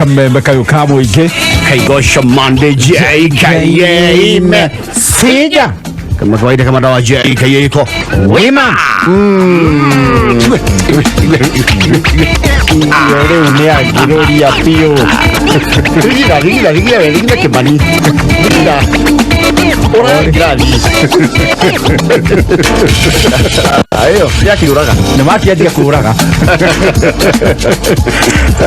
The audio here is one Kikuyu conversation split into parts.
Kamembe kayũ ka mũingĩ. Kaigosha Monday JKA Sija kama kawaida, kama dawa JKA iko wima iyo rĩu nĩ angirũria biũ. Rigira rigira rigira rigira Kimani rigira ũragira ayo yakiruraga. Nĩ makianjia kũraga.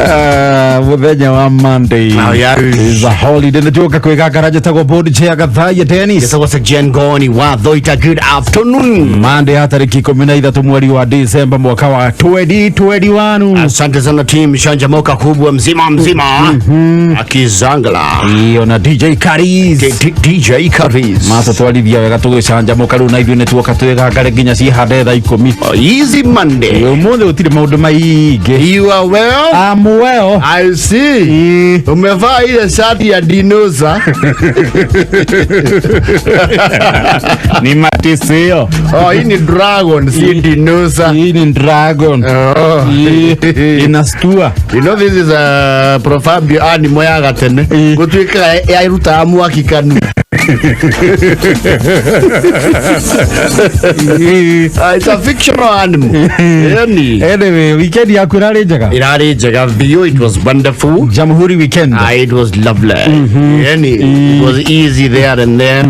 Ah, mũthenya wa Monday Oh, yeah. is a holiday. Nĩ tuoka kwĩgangara. Njĩtagwo board chair Gathaiya Dennis. Gĩtagwo Sir Jen Goni wa Thoita. Good afternoon. Monday ya tarĩki 13 mweri wa December mwaka wa 2021. Asante sana team Shanjamoka kubwa mzima mzima akizangla. Iyo na DJ Karis. DJ Karis. Matũtwarithia wega tũgĩcanjamũka. Rĩu na ithuĩ nĩ tuoka twĩgangare nginya cihande thaa 10. Oh, easy Monday. Ũmũthĩ gũtirĩ maũndũ maingĩ. You are well. I'm well. I see. Umevaa ile shati ya dinosa. Ni matisio. Oh, hii ni dragon, si dinosa. Hii ni dragon. Oh. Ii, inastua. You know this is a proverbial animal ya gatene. Gũtuĩkaga yarutaga mwaki kanua. Ah, it's a fictional animal. Yani. Anyway, weekend yaku ĩrarĩ njega? Irarĩ njega biũ, it was wonderful. Jamhuri weekend. Ah, it was lovely. Yani, it was easy there and there.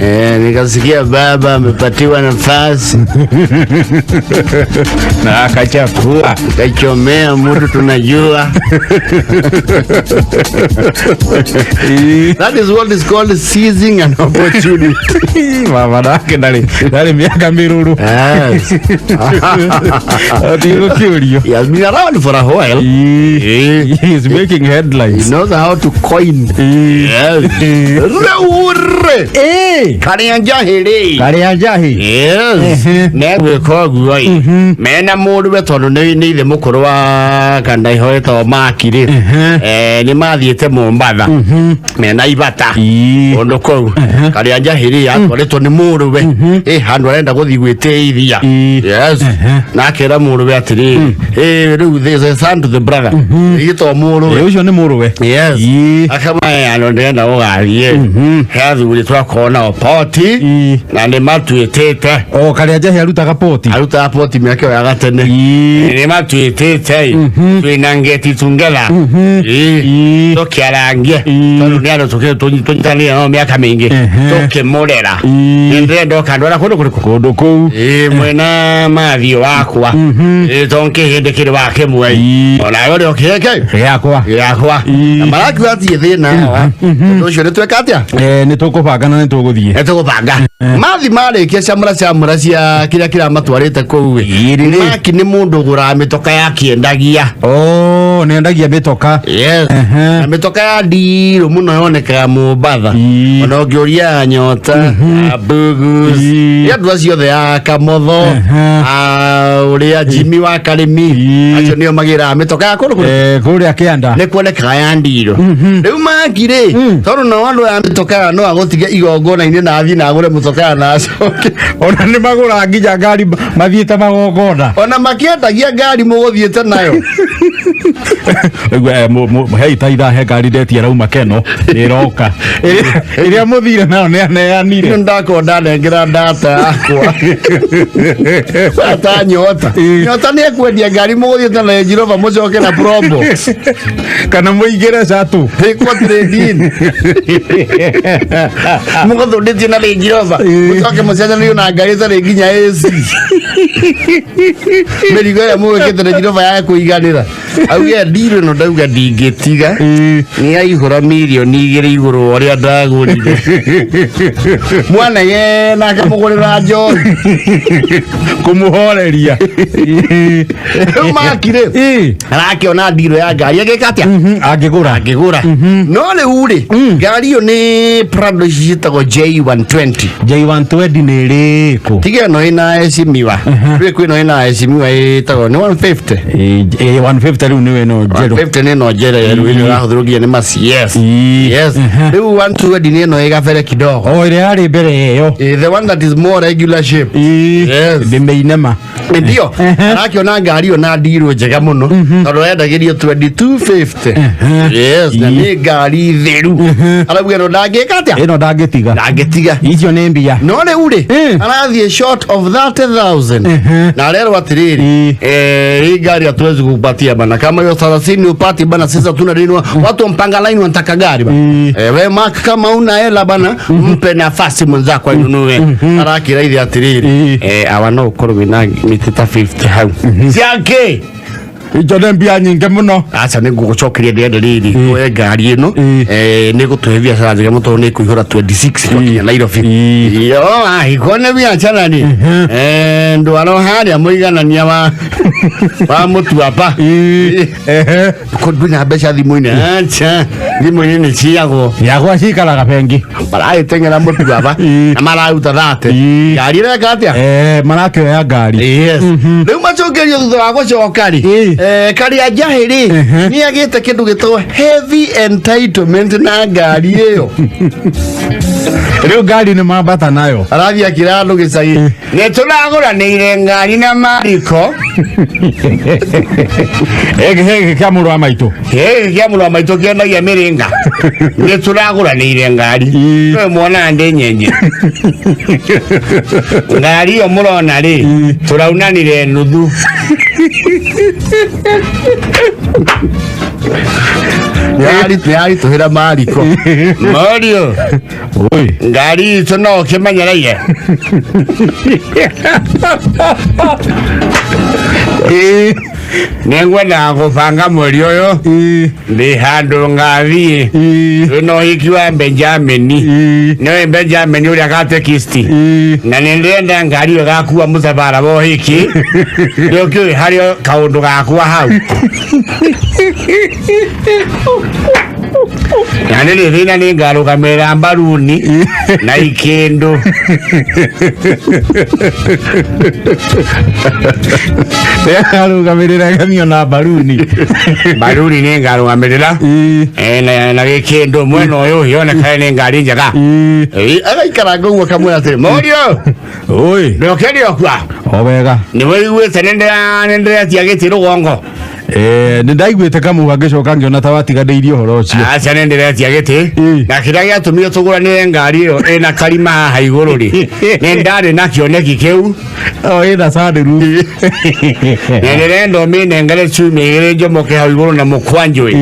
Eh, nikasikia baba amepatiwa nafasi. Na akachakua. Kachomea mtu tunajua. That is what is called seizing an opportunity. Baba nake ndarĩ mĩaka mĩrũrũ. Yes. Atigũkĩũrio. He has been around for a while. He is making He headlines. knows how to coin. Yes. Reure. Karĩa njahĩ. Karĩa njahi. Yes. Megwĩka ũguo ĩ. Mena mũrũwe tondũ nĩ ithe mũkũrũ wa Kandaiho ĩtagwo Maki rĩ. Eh, nĩ mathiĩte Mombatha. Mena ibata. Kũndũ kũu. Karĩa njahĩ rĩ atwarĩtwo nĩ mũrũwe. Ĩ handũ arenda gũthiĩ gwĩtĩithia. Yes. Na akera mũrũwe atĩrĩrĩ. Ĩ rĩu there's a son to the brother. Ĩ to mũrũwe. Ũcio nĩ mũrũwe. Yes. Akamaya ano ndĩrenda gũgathiĩ. He athuri twakorwo nao poti. Na nĩ matuĩtĩte. O karĩa njahi arutaga poti. Arutaga poti mĩaka ĩyo ya gatene. Nĩ matuĩtĩte twĩna ngeti tungetha. Tũkĩarangie tondũ nĩ andũ tũnyitanĩire nao mĩaka mĩingĩ tũkĩmũrera. Nĩ ndĩrenda ũkandwara kũndũ kũrĩkũ? Kũndũ kũu. Ĩ mwena mathiũ wakwa. Ĩ to nkĩhĩndĩ kĩrĩ wa kĩmwe. Onawe ũrĩa ũkĩhĩke Gĩakwa. Gĩakwa. Na marakiuga atirĩ thĩna haha. Ũndũ ũcio nĩ tweka atĩa? Eh, nĩ tũkũbanga na nĩ tũgũthiĩ. Nĩ tũgũbanga mathi marĩkia camũra camũra cia kĩrĩa kĩramatwarĩte kũu ĩ. Ĩrĩrĩ. Maki nĩ mũndũ ũgũraga mĩtoka ya kĩendagia. Oh, nĩ endagia mĩtoka. Yes. Na mĩtoka ya ndirũ mũno yonekaga Mombatha. Ona ũngĩũria Nyota ya Bugus, nĩ andũ acio othe a Kamotho, a ũrĩa Jimmy wa Karĩmi, acio nĩo magĩraga mĩtoka ya kũndũ kũrĩa Eh, kũrĩa kĩanda. Nĩ kuonekaga ya ndirũ. Rĩu Maki rĩ, tondũ nao andũ aya mĩtoka ya no agũtige igongona-inĩ na athiĩ na agũre mũtoka ya na acoke. Ona nĩ magũraga nginya ngari mathiĩte magongona. Ona makĩendagia ngari mũgũthiĩte nayo. Rĩu, eh, hei ta ithaa he ngari ndetia ĩrauma keno nĩ ĩroka. Ĩrĩa mũthire nayo nĩ aneanire. Nĩ ndakorwo ndanengera data yakwa ta Nyota. Nyota nĩ ekwendia ngari mũgũthiĩte na Range Rover mũcoke na Probox. Kana mũingĩre catu. Ĩkwo trade-in mũgũthundĩtie na Range Rover mũcoke mũcenjanĩrio na ngari ĩtarĩ nginya AC, mĩrigo ĩrĩa mũgwĩkĩte Range Rover ya kũiganĩra. Auge ndirũ ĩno ndauga ndingĩtiga nĩ aihũra 2 mirioni igũrũ wa ũrĩa ndagũrire mwana ye na akamũgũrĩra njohi. Kũmũhoreria. Rĩu Maki rĩ, arakĩona ndirũ ya ngari agĩka atĩa? Angĩgũra. Angĩgũra. No rĩu rĩ, ngari ĩyo nĩ Prado ici ciĩtagwo J120. J120 nĩ ĩrĩkũ? Tiga ĩno ĩna esimiwa rĩ, kwĩ ĩno ĩna esimiwa ĩtagwo nĩ 150. 150. 150 rĩu nĩwe ĩno njerũ. 150 nĩ ĩno njerũ ĩno ĩrahũthĩrwo nginya nĩ ma CS. Yes. Rĩu 120 nĩ ĩno ĩ gabere kidogo. O ĩrĩa yarĩ mbere ĩyo. The one that is more regular shape. Yes. Ndĩmĩinema. Ndio arakĩona ngari ĩyo na ndirũ njega mũno tondũ endagĩrio 2250. Yes, na nĩ ngari theru, arauga ĩno ndangĩka atĩa? Ĩno ndangĩtiga. Ndangĩtiga. Icio nĩ mbia. No rĩu rĩ, arathiĩ short of 30,000 na arerwo atĩrĩrĩ, hii gari hatuwezi kukupatia bana, kama hiyo 30 upati bana, sisi hatuna deni, watu mpanga line wanataka gari bana. We Mark, kama una hela bana, mpe nafasi mwenzako ainunue. Arakira ithe atĩrĩrĩ, awa no ũkorwo wĩna mĩtĩ ta 50 hau ciake. Icio nĩ mbia nyingĩ mũno. Aca, nĩ ngũgũcokeria, ndĩrenda rĩrĩ kuoya ngari ĩno. Nĩ gũtũhe biacara njega mũno tondũ nĩ kũihũra 26 twakinya Nairobi. Yo ahiko nĩ biacara nĩ ndwaro harĩa mũiganania wa mũtuapa. Ko ndwĩna mbeca thimũ-inĩ? Acha, thimũ-inĩ nĩ ciagwo. Yakwa cikaraga bengi. Maragĩteng'era mũtuaba na mararuta 30. Ngari ĩreka atĩa? Marakĩoya ngari. Yes. Rĩu macokerio thutha wa gũcoka rĩ, Karia Njahĩ rĩ, nĩ agĩte kĩndũ gĩtagwo heavy entitlement na ngari ĩyo. Rĩu ngari nĩ mambata nayo. Arathiĩ akĩra andũ gĩcagi, nĩ tũragũranĩire ngari na mariko. Gĩkĩ kĩa mũrũ wa maitũ. Gĩkĩ kĩa mũrũ wa maitũ kĩendagia mĩrĩnga, nĩ tũragũranĩire ngari. Nĩwe mwonaga ndĩ nyenje ngari ĩyo mũrona rĩ, tũraunanire nuthu. Nĩyaritũhĩra mariko morio. Oi. Ngari itũ no ũkĩmenyereire. Nĩngwendaga gũbanga mweri ũyũ ndĩ handũ ngathiĩ wĩna ũhiki wa Benjamini. Nĩwe Benjamini ũrĩa katekisti, na nĩ ndĩrenda ngari ĩyo ĩgakua mũthabara wa ũhiki. Nĩ ũkĩũĩ harĩ kaũndũ gakwa hau, na nĩ rĩ thĩna nĩ ngarũgamĩrĩra mbaruni na ikĩndũ. Arũgamĩrĩra gemio na mbaruni. Mbaruni nĩ ngarũgamĩrĩra na gĩkĩndũ mwena ũyũ yonekane nĩ ngari njega. Agaikaranga ũguo kamwĩra atĩrĩ, mũriũ, Oi. ndũkĩrĩ okua? O wega. Nĩ wĩiguĩte nĩ ndĩretia gĩtĩ rũgongo? Nĩ ndaiguĩte kamuga, ngĩcoka ngĩona ta watiganĩirie ũhoro ũcio. Aca, nĩ ndĩretia gĩtĩ. Na kĩrĩa gĩatũmire tũgũranĩre ngari ĩyo ĩna karima haha igũrũ rĩ, nĩ ndarĩ na kĩoneki kĩu. O ĩna sunroof. Na ndĩrenda ũmĩnengere ciumia 2 njomoke hau igũrũ na mũkwanjũ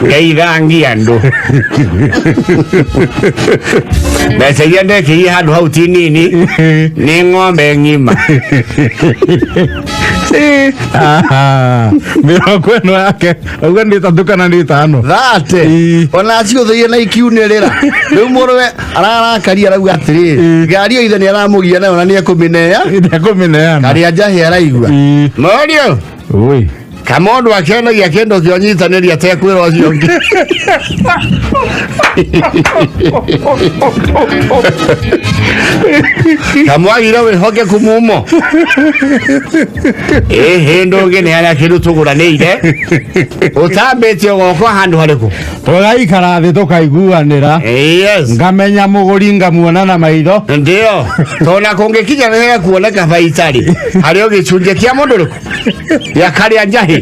ngeithangia andũ. Mbeca iria ndekĩrie handũ hau ti nini, nĩ ng'ombe ng'ima. Aha. 50 yake auga nĩ 3 kana nĩ 5. 30. Ona ciũthĩire na ikiunĩrĩra. Rĩu mũrũwe ararakaria, arauga atĩrĩrĩ, ngari ĩyo ithe nĩ aramũgia nayo na nĩ ekũmĩnea. Nĩekũmĩneana. Karĩa Njahĩ araigua mũriũ. Oi. Kamondu akĩendagia kĩndũ kĩa ũnyitanĩri atekwĩra ũcio ũngĩ. Kamwagire wĩhokeku mumo ĩhĩ ndũngĩneana kĩndũ tũgũranĩire ũtambĩtie ũgoka handũ harĩkũ. Tũgaikara thĩ tũkaiguanĩra. Ngamenya mũgũri, ngamuona na maitho. Ndio tona kũngĩkinya nĩ kuoneka baita rĩ, harĩ o gĩcunjĩ kĩa mũndũ ũrĩkũ gĩa karĩa Njahĩ,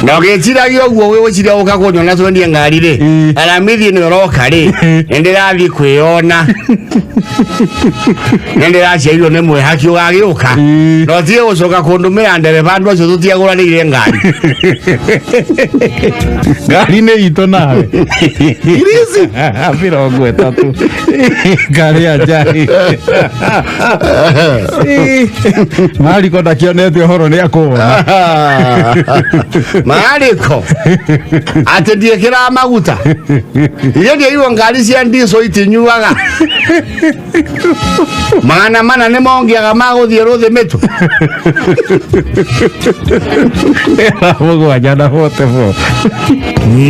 na ũgĩciragia ũguo wĩgwĩciria ũka kũnyona twendie ngari rĩ, aramithi nĩ ũroka rĩ, nĩ ndĩrathiĩ kwĩyona, nĩ ndĩraciarirwo nĩ mwĩhaki ũgagĩũka, no tige gũcoka kũndũmĩra ndereba andũ acio tũtiagũranĩire ngari. Ngari nĩ itũ nawe. 30 ngari ya Njahĩ. Mariko ndakĩonete ũhoro, nĩ akũwona. Mariko atĩ ndiĩkĩraga maguta iria ndiaigua ngari cia ndico itinyuaga 400 nĩ mongiaga magũthiĩ rũthĩ mĩtũ. 7 na 44.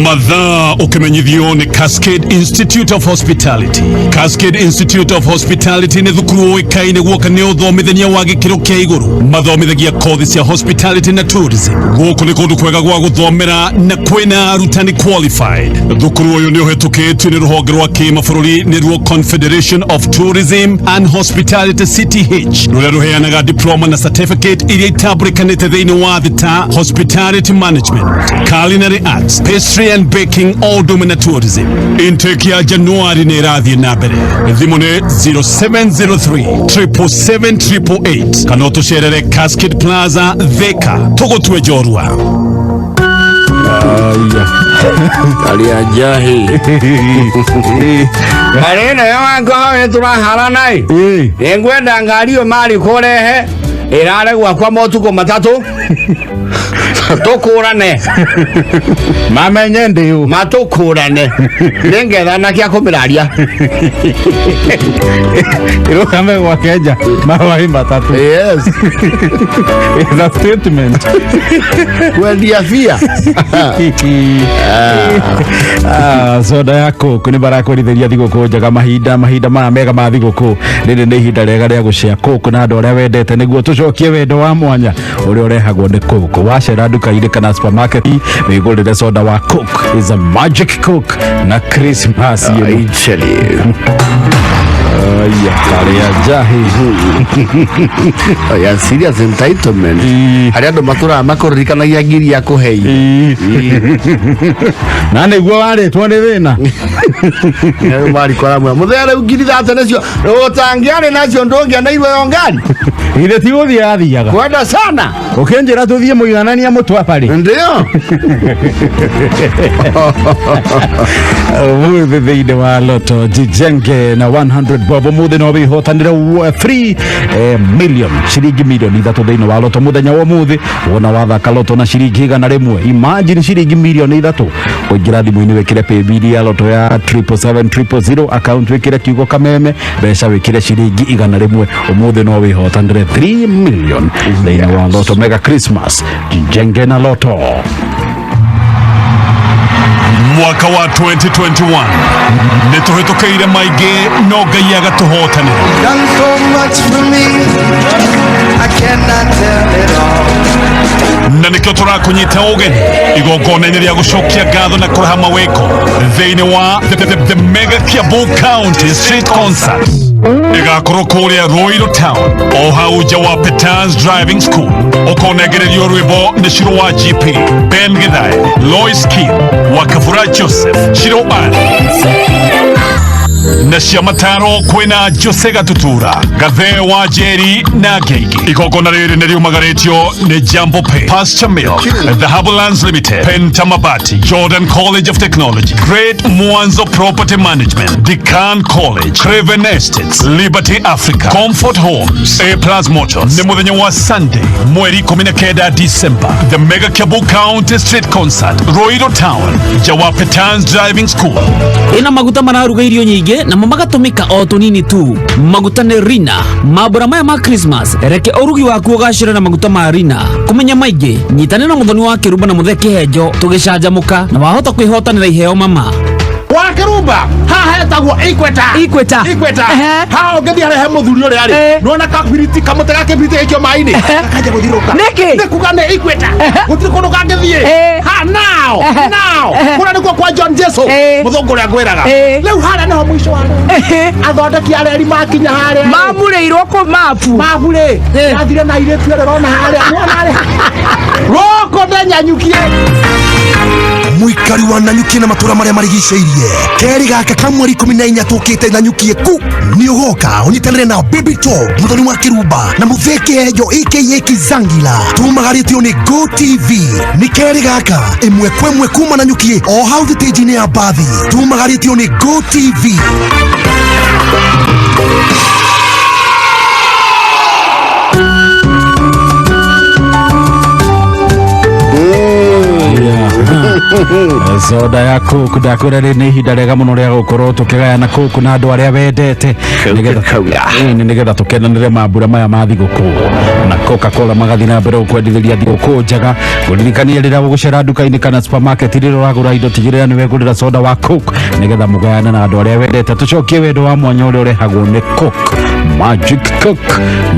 Mathaa ũkĩmenyithio nĩ Cascade Institute of Hospitality. Cascade Institute of Hospitality nĩ thukuru ũĩkaine guoka nĩ ũthomithania wa gĩkĩro kĩa igũrũ. Mathomithagia kothi cia Hospitality na Tourism. Gũkũ nĩ kũndũ kwega gwa gũthomera na kwĩna arutani qualified. Thukuru ũyũ nĩ ũhĩtũkĩtio nĩ rũhonge rwa kĩmabũrũri nĩruo Confederation of Tourism and Hospitality, CTH, rũrĩa rũheanaga diploma na certificate iria itambũrĩkanĩte thĩinĩ wa thĩ ta hospitality management, culinary arts, pastry and baking, o ũndũ ũmwe na tourism. Intake ya Januari nĩ ĩrathiĩ na mbere. Thimũ nĩ 0703 777 888 kana ũtũcerere Cascade Plaza, Thika. Tũgũtue njorua. Arĩa njahi ngari ĩno yo angĩkorwo nĩ tũraharana ĩ, nĩngwenda ngari ĩyo marĩ kũrehe ĩrare gwakwa motukũ matatũ, tũkũrane. Mamenye ndĩ ũ. Matũkũrane, nĩngetha na kĩa kũmĩraria. Ĩrũgame gwake nja mawaĩ matatũ. Yes. It's a statement. Kwendia bia. Ah, soda ya Coke nĩ marakwendithĩria thigũkũ njega. Mahinda maya mega ma thigũkũ, rĩrĩ nĩ ihinda rĩega rĩa gũcea Coke na andũ arĩa wendete, nĩguo tũcokie wendo wa mwanya ũrĩa ũrehagwo nĩ Coke. Wacera nduka-inĩ kana supermarket, wĩgũrĩre soda wa Coke, is a magic Coke na Christmas ĩno. I tell you. Aya, karĩa njahi. Oh, yeah, serious entitlement. Harĩa andũ matũraga makũririkanagia ngiri ya kũhei. Na nĩguo warĩtwo nĩ thĩna. Rĩu marikora mwe mũthee, rĩu ngiri thate nĩcio ũtangĩarĩ nacio, ndũngĩaneirwo yo ngari. Githĩ ti gũthiĩ athiaga? Kwenda sana. Ũkĩnjĩra tũthiĩ mũiganania mũtwabarĩ. Ndio. Ũmũthĩ thĩinĩ wa Lotto Jijenge na 100 bob, ũmũthĩ no wĩhotanĩre 3 million, ciringi 3 milioni thĩinĩ wa Lotto mũthenya wa ũmũthĩ. Wona wathaka Lotto na ciringi 100, imagine ciringi 3 milioni. Kũingĩra thimũ-inĩ, wĩkĩre paybill ya Lotto ya 777 000, account wĩkĩre kiugo kameme, mbeca wĩkĩre ciringi 100, ũmũthĩ no wĩhotanĩre 3 million thĩinĩ wa Lotto. Mega Christmas, Jijenge na Lotto. Mwaka wa 2021 nĩ tũhĩtũkĩire maingĩ, no Ngai agatũhotanĩra. Done so much for me, I cannot tell it all. Na nĩkĩo tũrakũnyita ũgeni igongona-inĩ rĩa gũcokia ngatho na kũraha mawĩko thĩinĩ wa the Mega Kiambu County Street Concert. Ĩgakorwo kũrĩa Ruiru Town, o hau nja wa Petans Driving School. Ũkonengererio rwĩmbo nĩ Shiro wa GP, Ben Githae, Lois Kim wa Kabura, Joseph Shiro Ali na cia mataro, kwĩna Jose Gatutura, Gathe wa Njeri na Ngeigi. Igongona rĩrĩ nĩ riumagarĩtio nĩ Jambo Pay, Pasture Milk, Dhahabu Lands Limited, Penta Mabati, Jordan College of Technology, Great Mwanzo Property Management, Decan College, Craven Estates, Liberty Africa, Comfort Homes, A Plus Motors. Nĩ mũthenya wa Sunday, mweri 19 December, the Mega Kiambu County Street Concert, Ruiru Town, Jawa Petans Driving School. Ĩna maguta mararuga irio nyingĩ, namo magatũmĩka o tũnini tu. Maguta nĩ Rina. Mambura maya ma Christmas, reke ũrugi waku ũgacĩre na maguta ma Rina. Kũmenya maingĩ, nyitane na Mũthoni wa Kĩrumba na Mũthee Kĩhenjo tũgĩcanjamũka, na wahota kwĩhotanĩra iheo mama. Wa Kĩrumba, haha hetagwo Equator. Equator. Equator. Ehe. Haha ũngĩthiĩ harĩa he mũthuri ũrĩa rĩ, nĩwona kabiriti, kamũtĩ ga kĩbiriti gaikio maĩ-inĩ, gakanjia gũthirũka. Nĩkĩ? Nĩ kuga nĩ Equator, gũtirĩ kũndũ kangĩthiĩ. Ha now now kũrĩa nĩkuo kwa John Jesu, mũthũngũ ũrĩa ngwĩraga. Rĩu harĩa nĩho mũico wa reri. Athondeki a reri makinya harĩa rĩ, Mamurĩirwo kũ mabu? Mabu rĩ, yathire na airĩtu ĩrĩa ũrona harĩa, nĩwona harĩa rũkũ ndenyanyukie. Mũikari wa Nanyuki na matũra marĩa marigicĩirie, kerĩ gaka ka mweri 14 tũkĩte Nanyuki ku nĩ ũgoka ũnyitanĩre na Baby Top, Mũthoni wa Kĩrumba na Mũthee Kĩhenjo aka Kizangila. Tumagarĩtio nĩ Go TV. Nĩ kerĩ gaka, 1 kwa 1 kuma Nanyuki, o hau thitĩnji-inĩ ya mbathi. Tumagarĩtio nĩ Go TV. Soda ya Coke, ndakwĩra rĩ, nĩ ihinda rĩega mũno rĩa gũkorwo tũkĩgayana Coke na andũ arĩa wendete, nĩgetha tũkenanĩre mambura maya ma thigũkũ na Coca-Cola. Magathiĩ na mbere gũkwendithĩria thigũkũ njega. Ngũririkanie, rĩrĩa ũgũcera nduka-inĩ kana supermarket, rĩrĩa ũragũra indo, tigĩrĩra nĩ wegũrĩra soda wa Coke, nĩgetha mũgayane na andũ arĩa wendete, tũcokie wendo wa mwanya ũrĩa ũrehagwo nĩ Coke, Magic Coke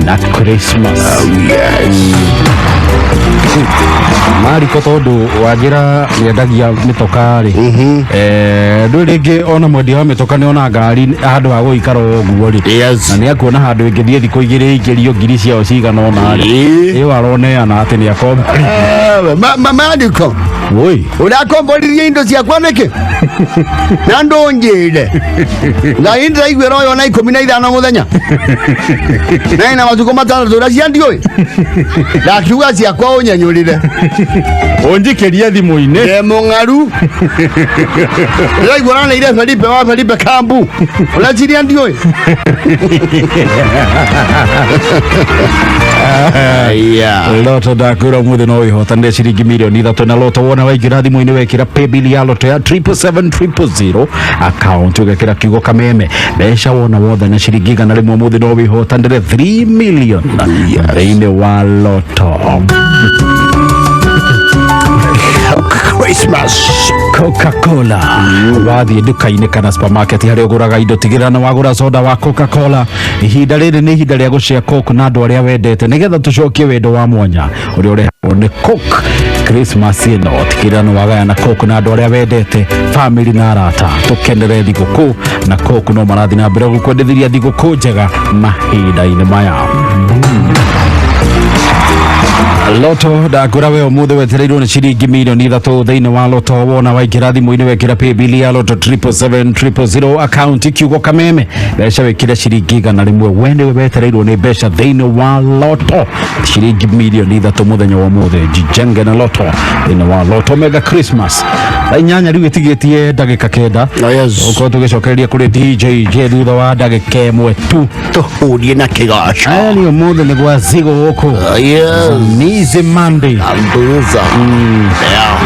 na Christmas. Oh, yes. Mariko tondu Wagira nĩendagia mĩtoka rĩ, ndũĩ rĩngĩ ona mwendia wa mĩtoka nĩ ona ngari handũ ha gũikara o ũguo rĩ, Yes. na nĩ akuona handũ ĩngĩthiĩ thikũ igĩrĩ ĩingĩrio ngiri ciao cigana ũna rĩ, ĩyo aroneana atĩ nĩ akomba. Mariko. Woi. Ũrakomboririe indo ciakwa nĩkĩ na ndũnjĩre ngai ndĩraiguĩra ũyũ na 15 mũthenya na ina matukũ matandatũ ũrĩa ciandiũĩ ndakiuga ciakwa ũnyenyũrĩre. Ũnjikĩrie thimũ-inĩ. Ndĩ mũng'aru ndĩraigua ũraneire Felipe wa Felipe Kambu ũreciria ndiũĩ. Loto ndakwĩra ũmũthĩ no wĩhotanĩre ciringi mirioni 3 na Loto. Wona waingĩra thimũ-inĩ wekĩra paybill ya Loto ya 777 000 account, ũgekĩra kiugo kameme, mbeca wona wothe na ciringi 100 ũmũthĩ no wĩhotanĩre 3 million thĩinĩ wa Loto. Christmas. Coca-Cola, wathiĩ nduka-inĩ kana supermarket harĩa ũgũraga indo, tigĩrĩra nĩ wagũra soda wa Coca-Cola. Ihinda rĩrĩ nĩ ihinda rĩa gũcĩa Coke na andũ arĩa wendete nĩgetha tũcokie wendo wa mwanya ũrĩa ũrehagwo nĩ Coke. Christmas ĩno tigĩrĩra nĩ wagayana Coke na andũ arĩa wendete, family na arata, tũkenere thigũkũ na Coke. No marathiĩ na mbere gũkwendithiria thigũkũ njega mahinda-inĩ maya. Loto ndakwĩra we ũmũthĩ wetereirwo nĩ ciringi mirioni 3 thĩinĩ wa Loto. Wona waingĩra thimũ-inĩ wekĩra paybill ya Loto 777 000 account, kiugo kameme, mbeca wĩkĩre ciringi 100, we nĩwe wetereirwo nĩ mbeca thĩinĩ wa Loto, ciringi mirioni 3 mũthenya wa ũmũthĩ. Jijenge na Loto thĩinĩ wa Loto Mega Christmas. Thaa 8 rĩu ĩtigĩtie ndagĩka 9. Oh, yes. Ũkorwo tũgĩcokereria kũrĩ DJ J thutha wa ndagĩka 1 tu. Tũhũrie na kĩgaco. Aya nĩ ũmũthĩ nĩ gwa zigo gũkũ. Yes. Nizi Monday. Ambuza. Yeah.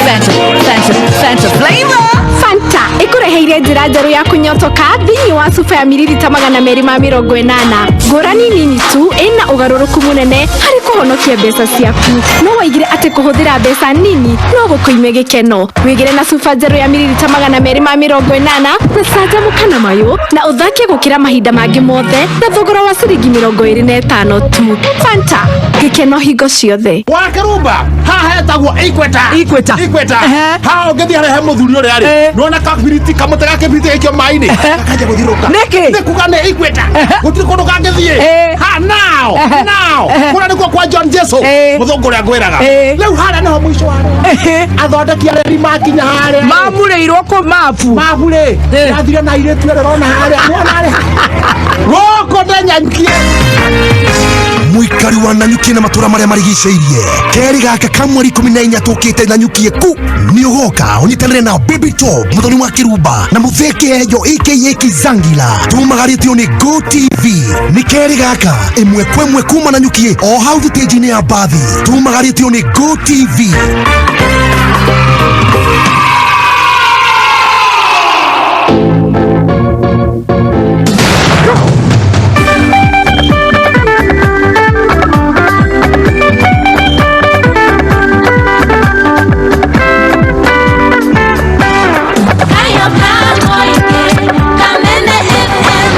Fanta, Fanta, Fanta flavor. Fanta ĩkũreheire njĩra njerũ ya kũnyotoka thĩinĩ wa cuba ya mililita 280. Ngũrani nini tu ĩna ũgarũrũku mũnene harĩ kũhonokia mbeca ciaku. No waigire atĩ kũhũthĩra mbeca nini no gũkũime gĩkeno. Wĩgĩre na cuba njerũ ya mililita 280 na canjamũka na mayũ na ũthake gũkĩra mahinda mangĩ mothe na thogora wa ciringi 25 tu. Fanta, gĩkeno hingo ciothe. Wakĩrumba haha hetagwo Equator. Equator. Equator. Ehe. Haha ũngĩthiĩ harĩa he mũthuri ũrĩa rĩ, nĩwona kabiriti kamũtĩ ga kĩbiriti gaikio maĩ-inĩ gakanjia gũthirũka. Nĩkĩ? Nĩ kuga nĩ Equator, gũtirĩ kũndũ kangĩthiĩ. Ha now now kũrĩa nĩkuo kwa John Jesu, mũthũngũ ũrĩa ngwĩraga. Rĩu harĩa nĩho mũico wa reri. Athondeki a reri makinya harĩa Mamurĩirwo kũ mabu? Mabu rĩ, yathire na airĩtu ĩrĩa ũrona harĩa, nĩwona harĩa gũkũ ndenyanyikie. Mũikari wa Nanyuki na matũra marĩa marigicĩirie, kerĩ gaka ka mweri 14 tũkĩte Nanyuki ku nĩ ũgoka ũnyitanĩre na Baby Top, mũthoni wa Kĩrumba na Mũtheke Hejo aka Kizangila. Tumagarĩtio nĩ Go TV. Nĩ kerĩ gaka 1 kwa 1 kuma Nanyuki o hau thitĩnji-inĩ ya mbathi. Tumagarĩtio nĩ Go TV. Kameme FM.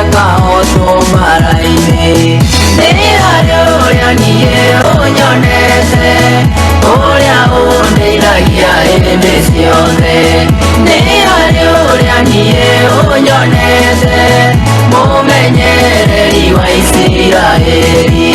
Akahotwo mbara-inĩ. Nĩ harĩ ũrĩa niĩ ũnyonete, ũrĩa ũndeithagia hĩndĩ ciothe. Nĩ harĩ ũrĩa niĩ ũnyonete, mũmenyereri wa Isiraeli.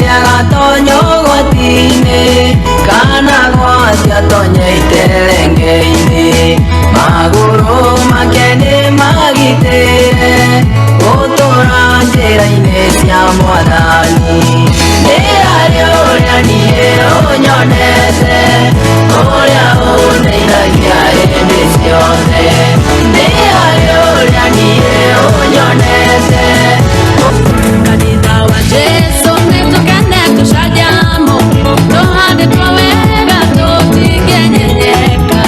Nĩagatonya ũgwati-inĩ kana gwati atonye iterenge-inĩ, magũrũ make nĩ magitĩre gũtũra njĩra-inĩ cia Mwathani. Nĩ harĩ ũrĩa niĩ ũnyonete, ũrĩa ũndeithagia hĩndĩ ciothe. Nĩ harĩ ũrĩa niĩ ũnyonete. Kanitha wa Jesu nĩtũkene tũcanjamũ, tũhandĩtwo wega tũtingĩnyenyeka.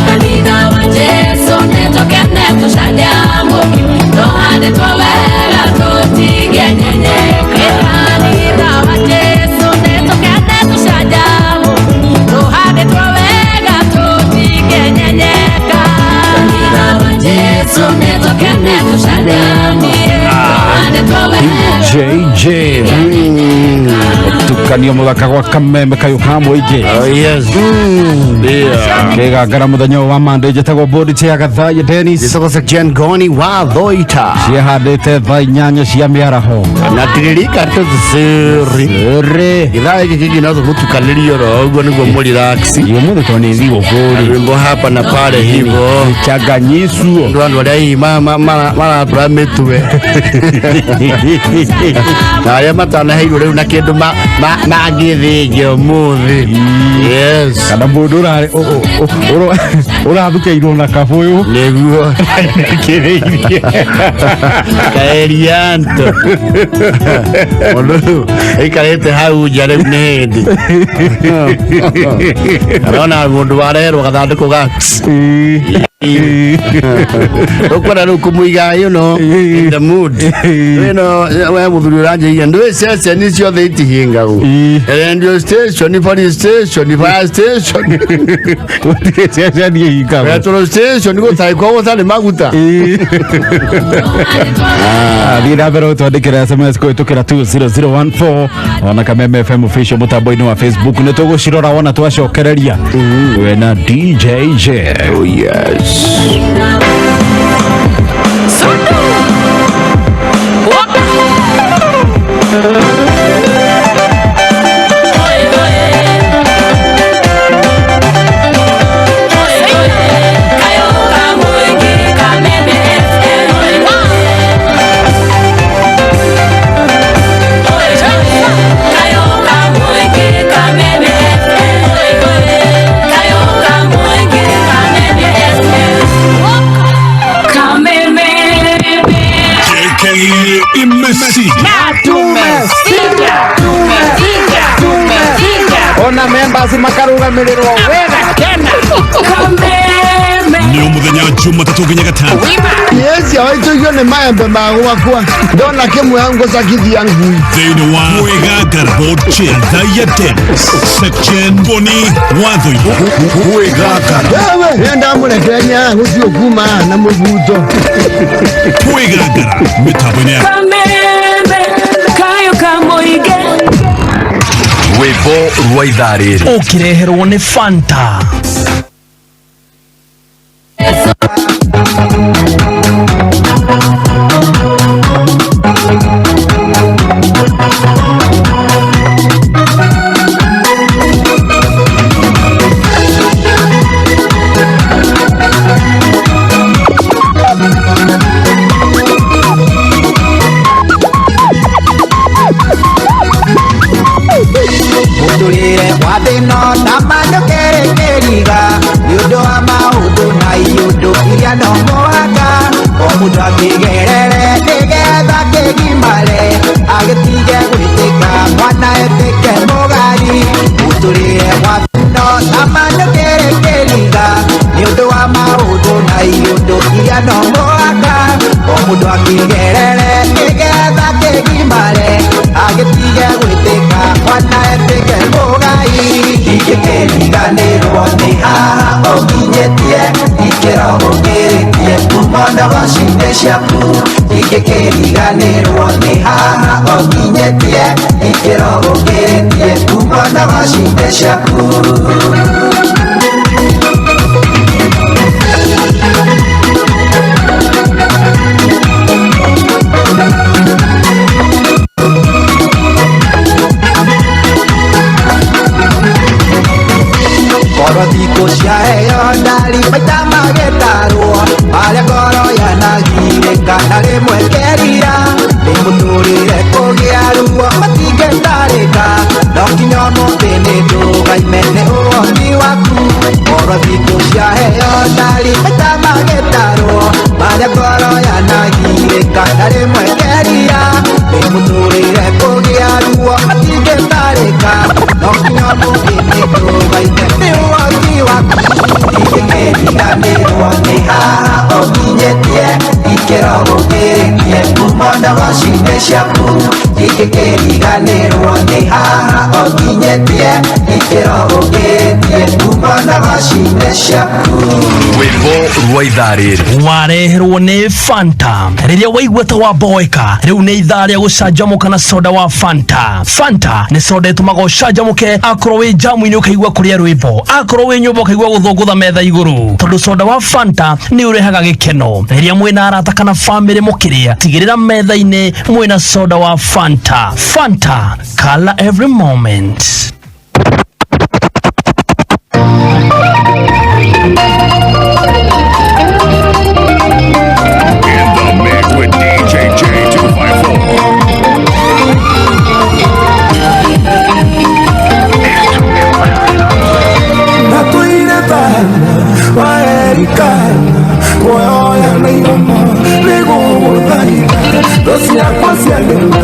Kanitha wa Jesu nĩtũkene tũcanjamũ, tũhandĩtwo wega tũtingĩnyenyeka. Kanitha wa Jesu nĩtũkene tũcanjamũ, tũhandĩtwo wega tũtingĩnyenyeka. Kanitha wa Jesu nĩtũkene tũcanjamũ, tũhandĩtwo wega. JJ tukanio muthaka gwa Kameme kayo ka muingi. Oh yes. Kigangara muthenya wa Monday njĩtagwo Bodi cia Gathaiya Dennis. Njĩtagwo Jen Goni wa Thoita. Ciĩhandĩte thaa 8 cia mĩaraho. Na tiririka tũciri. Githaa gĩkĩ kĩngĩ no tũmũtukanĩrie oro ũguo nĩguo mũrelax. Ũmũthĩ tondũ nĩ thigũkũ rĩ. Rwĩmbo hapa na pale hivo. Changanyisuo. Andũ arĩa hihi maratũra mĩtwe. Na arĩa matanaheirwo rĩu na kĩndũ mangĩthĩnja ũmũthĩ. Yes. Kana mũndũ ũrathukĩirwo na kabũyũ. Nĩguo. Kĩrĩirie. Kaerianto. Mũndũ aikarĩte hau nja rĩu nĩ hĩndĩ. Arona mũndũ warerwo gathandũkũ ga ũkwenda rĩu kũmũiga you know, in the mood. Ĩno we mũthuri ũranjĩire ndũĩ ceceni ciothe itihingagwo. Radio station, police station, fire station. Gũtirĩ ceceni ĩhingagwo. Petrol station gũtarĩ kwa gũtarĩ maguta. Thiĩ na mbere ũtwandĩkĩra SMS kũhĩtũkĩra 20014 ona Kameme FM official mũtambo-inĩ wa Facebook nĩ tũgũcirora wona twacokereria. Wena DJ J. Oh yes. Ona members makarugamĩrĩrwo wega kena. Nĩ mũthenya Jumatatũ nginya Gatano. Yes, waitũigio nĩ maembe ma gwakwa ndona kĩmwe ngũcakithia ngui. Thĩinĩ wa Mwĩgangara Board Chair Thaiya Dennis Section Boni Wathoiya. Mwĩgangara wewe ndamũrekenya gũthiĩ kuma na mũbuto. Mwĩgangara mĩtambo-inĩ ya Kameme kayo kamoige. Rwĩmbo rwa ithaa rĩrĩ ũkĩreherwo nĩ Fanta. Mũtũrĩre wa thĩno na mandũkĩrĩkĩriga nĩ ũndũ wa maũndũ na iũndũ iria no mũhaka o mũndũ akĩgerere nĩgetha kĩgimare agĩtige gwĩtĩka mwana etĩke mũgari. Mũtũrĩre wa thĩno na mandũkĩrĩkĩriga nĩ ũndũ wa maũndũ na iũndũ iria no mũhaka Mwana wa cinde ciaku ingĩkĩriganĩrwo nĩ haha ũnginyĩtie ikĩro ũkĩrĩtie mwana wa cinde ciaku. Korwo thikũ ciaheo ndari maita magetarwo marĩa ngoro yanagirĩka na rĩmwe ngerira nĩ mũtũrĩre kũgĩa ruo matingĩtarĩka no nginya ũmũthĩ nĩ ndũgaime nĩ ũhoti waku. Korwo thikũ ciaheo ndari maita magetarwo marĩa ngoro yanagirĩka na rĩmwe ngerira nĩ mũtũrĩre kũgĩa ruo matingĩtarĩka no nginya ũmũthĩ nĩ ndũgaime nĩ ũhoti waku. Ingĩkĩriganĩrwo nĩ haha ũnginyĩtie ikĩro ũkĩrĩtie mwana wa cinde ciaku ingĩkĩriganĩrwo nĩ haha ũnginyĩtie ikĩro ũkĩrĩtie mwana wa cinde ciaku. Rwĩmbo rwa ithaa rĩrĩ wareherwo nĩ Fanta. Rĩrĩa waigua ta wamboeka, rĩu nĩ ithaa rĩa gũcanjamũka na soda wa Fanta. Fanta nĩ soda ĩtũmaga ũcanjamũke, akorwo wĩ jamu-inĩ ũkaigua kũrĩa rwĩmbo, akorwo wĩ nyũmba ũkaigua gũthũngũtha metha igũrũ, tondũ soda wa Fanta nĩ ũrehaga gĩkeno. Rĩrĩa mwĩna arata kana famĩlĩ mũkĩrĩa, tigĩrĩra metha-inĩ mwĩna soda wa Fanta. Fanta, color every moment. In the mix with DJ J254. Natuire tana waerikana kuoya na iromo nĩgũgũthaitha thũ ciakwa cianĩma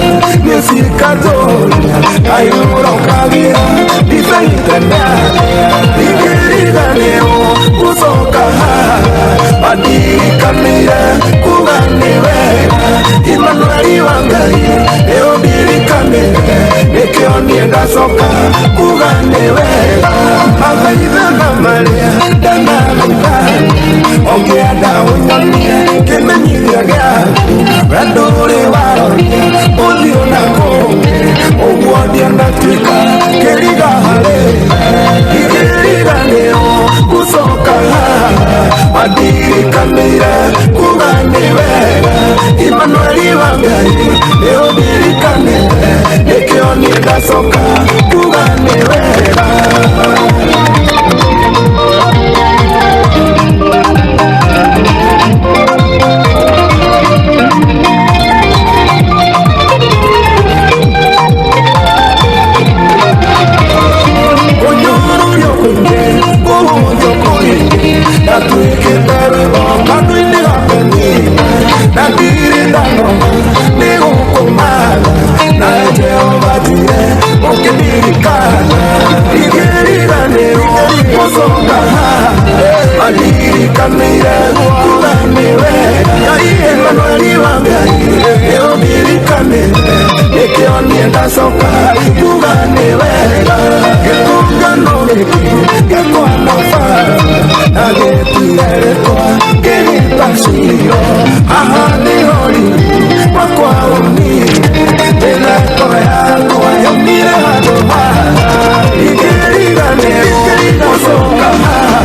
nĩcikatũria kaiũrokagĩra ndibaitanaria ingĩriganĩrwo gũcoka haha mandirikanĩire kuga nĩ wega Imanueli wa Ngai nĩũndirikanĩte nĩkĩo niĩ ndacoka kuga nĩ wega mathaithana marĩa ndanathaitha ũngĩenda ũnyonie kĩmenyithia gĩaku wendo ũrĩ waroria ũthiũ na kũngĩ ũguo ndianatuĩka kĩriga harĩ ingĩriganĩrwo gũcoka haha mandirikanĩire kuga nĩ wega Imanueli wa Ngai nĩũndirikanĩte nĩkĩo niĩ ndacoka kuga nĩ wega. Kũnyũrũrio kũingĩ kũhũthio kũingĩ ndatuĩkĩte rwĩmbo kanua-inĩ ga Penina na ndirĩ ndanoga nĩ gũkũmatha nawe Jehova njire ũkĩndirikana ingĩriganĩrwo gũcoka haha mandirikanĩire kuga nĩ wega Imanueli wa Ngai nĩũndirikanĩte nĩkĩo niĩ ndacoka kuga nĩ wega gĩtũngano gĩkĩ gĩkwana baba na gĩtire rĩtwa kĩgĩta Shilo haha nĩho riri wakwa ũnire mĩtheko yakwa yaumire handũ haha ingĩriganĩrwo gũcoka haha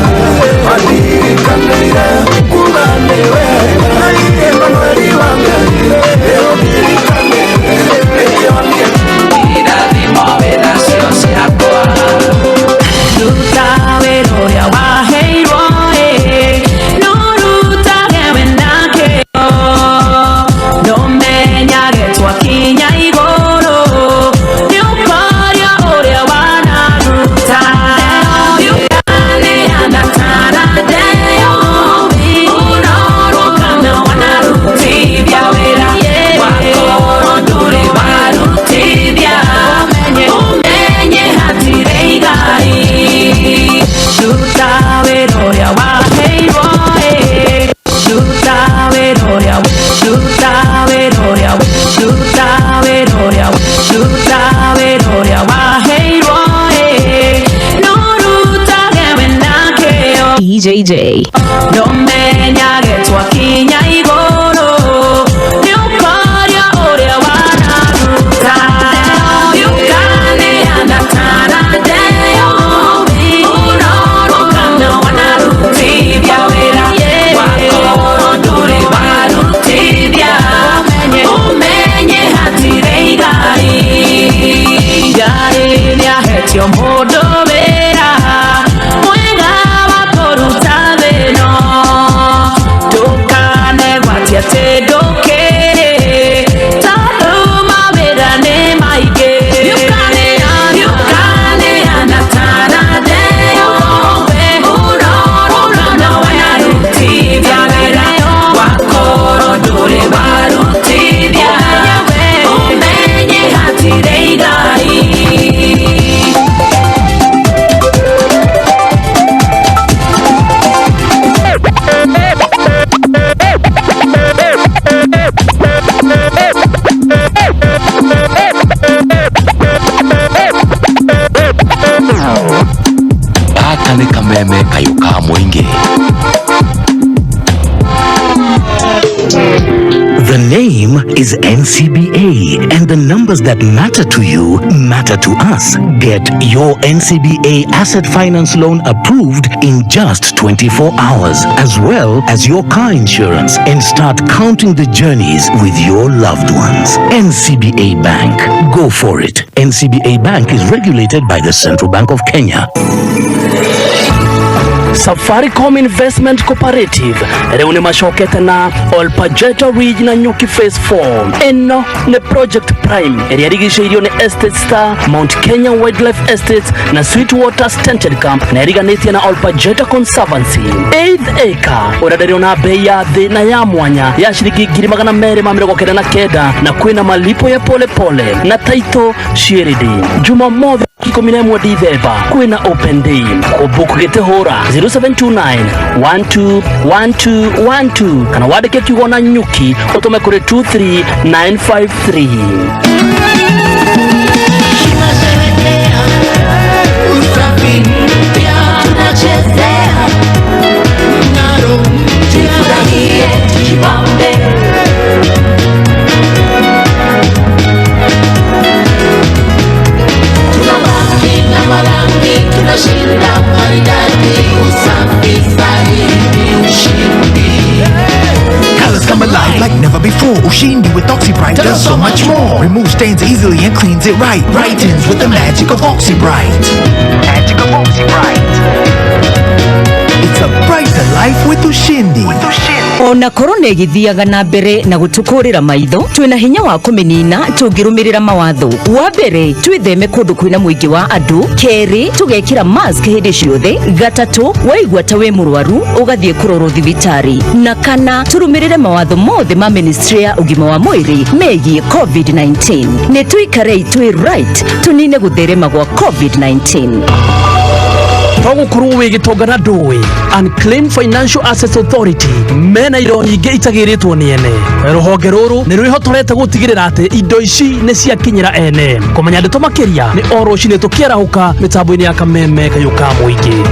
mandirikanĩire kuga nĩ wega Imanueli wa Ngai nĩũndirikanĩte nĩkĩo niĩ irathimo wĩnacio ciakwa ruta wĩra ũrĩa waheirwo ĩ no rutage wĩna kĩo ndũmenyage twakinya igũrũ nĩũkorio ũrĩa wanaruta ũkaneana tarandeo ũrorwo kana wanarutithia wĩra wakorwo ndũrĩ warutithia ũmenye hatirĩ igai ruta wĩra ũrĩa waheirwo ĩ ruta wĩra ũrĩa ruta wĩra ũrĩa ruta wĩra ũrĩa ruta wĩra ũrĩa waheirwo ĩ no rutage wĩna kĩo DJJ. Ndũmenyage Twakinya igũrũ nĩ ũkoria ũrĩa wanaruta. Ũkaneana taranda ĩyo, ũrorwo kana wanarutithia wĩra. Wakorwo ndũrĩ warutithia, ũmenye hatirĩ igai. Ngai nĩahetio mũndũ wĩra mwega wa kũruta thĩno. Ndũkanegwatie atĩ ndũkĩrĩ, tondũ mawĩra nĩ maingĩ. Ũkaneana taranda ĩyo, ũrorwo kana wanarutithia wĩra. Wakorwo ndũrĩ warutithia, ũmenye hatirĩ igai. Gaka nĩ kameme kayũ ka mũingĩ. The name is NCBA, and the numbers that matter to you matter to us. Get your NCBA asset finance loan approved in just 24 hours, as well as your car insurance, and start counting the journeys with your loved ones. NCBA Bank. Go for it. NCBA Bank is regulated by the Central Bank of Kenya. Safaricom Investment Cooperative rĩu nĩ macokete na Olpajeta Ridge na Nyuki Phase 4. Ĩno nĩ Project Prime ĩrĩa ĩrigicĩirio nĩ Estate Star, Mount Kenya Wildlife Estates na Sweetwater Tented Camp na ĩriganĩtie na Olpajeta Conservancy. Eighth acre ũrenderio na bei ya thĩ na ya mwanya ya ciringi 299,000 na kwĩna malipo ya polepole na taito ciĩrĩndĩ. Jumamothi 11 Dithemba kwĩna open day. Kũbook gĩtĩ hũra 0729 121212 kana wandĩke kiugo na nyuki ũtũme kũrĩ 23953. Usafi mpya tunachezea mng'aro, tufurahie, tujibambe. Tunabaki na marangi, tunashinda maridadi, usafi zaidi, ushindi. Colors come alive like never before. Ushindi with OxyBright does so much more. Removes stains easily and cleans it right. Brightens with the magic of OxyBright. Magic of OxyBright. It's a brighter life with Ushindi. Ona korona ĩgĩthiaga na mbere na gũtũkũrĩra maitho, twĩna hinya wa kũmĩnina tũngĩrũmĩrĩra mawatho. Wa mbere, twĩtheme kũndũ kwĩna mũingĩ wa andũ. Kerĩ, tũgekĩra mask hĩndĩ ciothe. Gatatũ, waigua ta wĩ mũrwaru ũgathiĩ kũrorwo thibitarĩ. Na kana, tũrũmĩrĩre mawatho mothe ma ministry ya ũgima wa mwĩrĩ megiĩ COVID-19. Nĩ tũikarei twĩ right tũnine gũtherema gwa COVID-19. Togũkorwo wĩ gĩtonga na ndũĩ, Unclaimed Financial Assets Authority mena indo nyingĩ itagĩrĩtwo nĩ ene. Rũhonge rũrũ nĩ rwĩhotorete gũtigĩrĩra atĩ indo ici nĩ ciakinyĩra ene. Kũmenya ndeto makĩria nĩ o rũcinĩ tũkĩarahũka mĩtambo-inĩ ya kameme kayũ ka mũingĩ.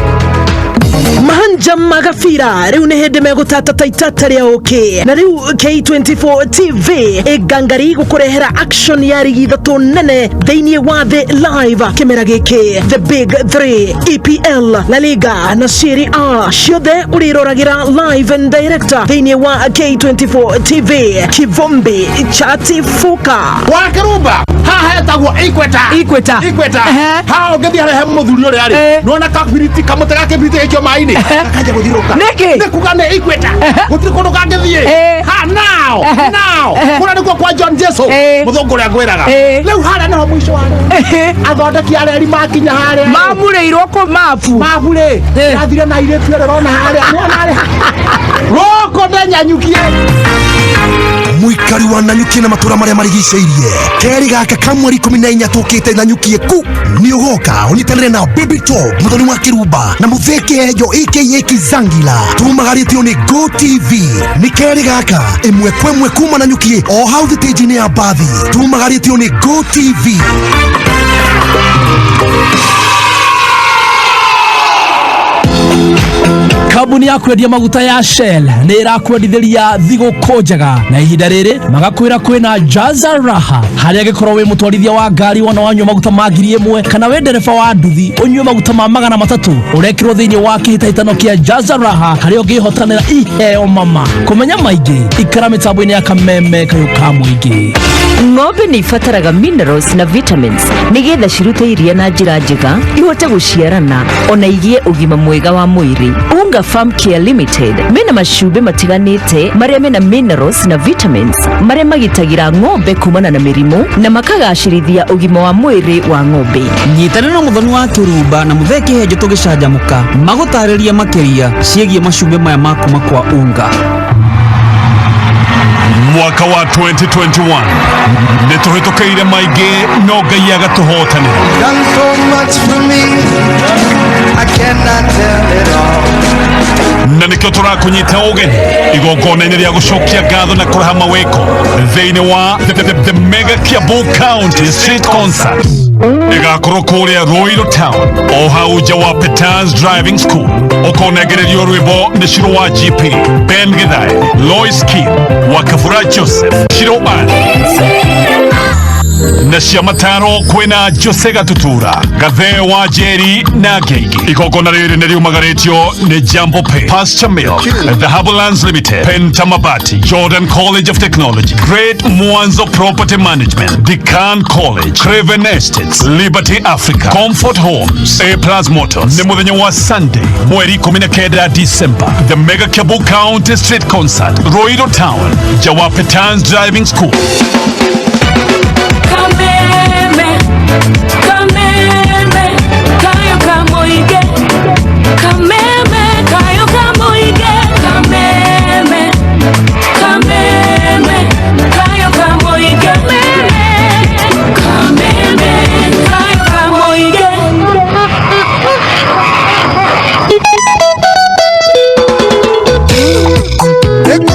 Mahanja magabira rĩu nĩ hĩndĩ megũtata ta itata rĩa ũkĩ, na rĩu K24 TV ĩngangari gũkũrehera action ya rigi ithatũ nene thĩinĩ wa thĩ live kĩmera gĩkĩ: The Big 3, EPL, La Liga na Serie A, ciothe ũrĩroragĩra live and direct thĩinĩ wa K24 TV. Kivumbi chatifuka. Wakĩrumba haha hetagwo Equator. Equator. Equator. Haha ũngĩthiĩ harĩa he mũthuri ũrĩa rĩ, nĩwona kabiriti, kamũtĩ ga kĩbiriti gaikio maĩ-inĩ gakanjia gũthiũrũrũka. Nĩkĩ? Nĩ kuga nĩ Equator, gũtirĩ kũndũ kangĩthiĩ. Ha now now kũrĩa nĩkuo kwa John Jesu mũthũngũ ũrĩa ngwĩraga. Rĩu harĩa nĩho mũico wa reri. Athondeki a reri makinya harĩa Mamurĩirwo kũ mabu? Mabu rĩ, yathire na airĩtu ĩrĩa ũrona harĩa, nĩwona harĩa rũkũ ndenyanyukie. Mũikari wa Nanyuki na matũra marĩa marigicĩirie, kerĩ gaka ka mweri 14 tũkĩte Nanyuki ku nĩ ũgoka ũnyitanĩre na Baby Top, mũthoni wa Kĩrumba na Mũtheke Hejo aka Kizangila. Tumagarĩtio nĩ Go TV. Nĩ kerĩ gaka 1 kwa 1 kuma Nanyuki o hau thitĩnji-inĩ ya mbathi. Tumagarĩtio nĩ Go TV. Kambuni ya kwendia maguta ya Shell nĩ ĩrakwendithĩria thigũkũ njega na ihinda rĩrĩ magakwĩra kwĩna Jaza Raha harĩa angĩkorwo wĩ mũtwarithia wa ngari wona wanyua maguta ma 1000 kana wĩ ndereba wa nduthi ũnyue maguta ma 300 ũrekĩrwo thĩinĩ wa kĩhĩtahĩtano kĩa Jaza Raha harĩa ũngĩhotanĩra iheo mama. Kũmenya maingĩ ikara mĩtambo-inĩ ya Kameme kayũ ka mũingĩ. Ng'ombe nĩ ibataraga minerals na vitamins nĩgetha cirute iria na njĩra njega, ihote gũciarana ona igĩe ũgima mwega wa mwĩrĩ. Unga Farm Care Limited mena macumbĩ matiganĩte marĩa mena minerals na vitamins marĩa magitagĩra ng'ombe kumana na mĩrimũ na makagacĩrithia ũgima wa mwĩrĩ wa ng'ombe. Nyitanĩra na Mũthoni wa Kĩrumba na Mũthee Kĩhenjo tũgĩcanjamũka magũtarĩria makĩria ciĩgiĩ macumbĩ maya ma kuma kwa Unga. Mwaka wa 2021 nĩ tũhĩtũkĩire maingĩ no Ngai agatũhotanĩra. Done so much for me, I cannot tell it all. Na nĩkĩo tũrakũnyita ũgeni igongona-inĩ rĩa gũcokia ngatho na kũraha mawĩko thĩinĩ wa the Mega Kiambu County Street Concert ĩgakorwo kũrĩa Ruiru Town o hau nja wa Petans Driving School. Ũkonengererio rwĩmbo nĩ Shiro wa GP, Ben Githae, Lois Kim wa Kabura, Joseph Shiro Ann na cia mataro kwĩna Jose Gatutura, Gathee wa Njeri na Ngeigi. Igongona rĩrĩ nĩ riumagarĩtio nĩ Jambo Pay, Pasture Milk, The Lands Limited, Penta Mabati, Jordan College of Technology, Great Mwanzo Property Management, Decan College, Craven Estates, Liberty Africa, Comfort Homes, A Plus Motors. Nĩ mũthenya wa Sunday mweri 19 December, the Mega Kiambu County Street Concert, Ruiru Town, Jawa Petans Driving School. Kameme, kameme, kayo kamoige. Kameme, kayo kamoige. Kameme, kameme, kayo kamoige. Kameme, kayo kamoige. Thank you.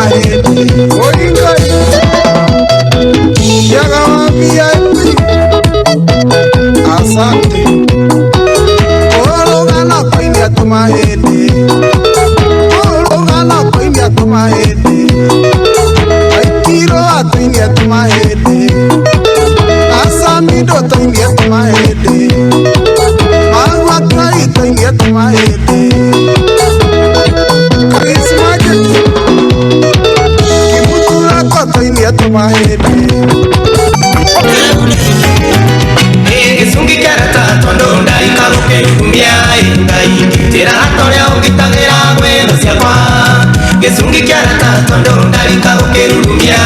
mahĩndĩ. Oi Ngai. Kiaga wa VIP. Asante. Kũrũgana kũinia tũmahĩndĩ. Kũrũgana kũinia tũmahĩndĩ. Aikiro atũinia tũmahĩndĩ. Asamido tũinia tũmahĩndĩ. Magua Ngai tũinia tũmahĩndĩ. Chris Magic. Kimutura ko tũinia tũmahĩndĩ. Gĩcungi kĩarata tondũ ndaikagukerumia Ngai ngitĩra torĩa ũngitagĩra gwĩthũ ciakwa. Gĩcungi kĩarata tondũ ndarikagũkĩrurumia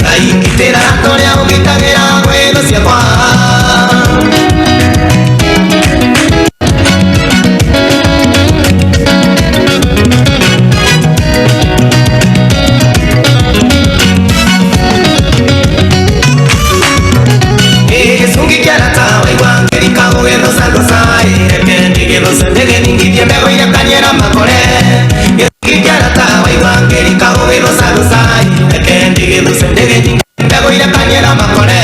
Ngai ngitĩra torĩa ũngitagĩra gwĩthũ ciakwa. Gĩcungi kĩarata waigua ngĩrika gũgĩthũcagũca reke ndigĩthũce ndĩgĩthingithie mbegũ irekaniera makore. Gĩcungi kĩarata waigua ngĩrika gũgĩthũcagũca reke ndigĩthũce ndĩgĩthingithie mbegũ irekaniera makore.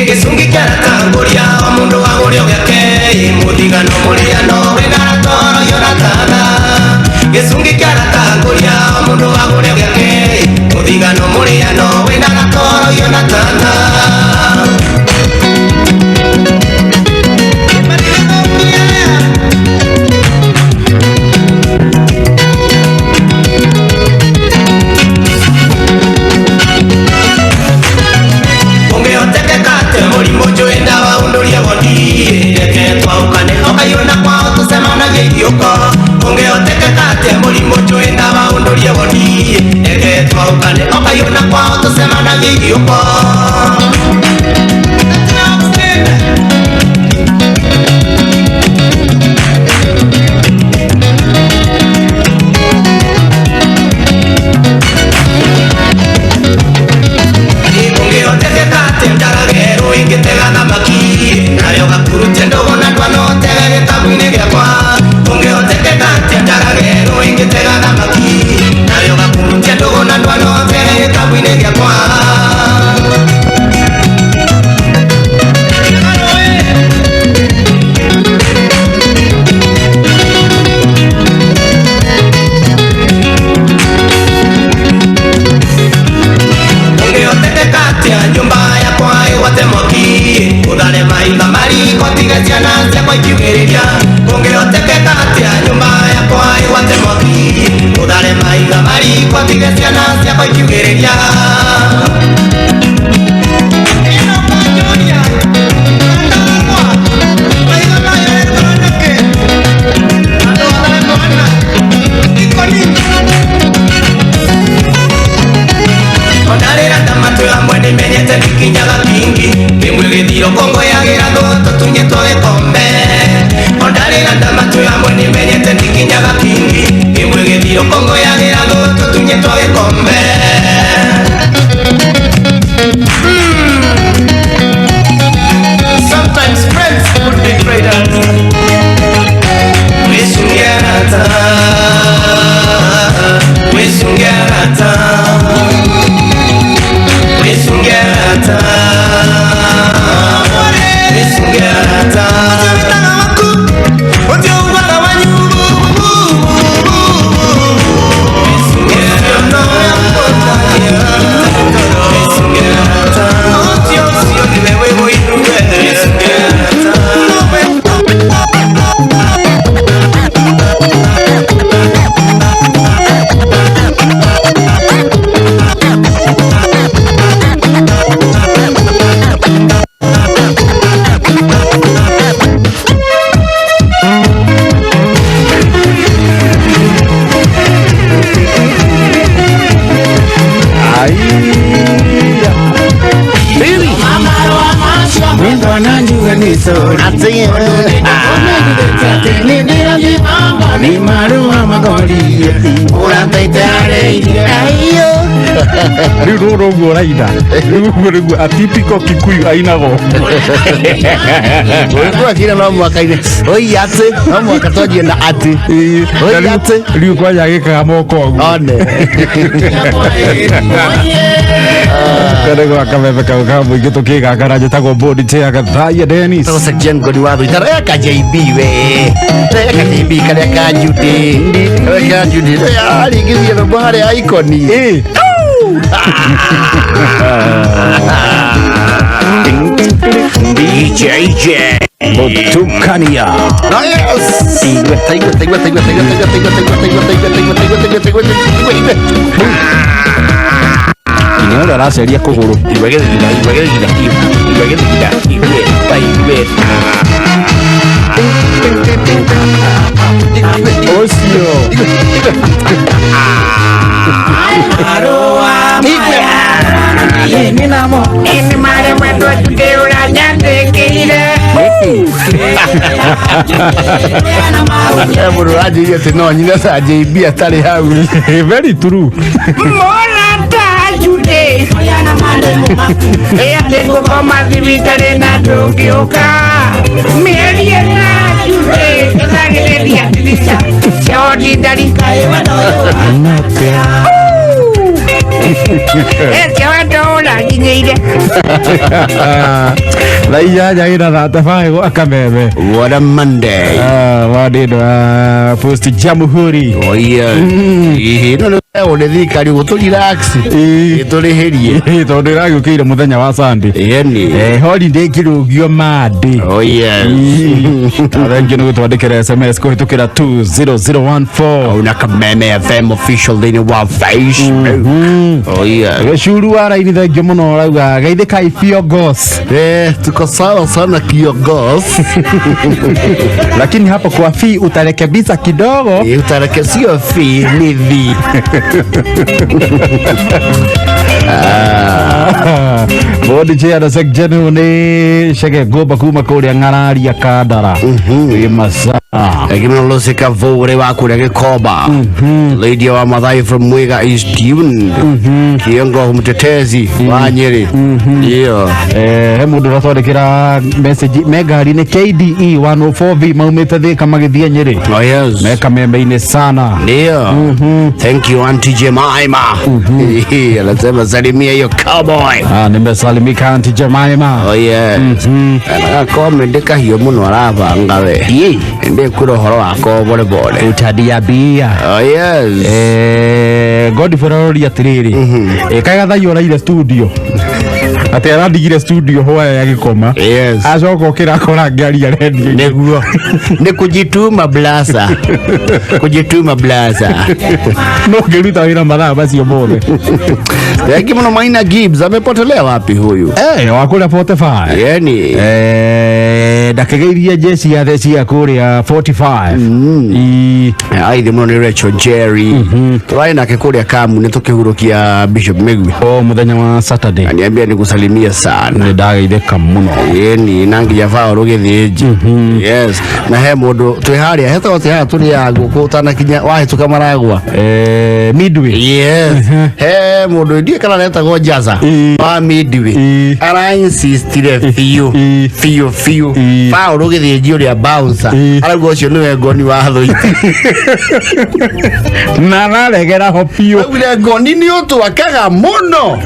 Gĩcungi kĩarata ngũria o mũndũ agũrĩo gĩake mũthigano mũrĩano wĩna toro yoratana. Gĩcungi kĩarata ngũria o mũndũ agũrĩo gĩake mũthigano mũrĩano wĩna toro yoratana. Ũngĩhotekeka atĩa mũrimũ njũĩ ndawa ũndũrie wondi reke twaũkane ũkaiona kwao tũcemanagie ithiũko. Ũngĩhotekeka atĩa mũrimũ njũĩ ndawa ũndũrie wondi reke twaũkane ũkaiona kwao tũcemanagie ithiũko. Ũngĩhotekeka atĩa njaragerwo ingĩtega thamaki nayo gakurutie ndogo na ndwanotege gĩtabu-inĩ gĩakwa. Ũngĩhotekeka atĩa njaragerwo ingĩtega thamaki nayo gakurutie ndogo na ndwanotege gĩtabu-inĩ gĩakwa. Ũngĩhotekeka atĩa nyũmba yakwa ĩgwate mwaki ũthare maitha mariko tige ciana ciakwa ikiugĩrĩria. Ũngĩhotekeka atĩa nyũmba yakwa ĩgwate mwaki ũthare maitha mariko tige ciana ciakwa ikiugĩrĩria. Ondarĩra ndamatũ amwe nĩmenyete ndikinyaga kingi kĩmwe gĩthiro kongoyagĩra thũtũ tunyĩtwo gĩkombe. Ondarĩra ndamatũ amwe nĩmenyete ndikinyaga kingi kĩmwe gĩthiro kongoyagĩra thũtũ tunyĩtwo gĩkombe. Sometimes friends would be traders. Wisungerata, wisungerata, wisungerata, wisungerata. Rĩu rũrũ ũguo ũraina. Rĩu ũguo nĩguo a typical Kikuyu ainagwo. Ũrĩkũ akira no mwaka ine. Oi atĩ, no mwaka twanjie na atĩ. Oi atĩ. Rĩu kwanja agĩkaga moko ũguo. One. Kare gwa kameme kau ka mũingĩ tũkĩgangara njĩtagwo Bodi Chair Gathaiya Dennis. Tagwo Jen Godi wa Thuitara. Eka JB we. Eka JB karĩa ka Judy. Karĩa ka Judy. Aringithia rwĩmbo harĩa icon. Eh. DJ Botukania. Yes. Taigua, taigua, taigua, taigua, taigua, taigua, taigua, taigua, taigua, taigua, taigua, taigua, taigua, taigua, taigua. Nginya ũrĩa araceria kũgũrũ. Igua gĩthigina, igua gĩthigina, igua gĩthigina, igua, taigua. Ũcio. He mũndũ ũranjĩire atĩ no nyine ta JB atarĩ hau. Very true. Thaa inyanya ĩna thate bae gwa kameme. What a Monday. Wandĩ wa post Jamhuri. Oh yeah. Ĩhĩ, no nĩ nĩ thirikari gũtũ relax. Ĩtũrĩhĩrie. Tondũ ĩragĩũkĩire mũthenya wa Sunday. Yeni. Holiday ĩkĩrũgio Monday. Oh yes. Thengiũ nĩ gũtwandĩkĩra SMS kũhĩtũkĩra 20014. Una Kameme FM official thĩinĩ wa Facebook. Oh yeah. Gĩcuru wa raini thengiũ mũno ũrauga geithĩkai Fiongos. Eh, tuko sawa sana Kiongos. Lakini hapo kwa fee utarekebisha kidogo. Eh, utareke sio fee ni vi. Bodi chair na section nĩ Chege Ngũmba kuma kũrĩa Ng'araria Kandara. Wĩ masaa. Lakini Lucy Kavure wa kũrĩa Gĩkomba. Lady wa Mathai from Mwiga East Dune. Kiongo mtetezi wa Nyeri. Ndio. He mũndũ ũratwandĩkĩra message me ngari-inĩ KDE 104V maumĩte Thĩka magĩthiĩ Nyĩrĩ. Oh yes. Me kamembe-inĩ sana. Ndio. Thank you Auntie Jemima. Anasema salimia hiyo cowboy. Ah, nimesalimika Auntie Jemima. Oh yes. Agakomende kahiũ mũno arabanga we. Ndĩkwĩra ũhoro wako bore bore. Utadiabia. Oh yes. Godfrey aroria atĩrĩrĩ, kaĩ Gathaiya ũraire studio atĩ arandigire studio hwaĩ agĩkoma. Yes. Acoka okĩra akora ngĩaria redio. Nĩguo. Nĩ kujituma blaza. Kujituma blaza. No ngĩruta wĩra mathaa macio mothe. Thank you mũno Maina Gibbs amepotelea wapi huyu? Wa kũrĩa 45. Yani. Ndakĩgeithie jeshi ya theci ya kũrĩa 45. Aithi mũno nĩ Rachel Jerry. Tũrarĩ nake kũrĩa Kamu nĩ tũkĩhurũkia Bishop Migwi. O mũthenya wa Saturday. Aniambia nikusalimia sana. Nĩ ndageithĩka mũno. Yeni na nginya Paul gĩthĩnji. Yes. Na he mũndũ twĩ harĩa hetagwo atĩ haha tũrĩaga ngũkũ ũtanakinya wahĩtũka maragwa. Midway. Yes. He mũndũ ndiũĩ kana aretagwo Jaza wa Midway. Ara insistire biũ biũ biũ. Paul gĩthĩnji ũrĩa bouncer. Arauga ũcio nĩwe ngoni wa Thũita. Na araregera ho biũ. Augire ngoni nĩ ũtwakaga mũno.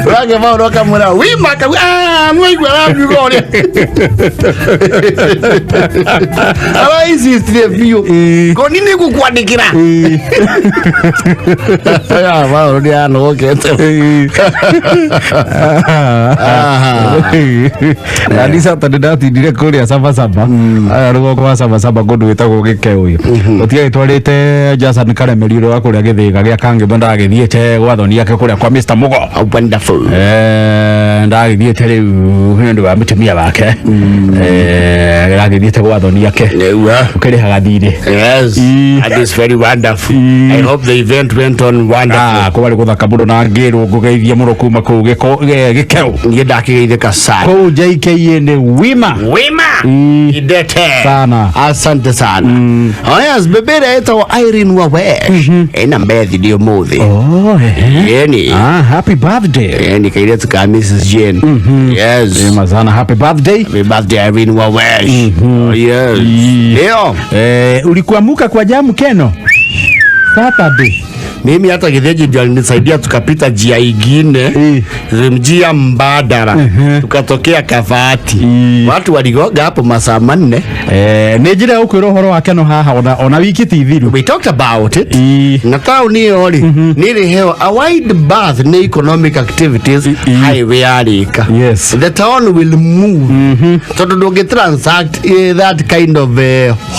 Wake Paul akamwĩra wima akauga "Ah, nĩwaigua arabiuga ũrĩa." Ara insistire biũ. Ngoni nĩ ngũkwandĩkĩra. Ya Paul nĩ anogete. Nani Saturday ndatindire kũrĩa Sabasaba rũgongo wa Sabasaba kũndũ gwĩtagwo Gĩkeũyũ gũtiagĩtwarĩte Jason Karemeri ũrĩa wa kũrĩa Gĩthĩga gĩa Kangĩmba ndagĩthiĩte gwa thoni yake kũrĩa kwa Mr Mugo. Gĩko. Oh, wonderful. Ndagĩthiĩte rĩu nĩ ũndũ wa mũtumia wake. Ndagĩthiĩte gwa thoni ake. Ũkĩrĩhaga thirĩ. Yes, that is very wonderful. I hope the event went on wonderful. Ah, kwarĩ gũthaka mũno na ngĩrwo ngũgeithia mũno kuma kũu gĩko gĩkero. Niĩ ndakĩgeithĩka sana. Kũu JKA nĩ wima. Wima. Idete. Sana. Asante sana. Oh yes, bebe ĩrĩa ĩtagwo Irene Wawesh. Ĩna birthday ũmũthĩ. Oh, ehe. Yeni. Ah, happy birthday. Yeni kairĩtu ka Mrs. Jane. Yes. Wima sana, happy birthday. Happy birthday Irene Wawesh. Oh yes. Ndio. Ulikuamuka kwa jamu Keno? Saturday. Mimi hata Githinji ndio alinisaidia tukapita njia ingine, njia mbadala, tukatokea Kavati. Watu waligonga hapo masaa 4. Nĩ njĩra ya gũkwĩra ũhoro wa Keno haha ona wiki ti thiru. We talked about it. Na taũni ĩyo rĩ nĩ ĩrĩheo a wide berth nĩ economic activities highway yarĩka. Yes. The town will move. Tondũ ndũngĩ transact that kind of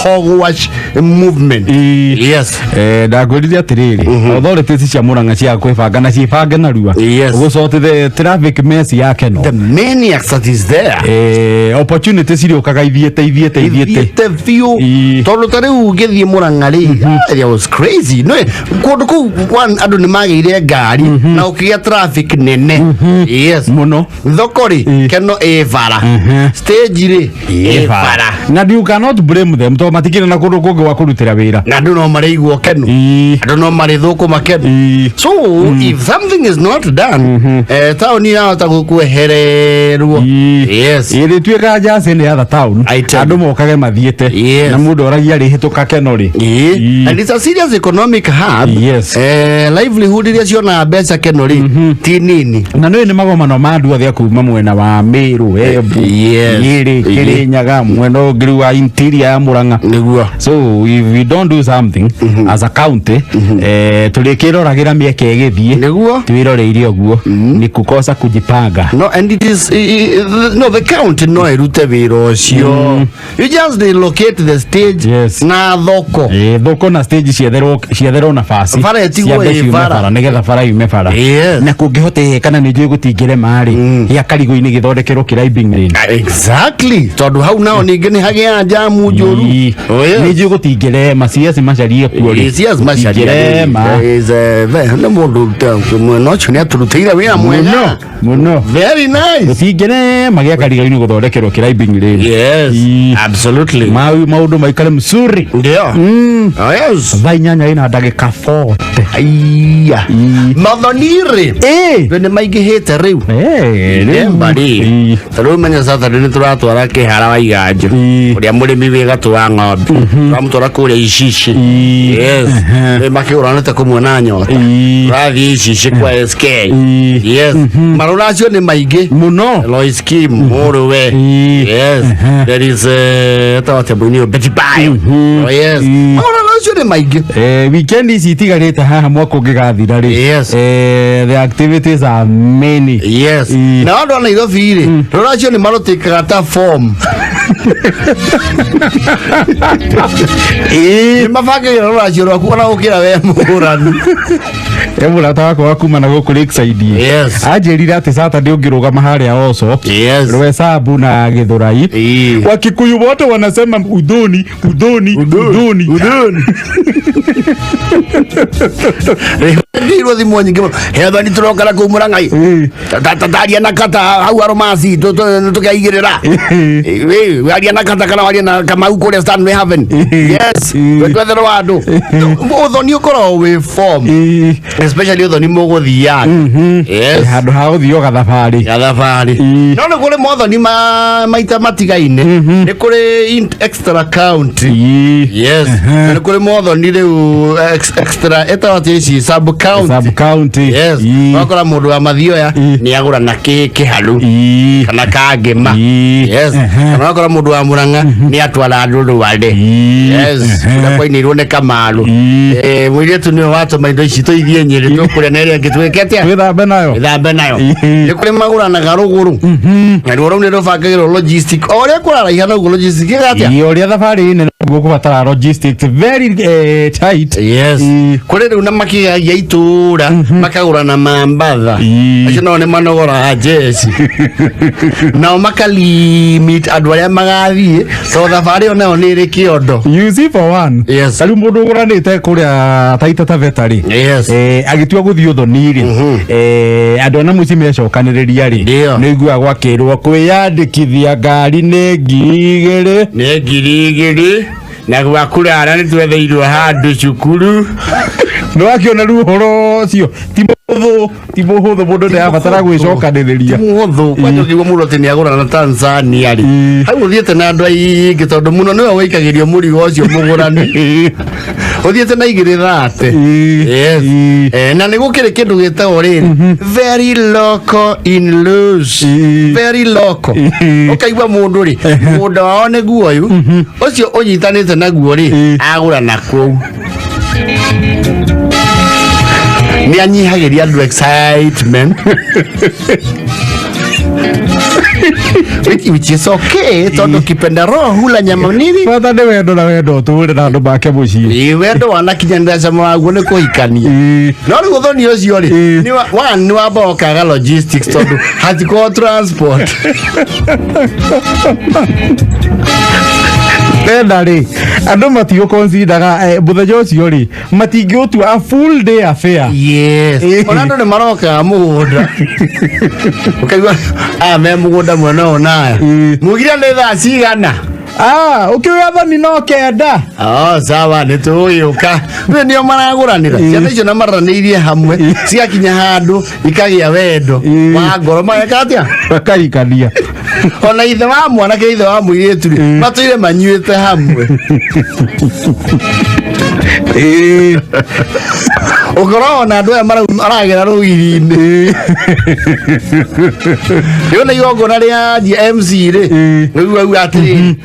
hogwash movement. Yes. Ndakwĩrire atĩrĩrĩ, authorities cia Murang'a cia kwĩbanga na ciĩbange narua. Yes. Gũsort the traffic mess ya Keno. The maniacs that is there. Opportunities irĩũkaga ithiĩte ithiĩte ithiĩte. Ithiĩte biũ. Tondũ ta rĩu ũngĩthiĩ Murang'a rĩ, that was crazy. No, kũndũ kũu one andũ nĩ magĩire ngari na ũkĩgĩa traffic nene. Yes. Mũno. Thoko rĩ, Keno ĩ bara. Stage rĩ, ĩ bara. Na you cannot blame them tondũ matikĩrĩ na kũndũ kũngĩ gwa kũrutĩra wĩra. Na andũ no marĩigwo Keno. Andũ no marĩthũkũma Keno. So if something is not done, taũni yahota gũkwehererwo. Yes. Ĩrĩtuĩkaga Jersey nĩ other town. Andũ mokage mathiĩte. Na mũndũ oragia rĩhĩtũka Keno rĩ. And it's a serious economic hub. Yes. Livelihood iria cionaga mbeca Keno rĩ ti nini. Na nĩ nĩ magomano ma andũ othe a kuma mwena wa Meru, Embu, Nyĩrĩ, Kĩrĩnyaga, mwena ũngĩ rĩu wa interior ya Murang'a. Nĩguo. So if we don't do something as a county, tũrĩkĩroragĩra mĩeke ĩgĩthiĩ. Nĩguo. Twĩroreire ũguo. Ni kukosa kujipanga. No, and it is no, the county no ĩrute wĩra ũcio. You just relocate the stage. Yes. Na thoko. Thoko na stage cietherwo nafasi. Bara ĩtigwo Ciambe ĩ ciume bara. bara nĩgetha bara yume bara. Yes. Na kũngĩhoteka na nĩ njũĩ gũtingĩrema rĩ, gĩa Karigũ-inĩ gĩthondekerwo climbing lane. Exactly. Tondũ hau nao ningĩ nĩ hagĩaga jamu njũru. Oh, yes. Nĩ njũĩ gũtingĩrema CS macarie kuo rĩ. Yes, macaria. Gũtingĩrema. Is nĩ mũndũ mwena ũcio nĩ atũrutĩire wĩra mwega. Mũno. Very nice. Gũtingĩrema gĩa Karigũ-inĩ gũthondekerwo climbing lane. Yes. Absolutely. Maũndũ maikare mzuri. Ndio. Oh, yes. Thaa 8 ina ndagĩka 40. Aiya. Mathoni rĩ. Nĩ maingĩhĩte rĩu. Ndemba rĩ. Ta rĩu menya Saturday nĩ tũratwara kĩhara wa Iganjo. Ũrĩa mũrĩmi wĩ gatũ wa ng'ombe. Tũramũtwara kũrĩa Icici. Yes. Rĩ makĩgũranĩte kũmwe na nyota. Tũrathiĩ Icici kwa SK. Yes. Marũra acio nĩ maingĩ. Mũno. Lois Kim, mũrũwe. Yes. There is ĩtagwo atĩa mũini ũyũ? Betty Bayo. Oh, yes. Marũra acio nĩ maingĩ. Weekend ici itigarĩte haha mwaka ũngĩgathira rĩ. Yes. The activities are many. Yes. Na andũ a Nairobi rĩ, rũra acio nĩ marũtĩkaga ta form. Nĩ mabangagĩra rũracio rwaku ona gũkĩra we mũgũrani. Mũrata wakwa wa kuma na gũkũ Lakeside. Yes. Anjĩrire atĩ Saturday ũngĩrũgama harĩa Oso. Yes. Rwesabu na Githurai. Wakikuyu wote wanasema udhoni, udhoni, udhoni. Udhoni. Ndirwo thimũ nyingĩ mũno. Hetha nĩ tũrokara kũu Mũrang'a. Taria na kata hau Aromasi tũkeigĩrĩra. Waria na kata kana waria na Kamau kũrĩa Stanley Haven. Yes. Twetherwo andũ. Ũthoni ũkoragwo wĩ form. Especially ũthoni mũgũthiaga. Yes. Handũ ha gũthiĩ gathabarĩ. Gathabarĩ. No nĩ kũrĩ mothoni maita matigaine. Nĩ kũrĩ extra county. Yes. Nĩ kũrĩ mothoni rĩu extra ĩtagwo atĩa ici sub county. Sub county. Yes. Wakora mũndũ wa Mathioya nĩ agũra na kĩharu kana kangĩma. Yes. Kana wakora mũndũ wa Murang'a nĩ atwara andũ Rware. Yes. Kũrĩa kwainĩirwo nĩ Kamaru. Mũirĩtu nĩwe watũma indo ici tũithiĩ Ithuĩ Nyĩrĩ tũkũrĩa na ĩrĩa ĩngĩ twĩke atĩa? Twĩthambe nayo. Twĩthambe nayo. Nĩ kũrĩ magũranaga rũgũrũ. Naruo rũu nĩ rũbangagĩrwo logistic. O ũrĩa kũraraiha noguo logistic ĩga atĩa? Ĩ, ũrĩa thabarĩ nene noguo kũbatara logistics very tight. Yes. Kũrĩ rĩu na makĩgagia itũũra makagũrana mambatha. Acio nao nĩ manogoraga njeci. Nao makalimit andũ arĩa magathiĩ tondũ thabarĩ ĩyo nayo nĩ ĩrĩ kĩondo. You see for one. Yes. Ta rĩu mũndũ ũgũranĩte kũrĩa Taita Taveta rĩ. Yes. Agĩtua gũthiĩ ũthoni rĩ. Andũ a na mũciĩ mecokanĩrĩria rĩ. Nĩ ũiguaga gwakĩrwo kwĩyandĩkithia ngari nĩ 2000. Nĩ 2000 na gwa kũrara nĩ twetheirwo handũ cukuru. Nĩ wakĩona rĩu ũhoro ũcio ti mũhũthũ ti mũhũthũ mũndũ nĩ arabatara gwĩcokanĩrĩria. Ti mũhũthũ kwanja ũkĩigua mũndũ atĩ nĩ agũra na Tanzania rĩ hau ũthiĩte na andũ aingĩ tondũ mũno nĩwe wĩikagĩrio mũrigo ũcio mũgũrani ũthiĩte na igĩrĩ thate. Yes. Na nĩ gũkĩrĩ kĩndũ gĩtagwo rĩrĩ very local in loose very local ũkaigua mũndũ rĩ mũgũnda wao nĩguo ũyũ ũcio ũnyitanĩte naguo rĩ agũra na kũu nĩ anyihagĩria andũ excitement which is okay tondũ kipenda roho hula nyama nini bata nĩ wendo na wendo ũtũre na andũ make mũciĩ. Ĩ, wendo wanakinyanĩra cama waguo nĩ kũhikania no rĩu ũthoni ũcio rĩ nĩ one nĩ wamba ũkaga logistics tondũ hatikorwo transport. Tena rĩ andũ matigũconsideraga mũthenya ũcio rĩ matingĩũtua a full day affair. Yes. Ona andũ nĩ marokaga mũgũnda ũkaigua aya me mũgũnda mwena ũyũ na aya mugire nĩ thaa cigana? Ah, ũkĩuga thoni no 9. Oh, sawa nĩ tũgũgĩũka rĩu nĩo maragũranĩra ciana icio na maranĩirie hamwe cigakinya handũ ikagĩa wendo wa ngoro mageka atĩa? Makahikania. Ona ithe wa mwanake ithe wa mũirĩtu rĩ matũire manyuĩte hamwe ũkorwo ona andũ aya maragera rũgiri-inĩ rĩu na igongona rĩa MC rĩ nĩguo auga atĩrĩrĩ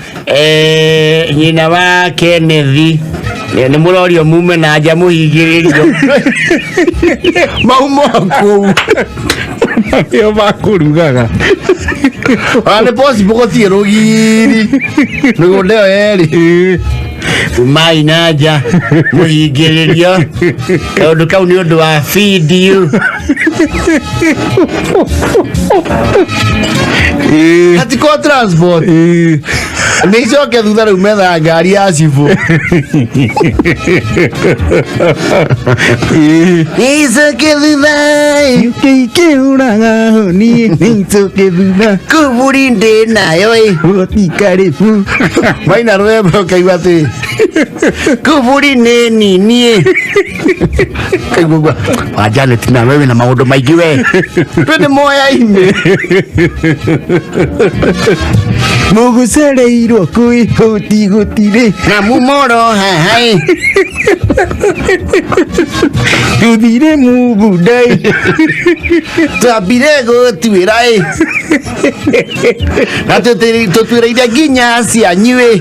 nyina wa Kenneth nĩ mũrorio mume na nja mũhingĩrĩrio mauma kũu nĩo makũrugaga. Ona nĩ possible gũthiĩ rũgiri mĩgũnda ĩyo yerĩ umai na nja mũhingĩrĩrio kaũndũ kau nĩ ũndũ wa video hatiko transport nĩ icoke thutha rĩu methaga ngari ya cibũ icoke thutha ikĩũraga niĩ nĩicoke thutha kuburi ndĩ nayo ĩ gũtikaribu maina rwembo ũkaigua atĩ kuburi nĩ nini kaigua gua wa Janet na wewe na maũndũ maingĩ we twĩ nĩ moya-inĩ mũgũcereirwo kwĩ hũti gũtirĩ na mumoro haha ĩ tũthire mũgũnda ĩ twambire gũtuĩra ĩ na tũtuĩrĩire nginya cianyu ĩ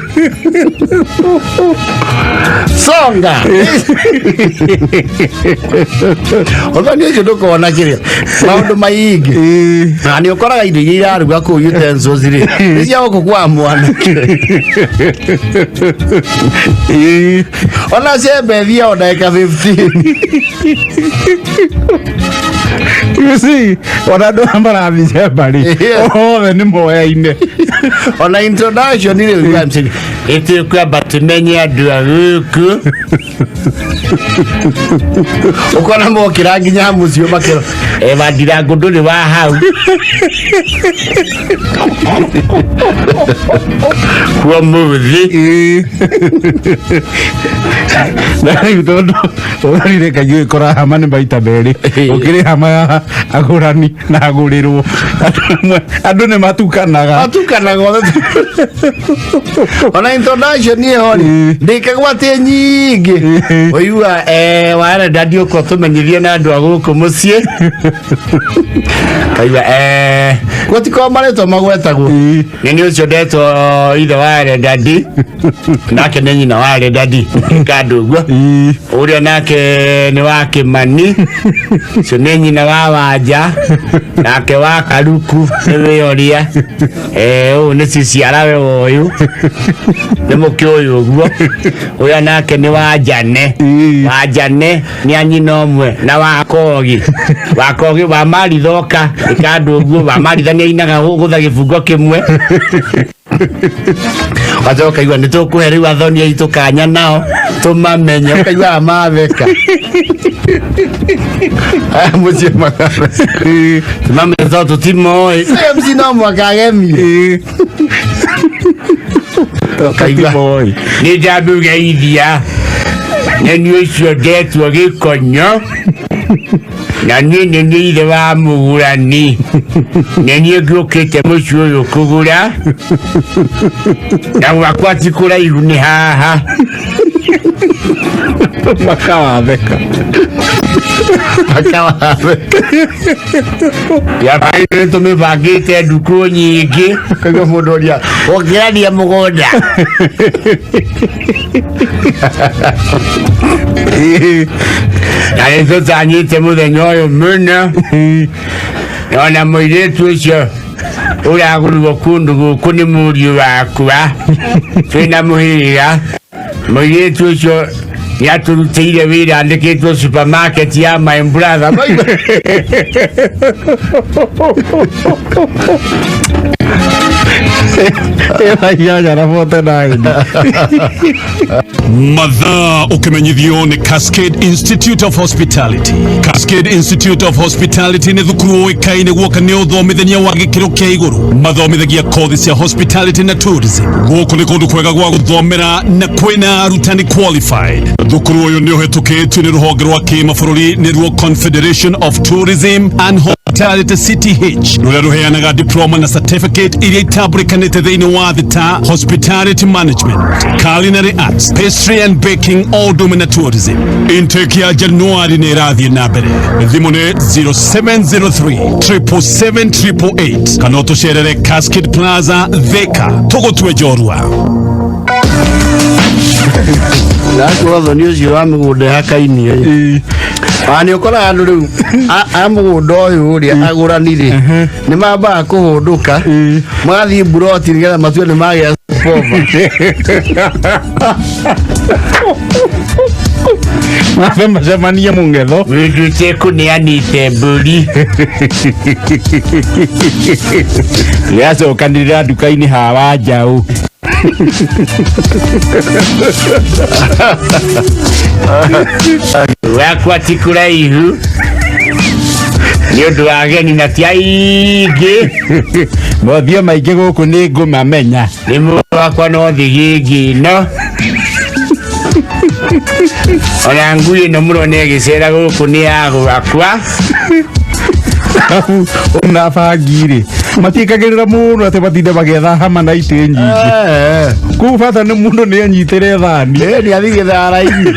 songa ũthoni ũcio ndũkona kĩrĩa maũndũ maingĩ na nĩ ũkoraga indo iria iraruga kũu utensils rĩ nĩ cia gũkũ kwa mwanake ona cembe thiao ndagĩka 15. You see, ona andũ aya marathiĩ cemba rĩ othe nĩ moyaine. Ona introduction rĩ ũigua mcini ĩtĩkwamba tũmenye andũ a gũkũ ũkona mokĩra nginya mũciĩ makĩra Eva Ndirango ndũrĩ wa hau kuo mũthĩ. Na rĩu tondũ ũthonire kaingĩ ũgĩkora hama nĩ maita merĩ ũkĩrĩ hama ya agũrani na agũrĩrwo andũ nĩ matukanaga. Matukanaga othe ona Na introduction ĩyo rĩ ndĩkagwatie nyingĩ ũigua warenda ndiũka ũtũmenyithie na andũ a gũkũ mũciĩ kaigua gũtikorwo marĩtwa magwetagwo. Nĩ nĩ ũcio ndetwo ithe wa Rendadi, nake nĩ nyina wa Rendadi kandũ ũguo, ũrĩa nake nĩ wa Kĩmani, ũcio nĩ nyina wa Wanja, nake wa Karuku nĩ wĩoria, ũyũ nĩ ciciarawe, ũyũ nĩ mũkĩũyũ ũguo, ũrĩa nake nĩ wa Jane, wa Jane nĩ a nyina ũmwe na wa Kogi, wa Kogi wa Marithoka ĩkandũ ũguo, wa Maritha nĩ ainaga gũtha gĩbungo kĩmwe. Wacoka ũkaigua nĩ tũkũhe rĩu athoni aitũ kanya nao tũmamenye, ũkaigua matheka. Aya mũciĩ magatheka tũmamenye tondũ tũtimoĩ. MC no mwaka agemie. Ũkaigua nĩ ndamũgeithia, nĩ niĩ ũcio ndetwo gĩkonyo, na niĩ nĩ niĩ ithe wa mũgũrani, nĩ niĩ ngĩũkĩte mũciĩ ũyũ kũgũra, na gwakwa ti kũraihu, nĩ haha. Makawatheka. Makawatheka yabaĩ tũmĩbangĩte ndukũ nyingĩ. Kaigua mũndũ ũria ũngĩrania mũgũnda na nĩ tũtanyĩte mũthenya ũyũ mũno, ona mũirĩtu ũcio ũragũrirwo kũndũ gũkũ nĩ mũriũ wakwa twĩna mũhĩrĩga. Mũirĩtu ũcio nĩ atũrutĩire wĩra, andĩkĩtwo supermarket ya my brother. 8:49. Mathaa ũkĩmenyithio nĩ Cascade Institute of Hospitality. Cascade Institute of Hospitality nĩ thukuru ũĩkaine guoka nĩ ũthomithania wa gĩkĩro kĩa igũrũ. Mathomithagia kothi cia hospitality na tourism. Gũkũ nĩ kũndũ kwega gwa gũthomera na kwĩna arutani qualified. Thukuru ũyũ nĩ ũhetũkĩtio nĩ rũhonge rwa kĩmabũrũri, nĩruo Confederation of Tourism and Hospitality, CTH, rũrĩa rũheanaga diploma na certificate iria itambũrĩkanĩte thĩinĩ wa thĩ ta hospitality management, culinary arts, pastry and baking, o ũndũ ũmwe na tourism. Intake ya Januari nĩ ĩrathiĩ na mbere. Thimũ nĩ 0703 777 888 kana ũtũcerere Cascade Plaza, Thika. Tũgũtue njorua. Ndakorwo thoni ũcio wa mĩgũnda ĩhakainie a nĩ ũkoraga andũ rĩu a mũgũnda ũyũ ũrĩa agũrani rĩ nĩ mambaga kũhũndũka magathiĩ mburoti nĩgetha matue nĩ magĩa pova. Mabe macemanie mũng'etho. Wĩnduĩte kũneanĩte mbũri. Yacokanĩrĩra nduka-inĩ ha Wanjaũ. Wakwa ti kũraihu nĩ ũndũ wa ageni na ti aingĩ. Mothiũ maingĩ gũkũ nĩ ngũmamenya. Nĩ mũndũ wakwa no thigĩngĩ ĩno, ona ngui ĩno mũrona ĩgĩcera gũkũ nĩ ya gwakwa. Ona bangi rĩ matiĩkagĩrĩra mũno atĩ matinde magĩetha hama na itĩ nyingĩ kũu, bata nĩ mũndũ nĩ anyitĩre thani. Nĩ athiĩ gĩthara-inĩ.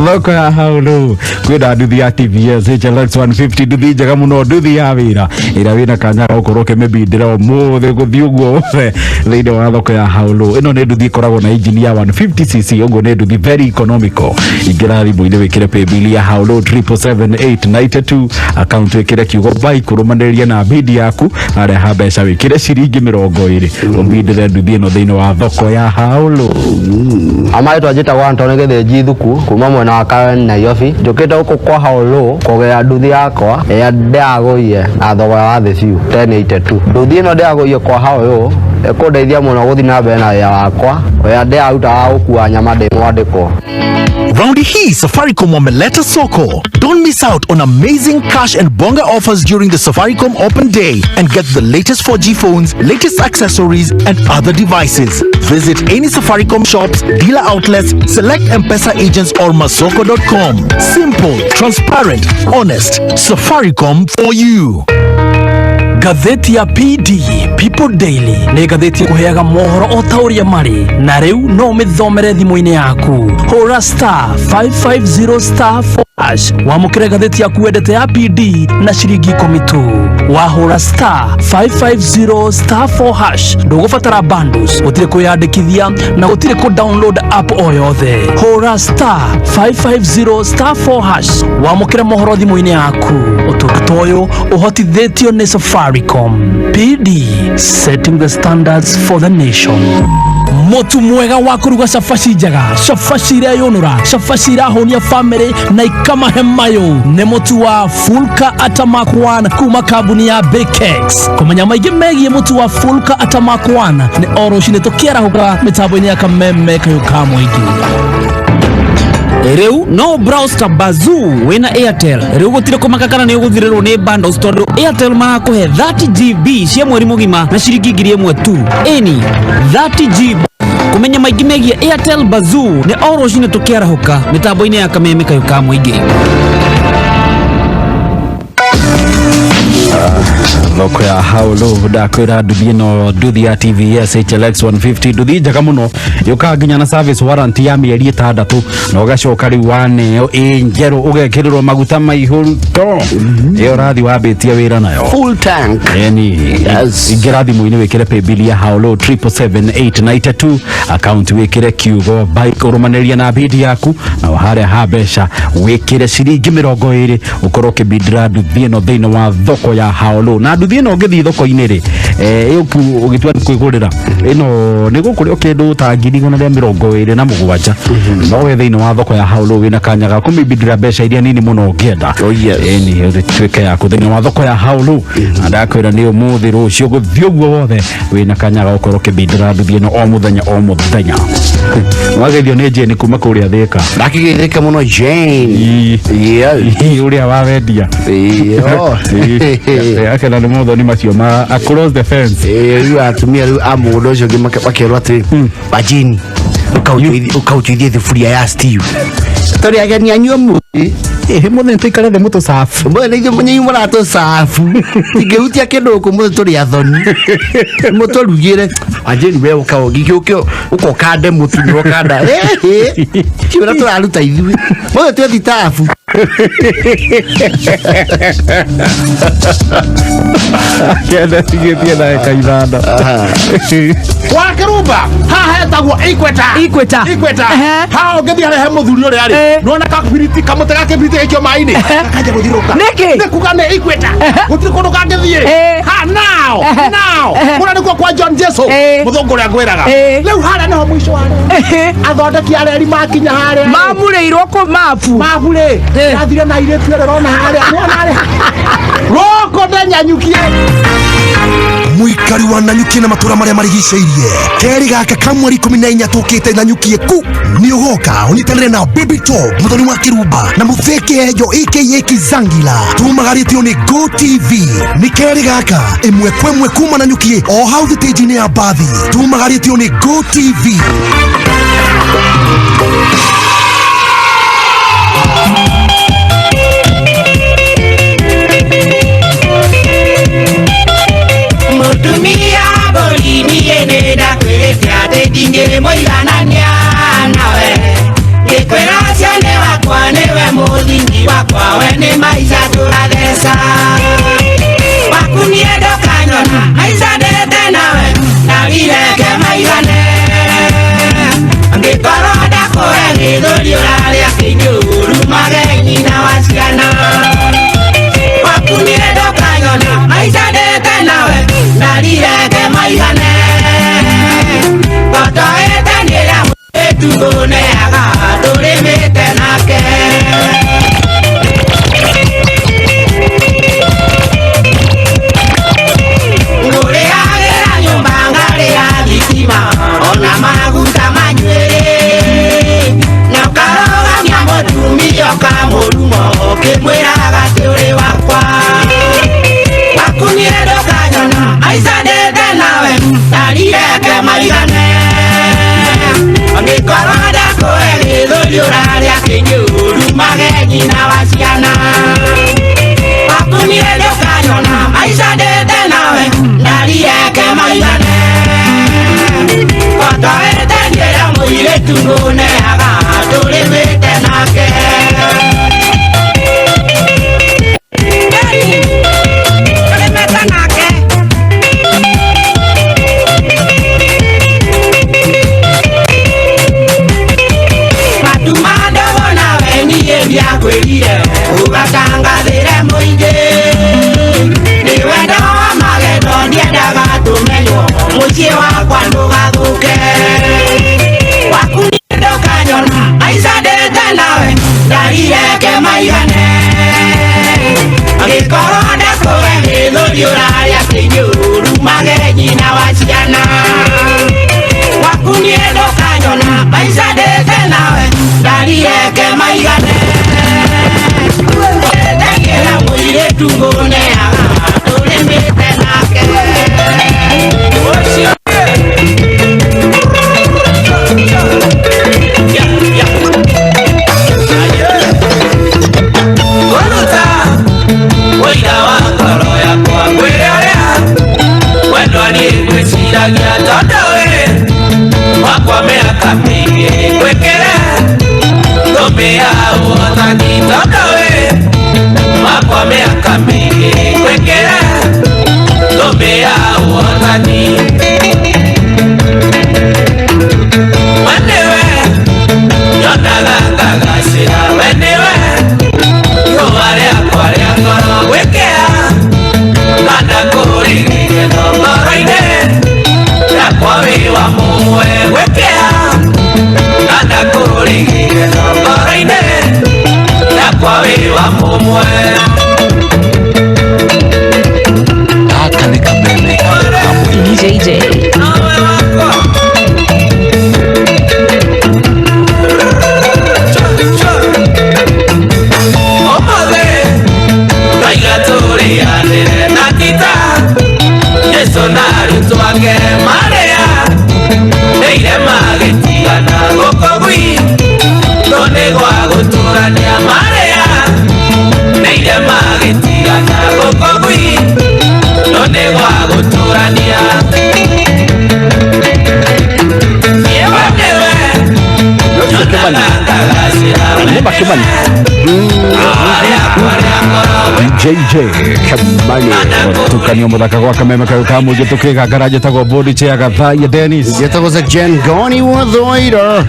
Thoko ya hau rĩu kwĩna nduthi ya TVS HLX 150, nduthi njega mũno, nduthi ya wĩra ĩrĩa wĩna kanya ga gũkorwo ũkĩmĩbindĩra ũmũthĩ gũthiĩ ũguo wothe thĩinĩ wa thoko ya haulu. Ĩno nĩ nduthi ĩkoragwo na engine ya 150 cc, ũguo nĩ nduthi very economical. Ingĩra thimũ-inĩ wĩkĩre paybill ya haulu 777 892, account wĩkĩre kiugo buy kũrũmanĩrĩria na bidi yaku, harĩa ha mbeca wĩkĩre ciringi 20 ũbindĩre nduthi ĩno thĩinĩ wa thoko ya haulu. Amarĩtwa njĩtagwo Antony Gĩthĩnji Thuku kuma mwena wa Karen, Nairobi. Njũkĩte gũkũ kwa Haulu kũgĩra nduthi yakwa ĩrĩa ndĩragũrire na thogora wa thĩ biũ 1082. Nduthi ĩno ndĩragũrire kwa Haulu ĩkũndeithia mũno gũthiĩ na mbere na wĩra wakwa ũrĩa ndĩraruta wa gũkua nyama ndĩ mwandĩkwo. Raundi hii Safaricom wameleta soko. Don't miss out on amazing cash and bonga offers during the Safaricom Open Day and get the latest 4G phones, latest accessories and other devices. Visit any Safaricom shops, dealer outlets, select M-Pesa agents or masoko.com. Simple, transparent, honest. Safaricom for you. Ngathĩti ya PD People Daily nĩ ngathĩti ĩkũheaga mohoro o ta ũrĩa marĩ, na rĩu no ũmĩthomere thimũ-inĩ yaku. Hũra star 550 star 4 hash wamũkĩre ngathĩti yaku wendete ya PD na ciringi 10 tu. Wahũra star 550 star 4 hash ndũgũbatara bundles, gũtirĩ kwĩyandĩkithia na gũtirĩ kũ download app o yothe. Hũra star 550 star 4 hash wamũkĩre mohoro thimũ-inĩ yaku. Ũtungata ũyũ ũhotithĩtio nĩ Safaricom. PD, setting the standards for the nation. Mũtu mwega wa kũruga cabaci njega, cabaci ireyũnũra, cabaci irahũnia bamĩrĩ na ikamahe mayũ, nĩ mũtu wa Fulka Atamak 1 kuma kambuni ya Bakex. Kũmenya maingĩ megiĩ mũtu wa Fulka Atamak 1 nĩ o rũcinĩ tũkĩarahũka mĩtambo-inĩ ya Kameme Kayũ ka Mũingĩ. Rĩu no browse ta bazoo wĩna Airtel. Rĩu gũtirĩ kũmaka kana nĩ ũgũthirĩrwo nĩ bundles, tondũ Airtel marakũhe 30 GB cia mweri mũgima na ciringi 1000 tu. Ĩni 30 GB. Kũmenya maingĩ megiĩ Airtel Bazoo nĩ o rũcinĩ tũkĩarahũka mĩtambo-inĩ ya Kameme Kayũ ka Mũingĩ. Thoko ya haulu, ndakwĩra nduthi ĩno, nduthi ya TVS HLX 150, nduthi njega mũno, yũkaga nginya na service warranty ya mĩeri 6, na ũgacoka rĩu waneo ĩ njerũ, ũgekĩrĩrwo maguta maihũru to ĩyo ũrathi wambĩtie wĩra nayo full tank. Yani ingĩra thimũ-inĩ, wĩkĩre paybill ya haulu 777892, account wĩkĩre kiugo bike, ũrũmanĩrie na bidi yaku, na harĩa ha mbeca wĩkĩre ciringi 20, ũkorwo ũkĩbindĩra nduthi ĩno thĩinĩ wa thoko ya haulu. Na nduthi ĩno ũngĩthiĩ thoko-inĩ rĩ, ũgĩtua nĩ kwĩgũrĩra ĩno, nĩ gũkũrĩ kĩndũ ta 127,000, no we thĩinĩ wa thoko ya haulu wĩna kanya ga kũmĩbindĩra mbeca iria nini mũno ũngĩenda. Ĩni ĩtuĩke yaku thĩinĩ wa thoko ya haulu, na ndakwĩra nĩ ũmũthĩ, rũciũ, gũthiĩ ũguo wothe, wĩna kanya ga gũkorwo ũkĩbindĩra nduthi ĩno o mũthenya o mũthenya. Wageithio nĩ Jane kuma kũrĩa Thĩka. Ndakĩgeithĩka mũno Jane. Ũrĩa wa wendia akena nĩ mothoni macio ma across the fence. Rĩu atumia rĩu a mũgũnda ũcio ũngĩ makerwo atĩrĩ, wajini ũkaũtuithie thuburia ya stew, tũrĩ ageni anyu ũmũthĩ. Ĩhĩ, mũthĩ tũikare thĩ mũtũcabu. Mũthĩ nĩ ithuĩ mũnyinyi mũratũcabu, tingĩhutia kĩndũ gũkũ mũthĩ, tũrĩ athoni, mũtũrugĩre. Wajeni, we ũka ũgĩũke ũka ũkande mũtu, nĩ ũkanda ti ũrĩa tũraruta ithuĩ mũthĩ, twĩ thitabu. Kenda cigĩtie ndagĩka 5. Wa kĩrumba haha hetagwo Equator. Equator. Equator. Haha ũngĩthiĩ harĩa he mũthuri ũrĩa rĩ, nĩwona kabiriti, kamũtĩ ga kĩbiriti gaikio maĩ-inĩ, gakanja gũthirũka. Nĩkĩ? Nĩ kuga nĩ Equator, gũtirĩ kũndũ kangĩthiĩ. Ha now now kũrĩa nĩkuo kwa John Jesu, mũthũngũ ũrĩa ngwĩraga. Rĩu harĩa nĩho mũico wa reri, athondeki a reri makinya harĩa. Mamurĩirwo kũ mabu? Mabu rĩ, rathire na airĩtu ĩrĩa ũrona harĩa, nĩwona harĩa rũkũ ndenyanyukie. Mũikari wa Nanyuki na matũra marĩa marigicĩirie, kerĩ gaka ka mweri 14 tũkĩte Nanyuki ku nĩ ũgoka ũnyitanĩre na Baby Top, mũthoni wa kĩrumba, na mũtheke Hejo aka Kizangila. Tumagarĩtio nĩ Go TV. Nĩ kerĩ gaka 1 kwa 1 kuma Nanyuki o hau thitĩnji-inĩ ya mbathi. Tumagarĩtio nĩ Go TV. Mũtumia mbũri, niĩ nĩ ndakwĩrĩte atĩ ndingĩmũiganania nawe, ngĩkwĩra ũcio nĩ wakwa, nĩwe mũthingi wakwa, we nĩ maica tũratheca waku, niĩ ndũkanyona maica ndĩte nawe na wireke maigane, angĩkorwo ndakũhe. maigane Angĩkorwo ndakũhe gĩthũri ũrarĩa kĩnyũru mage nyina wa ciana Waku niĩ ndũkanyona maica ndĩte nawe ndarĩreke maigane Ndagĩra mũirĩtu ngũneaga tũrĩmĩte nake Ũcio JJ Kimani tukanio muthaka gwa kameme kayo ka mũingĩ tũkĩgangara njĩtagwo Bodi Chair Gathaiya Dennis njĩtagwo Sir Jen Goni Wathoira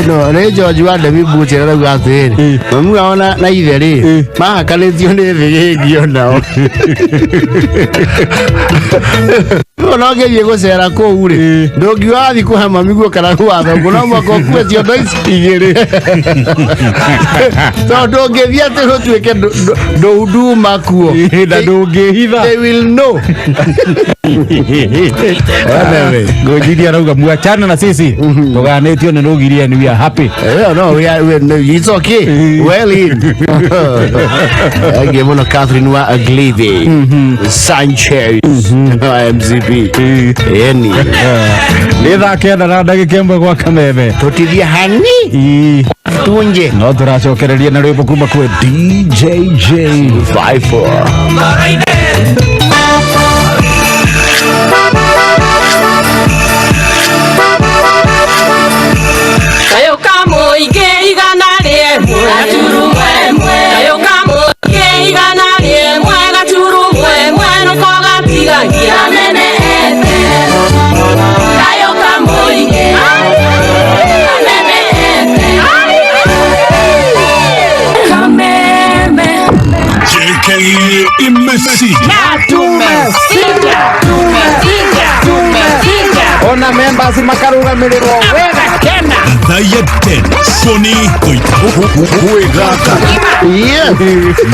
no nĩ George wa Demi Butcher arauga atĩrĩrĩ mami wao na ithe rĩ mahakanĩtio nĩ thĩ gĩngĩ onao no ngĩthiĩ gũcera kũu rĩ ndũngiuga wathiĩ kũhe mami guo kana gwa thoguo no mũhaka ũkue ciondo ici igĩrĩ tondũ ndũngĩthiĩ atĩ gũtuĩke ndũnduma kuo na ndũngĩhitha they will know. Ngũnjiria arauga mwachana na sisi tũganĩtio nĩ rũgiria and we are happy. No, we are, no, it's okay. Well in. Ngĩ mũno Catherine wa Aglithi Sanchez MCP eni nĩ thaa 9 na ndagĩka 1 gwa kameme tũtithie hani tunje no tũracokereria na rwĩmbo kuma kwĩ DJJ 54. Ona members makarugamirĩrwo wega kena Gathaiya Dennis Sony Koita Kwĩganga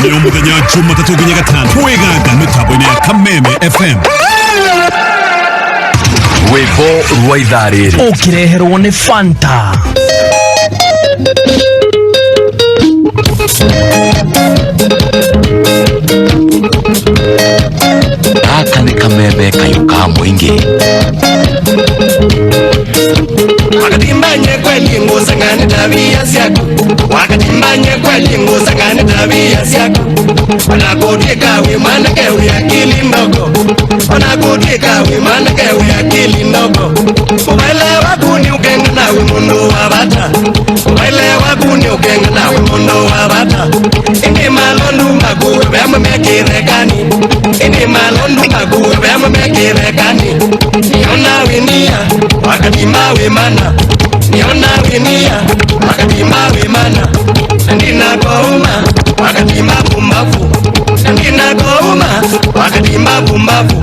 nĩ mũthenya wa Jumatatũ nginya Gatano Kwĩganga mĩtambo-inĩ ya Kameme FM. Rwĩmbo rwa ithaa rĩrĩ ũkĩreherwo nĩ Fanta. Gaka nĩ kameme kayũ ka mũingĩ. Wakatimbanye kweli ngusangane tabia ciaku wakatimbanye kweli ngusangane tabia ciaku onakutwika wi mwanake wi akili ndogo onakutwika wi mwanake wi akili ndogo ubaile waku ni ukenga nawe mundu wa bata ubaile waku ni ukenga nawe mundu wa bata indi malondu makuwe bamwe mekirekani indi malondu makuwe bamwe mekirekani niona winia wakatima wimana niona winia wakatima wimana ndina kouma wakatima pumbavu ndina kouma wakatima pumbavu.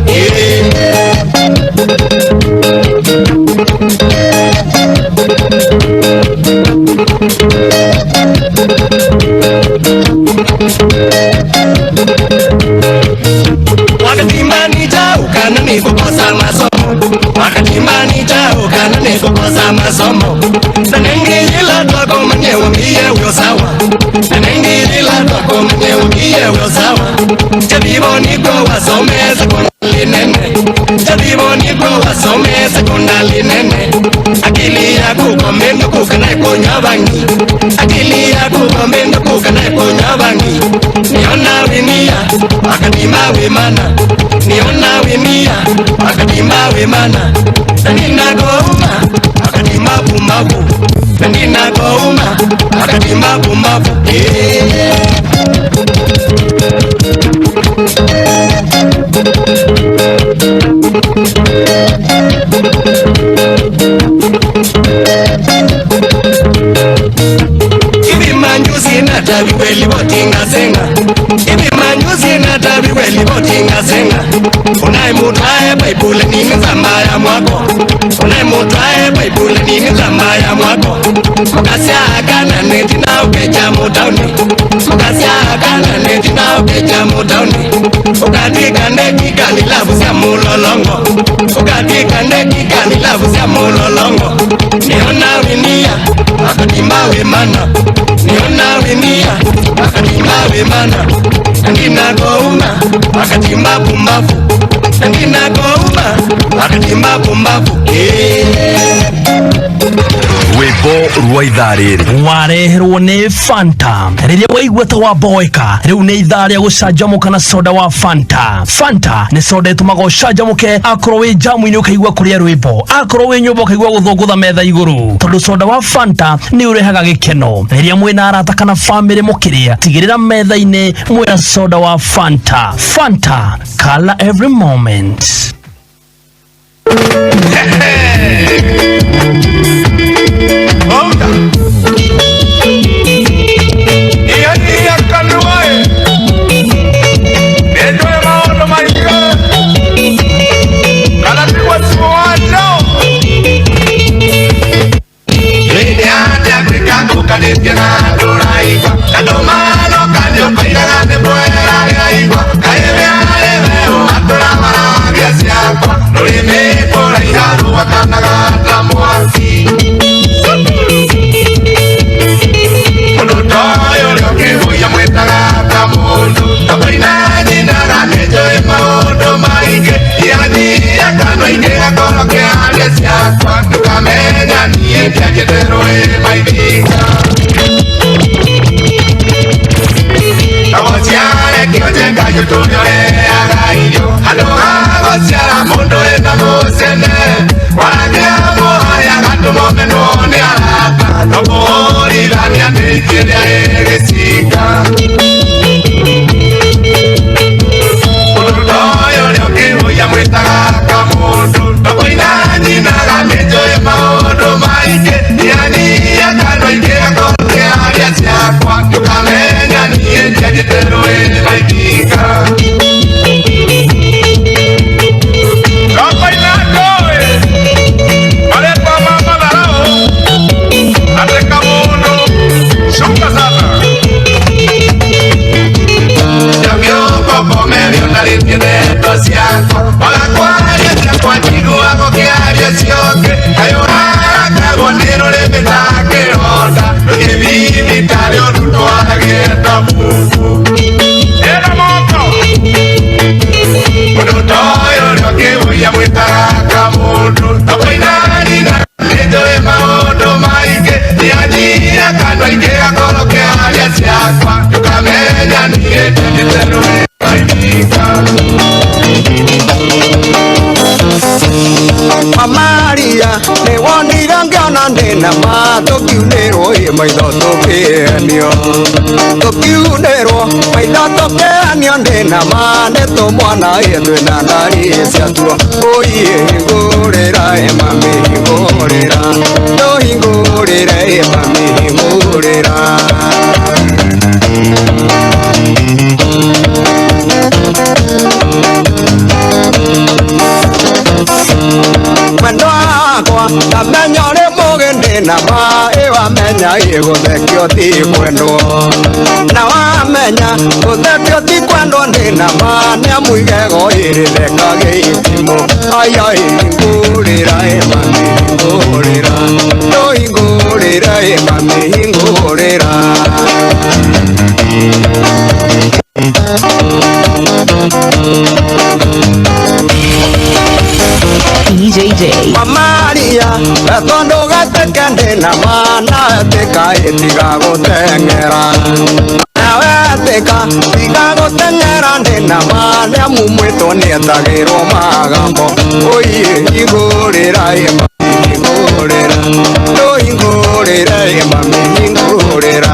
Wakatimani chao kana ni kukosa masomo, wakatimani chao kana ni kukosa masomo. Nanengilila twako mwenyewe mie uyo sawa, nanengilila twako mwenyewe mie uyo sawa. Jaribu niko wasome sekondari nene, jaribu niko wasome sekondari nene. Akili yako komendo kukana kunywa bangi, akili yako komendo kukana kunywa bangi. Niona winia akatima wimana, niona winia akatima wimana. Nina goma akatima bumavu, nina goma akatima bumavu. Ibimanjuzi na tabiweli botinga senga, ibimanjuzi na tabiweli botinga senga. Unaye mutwae baibule nini zamba ya mwako, unaye mutwae baibule nini zamba ya mwako. Mukasya akana netina ukecha mutauni, mukasya akana netina ukecha mutauni. Ukatika ndekika nilavu sya mulolongo, ukatika ndekika nilavu sya mulolongo. Niona winia akatima wimana, niona winia akatima wimana. Nina gouma akatima pumbavu, nina gouma akatima pumbavu. Rwimbo rwa ithaa rĩrĩ wareherwo nĩ Fanta. Rĩrĩa waigua ta wamboeka, rĩu nĩ ithaa rĩa gũcanjamũka na soda wa Fanta. Fanta nĩ soda ĩtũmaga ũcanjamũke, akorwo wĩ jamu-inĩ ũkaigua kũrĩa rwĩmbo, akorwo wĩ nyũmba ũkaigua gũthũngũtha metha igũrũ, tondũ soda wa Fanta nĩ ũrehaga gĩkeno. Rĩrĩa mwĩna arata kana famĩlĩ mũkĩrĩa, tigĩrĩra metha-inĩ mwĩna soda wa Fanta. Fanta, color every moment. Maria nĩwonire ngĩona ndĩna ma tũkiunĩrwo ĩ maitho tũkĩenio, tũkiunĩrwo maitho tũkĩenio ndĩna ma nĩ tũmwana ĩ twĩna ndari ciatuo. Ũiĩ hingũrĩra ĩ mami hingũrĩra, tũhingũrĩre ĩ mami hingũrĩra. Mwendwa wakwa ndamenya ũrĩ mũgĩ ndĩna ma ĩ wamenya ĩ gũthekio ti kwendwo, na wamenya Mũthenya mũtheke ti kwendwo ndĩ na ma nĩ amu igego ĩrĩthekage itimũ. Aya hingũrĩra ĩ mami hingũrĩra, ndũhingũrĩra ĩ mami hingũrĩra. DJJ. Mamaria, tondu gateke ndĩ na ma na etĩka ĩtiga gũteng'era. Nawe etĩka tiga gũteng'era ndĩ na ma nĩ amu mwĩtwo nĩetagĩrwo magambo. Ũiĩ hingũrĩra ĩ mami hingũrĩra, ndũhingũrĩra ĩ mami hingũrĩra.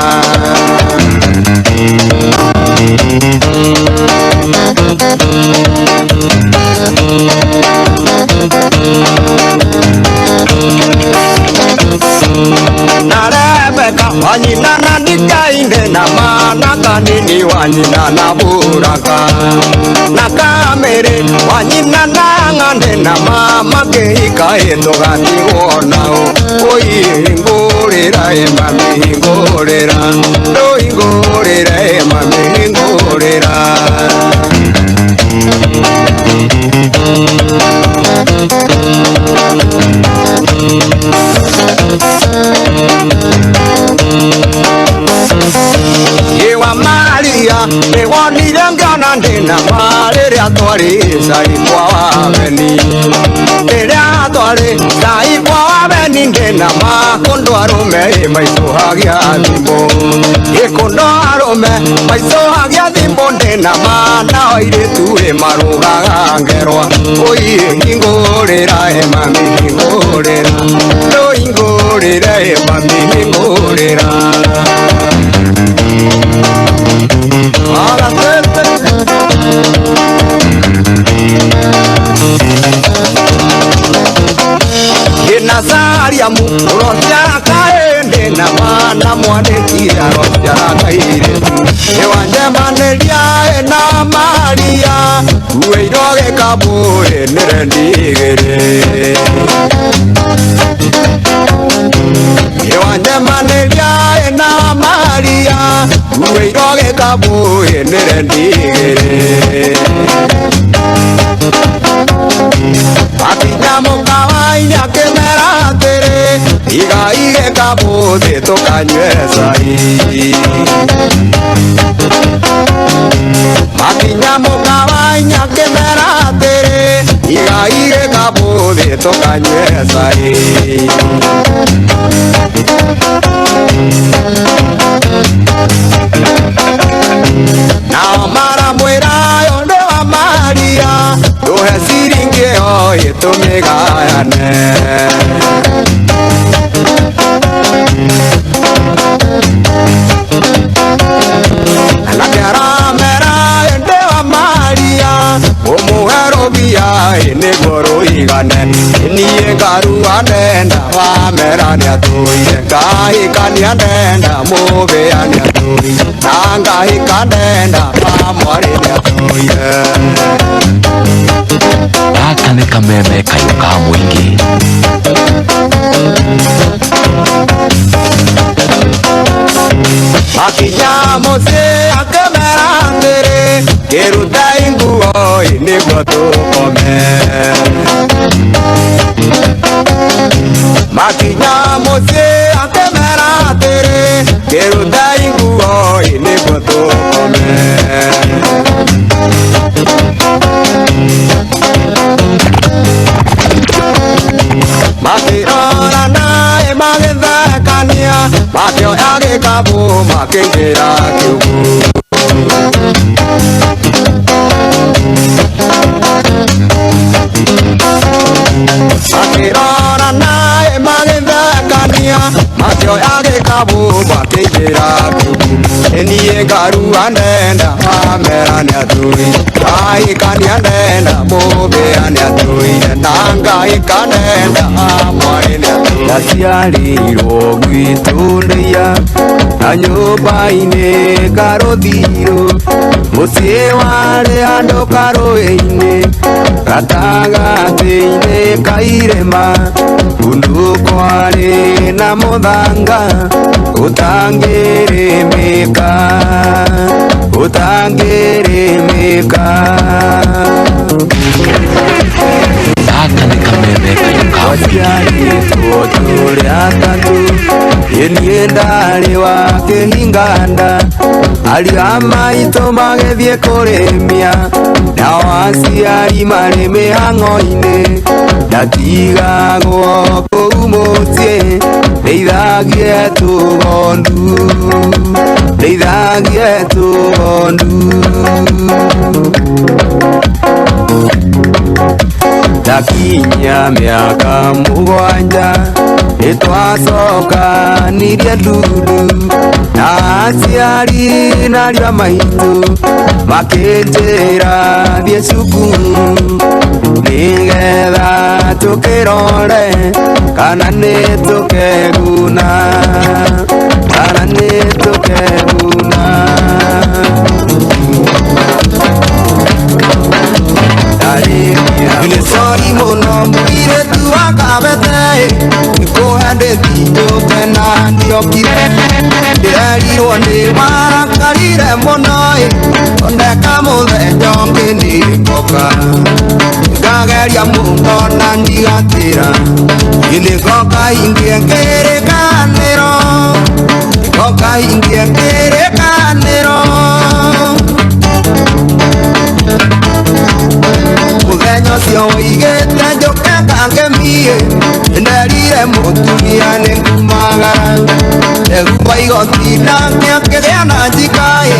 Na Rebeka wanyina na ndikainde na mana kanini wanyina na buraka na kamere wanyina na ng'ande na mama kehika ĩtũgatigwo nao. Ũiĩ hingũrĩra ĩ mami hingũrĩra, ndũhingũrĩra ĩ mami hingũrĩra. Iwa Maria nĩwonire ngĩona ndĩ na ma rĩrĩa twarĩ cai kwa wabeni, rĩrĩa twarĩ cai kwa wabeni ndĩ na ma kũndũ arũme maicũhagia thimũ, gĩkũndũ arũme maicũhagia thimũ ndĩ na ma nao airĩtu marũgaga ngerwa. Ũiĩ hingũrĩra ĩ mami hingũrĩra, ndũhingũrĩra ĩ mami hingũrĩra. Nazariamu ũrociara kaĩndĩ na mana mwanĩki arociara kairĩtu nĩwanjemanĩria na Maria kuĩirwo gĩkabũ nĩ rendi igĩrĩ nĩwanjemanĩria na Maria kuĩirwo gĩkabũ nĩ rendi igĩrĩ. Akinya mũkawa-inĩ akĩmera atĩrĩ, igai gĩkabũ thĩ tũkanyue cai. Makinya mũkawa-inĩ akĩmera atĩrĩ, igai gĩkabũ thĩ tũkanyue cai. Nao maramwĩra ũyũ nĩ wa Maria, ndũhe ciringi ĩyo ĩtũmĩgayane. Nake aramera ũyũ nĩ wa Maria, ũmũhe rũbia nĩguo rũigane. Niĩ ngarua ndenda wamera nĩatũire, ngahikania ndenda mũbĩa nĩatũire, na ngahika ndenda wa mwarĩ nĩatũire. Gaka nĩ kameme kayũ ka mũingĩ. Akinya mũciĩ akĩmera atĩrĩ, kĩrutai nguo nĩguo tũkome. Makinya mũciĩ akĩmera atĩrĩ, kĩrutai nguo nĩguo tũkome. Makĩrorana magĩthekania, makĩoya gĩkabũ makĩingĩra kiugũ. Makĩrorana magĩthekania, makĩoya gĩkabũ makĩingĩra kiugũ. Niĩ ngarua ndenda wamera nĩatũire, ngahikania ndenda mũbĩa nĩatũire, na ngahika ndenda mwarĩ nĩatũire. Ndaciarĩirwo gwitũ ndĩia na nyũmba-inĩ karũthirũ, mũciĩ warĩ handũ karũĩ-inĩ gatagatĩ-inĩ ka irĩma, kũndũ kwarĩ na mũthanga ũtangĩrĩmĩka. Ũtangĩrĩmĩka. Gaka nĩ kameme kayũ ka Twaciarĩtwo tũrĩ atatũ, ĩ niĩ ndarĩ wa kĩhinganda. Ariũ a maitũ magĩthiĩ kũrĩmia, nao aciari marĩ mĩhang'o-inĩ. Ndatigagwo kũu mũciĩ, ndĩithagie tũgondu, ndĩithagie tũgondu. Ndakinyia mĩaka 7 nĩtwacokanirie ndundu na aciari na ariũ a maitũ makĩnjĩra thiĩ cukuru nĩgetha tũkĩrore kana nĩtũkeguna, kana nĩtũkeguna. Nĩ sori mũno mũirĩtu wa Kabete, nĩkũhandĩti njũke na ndiokire. Ndĩrerirwo nĩ warakarire mũno, thondeka mũthenya ũngĩ nĩngoka. Ngageria mũno na ndigatĩra, nĩngoka ingie kĩrĩkanĩro, ngoka ingie kĩrĩkanĩro. Mũthenya ũcio woigĩte njũke ngangemie, nderire mũtumia nĩ ngumagara. Ndegua igoti nake akĩgĩa na njikaĩ,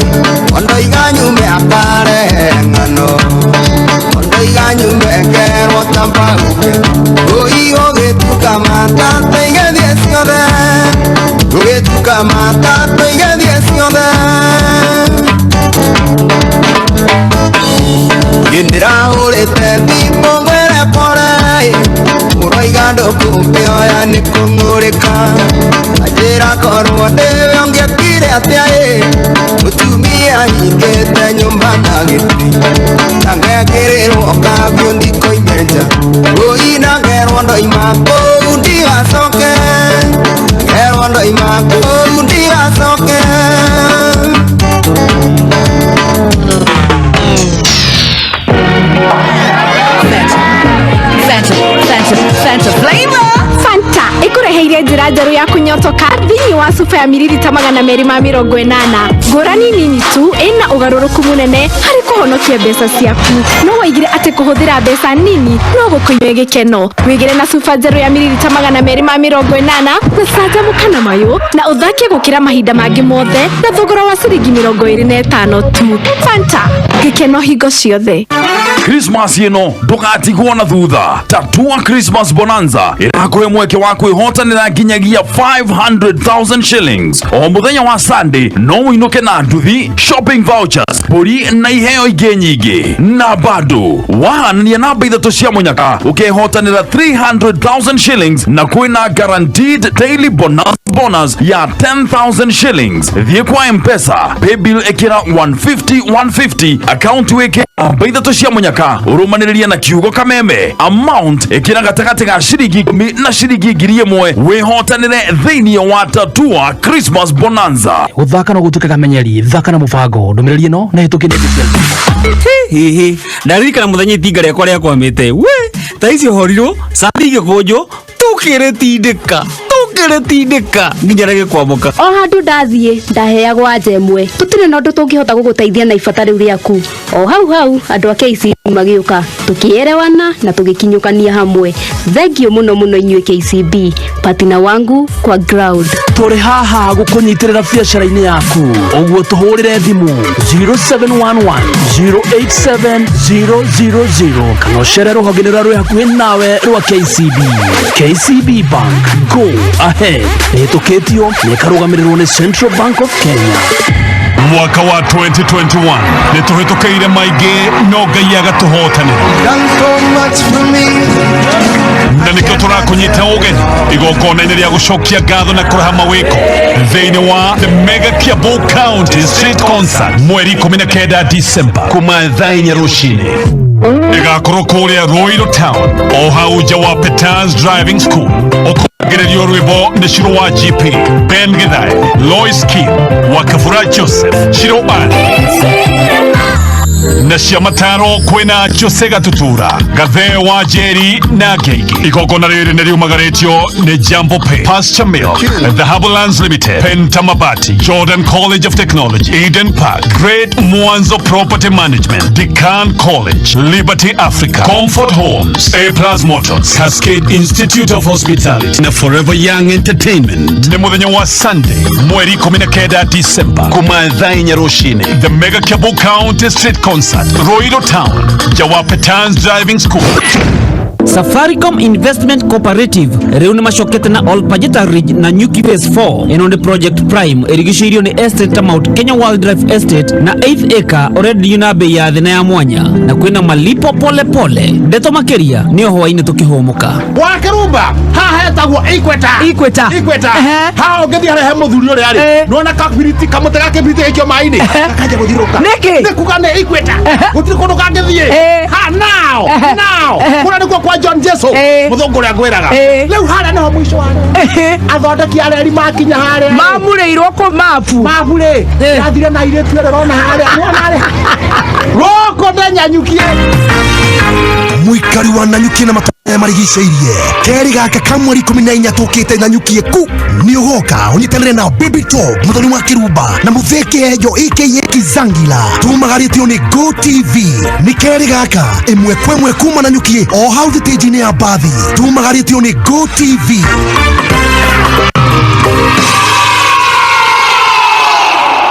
ondoiga nyume akarehe ng'ano, ondoiga nyume ngerwo ta mbauke. Ũi gũgĩtuka matata igĩthiĩ ciothe, gũgĩtuka matata igĩthiĩ ciothe. Ndĩrahũrĩte thimũ ngwĩre pore, mũroiga ndũkũngĩoya nĩ kũng'ũrĩka. Anjĩra korwo ndĩwe ũngĩekire atĩa ĩ, mũtumia ahingĩte nyũmba na gĩtĩ. Na ngekĩrĩrwo kambiũ ndikoime nja, ũi na ngerwo ndoima kũu ndigacoke, ngerwo ndoima kũu ndigacoke. Fanta, Fanta flavor. Fanta ĩkũreheire njĩra njerũ ya kũnyotoka thĩinĩ wa cuba ya miririta 280. Ngũrani nini tu ĩna ũgarũrũku mũnene harĩ kũhonokia mbeca ciaku. No waigire atĩ kũhũthĩra mbeca nini no gũkũigue gĩkeno. Wĩgĩre na cuba njerũ ya miririta 280 na canjamũka na mayũ na ũthake gũkĩra mahinda mangĩ mothe na thogora wa ciringi 25 tu. Fanta, gĩkeno hingo ciothe. Christmas ĩno ndũgatigwo na thutha. Tatua Christmas Bonanza ĩrakũhe mweke wa kwĩhotanĩra nginyagia 500,000 shillings o mũthenya wa Sunday. No ũinũke na nduthi, shopping vouchers, mbũri na iheo ingĩ nyingĩ. Na bado wahanania namba 3 cia mũnyaka ũkehotanĩra 300,000 shillings na kwĩna guaranteed daily bonus ya 10,000 shillings. Thiĩ kwa M-Pesa, paybill ĩkĩra 150 150, account wĩke namba 3 cia mũnyaka ũrũmanĩrĩrie na kiugo kameme, amount ĩkĩra gatagatĩ ga ciringi 10 na ciringi 1,000 wĩhotanĩre thĩinĩ wa Tatua Christmas Bonanza. Gũthaka no gũtuĩke kamenyeri, thaka na mũbango. Ndũmĩrĩri ĩno nĩ hĩtũkie nĩ Hihi ndaririkana mũthenya itinga rĩakwa rĩakwamĩte we ta icio horirwo candi igĩkũnjwo tũkĩrĩtindĩka tũkĩrĩtindĩka nginya rĩgĩkwamũka. O handũ ndathiĩ ndaheagwo anja ĩmwe, tũtirĩ na ũndũ tũngĩhota gũgũteithia na ibata rĩu rĩaku. O hau hau andũ a KCB magĩũka, tũkĩerewana na tũgĩkinyũkania hamwe. Thengiũ mũno mũno inyuĩ KCB, patina wangu kwa ground. Tũrĩ haha gũkũnyitĩrĩra biacara-inĩ yaku, ũguo tũhũrĩre thimũ 0711 087 000 kana ũcere rũhonge-inĩ rũrĩa rwĩ hakuhĩ nawe rwa KCB. KCB Bank, go ahead. Ĩhĩtũkĩtio na ĩkarũgamĩrĩrwo nĩ Central Bank of Kenya. Mwaka wa 2021 nĩtũhĩtũkĩire maingĩ no Ngai agatũhotanĩra. Na nĩkĩo tũrakũnyita ũgeni igongona-inĩ rĩa gũcokia ngatho na kũraha mawĩko thĩinĩ wa The Mega Kiambu County Street Concert mweri 19 December kuma thaa 4 rũcinĩ. Ĩgakorwo kũrĩa Ruiru Town o hau nja wa Peters Driving School. Ũkũongererio rwĩmbo nĩ Shiro wa GP, Ben Githae, Lois Kim, wa Kabura Joseph, Shiro Ali. Na cia mataro kwĩna Jose Gatutura, Gathe wa Njeri na Ngeigi. Igongona rĩrĩ nĩ riumagarĩtio nĩ Jambo Pay, Pasture Milk, Dhahabu Lands Limited, Pentamabati, Jordan College of Technology, Eden Park, Great Mwanzo Property Management, Decan College, Liberty Africa, Comfort Homes, A Plus Motors, Cascade Institute of Hospitality na Forever Young Entertainment. Nĩ mũthenya wa Sunday mweri 19 December kuma thaa 4 rũcinĩ. The Mega Kiambu County Street Concert, Ruiru Town, Jawapetans Driving School. Safaricom Investment Cooperative rĩu nĩ macokete na Olpajeta Ridge na Nyuki Phase 4. Ĩno nĩ Project Prime ĩrigicĩirio nĩ estate ta Mount Kenya Wildlife Estate na 8th acre ũrendio na bei ya thĩ na ya mwanya na kwĩna malipo pole pole. Ndeto makĩria nĩ o hwaĩ-inĩ tũkĩhũmũka. Bwana Kirumba, haha hetagwo Equator. Equator. Equator. Haha ũngĩthiĩ harĩa he mũthuri ũrĩa rĩ, nĩwona kabiriti kamũtĩ ga kĩbiriti gaikio maĩ-inĩ, gakanjia gũthiũrũrũka. Nĩkĩ? Nĩ kuga nĩ Equator. Gũtirĩ kũndũ kangĩthiĩ. Ha, now, now. Kũrĩa nĩkuo kwa John Jesu, mũthũngũ ũrĩa ngwĩraga. Rĩu harĩa nĩho mũico wa reri. Athondeki a reri makinya harĩa. Mamurĩirwo kũ mabu? Mabu rĩ, yathire na airĩtu erĩ ũrona harĩa, nĩwona harĩa. Gũkũ ndenyanyukie. Mũikari wa Nanyuki na matũra marigicĩirie kerĩ gaka ka mweri 14 tũkĩte Nanyuki ku nĩ ũgoka ũnyitanĩre na Baby Top, Mũthoni wa Kĩrumba na Mũtheke Hejo aka Kizangila. Tumagarĩtio nĩ Go TV. Nĩ kerĩ gaka ĩmwe kwa ĩmwe kuma Nanyuki o hau thitĩnji-inĩ ya mbathi. Tumagarĩtio nĩ Go TV.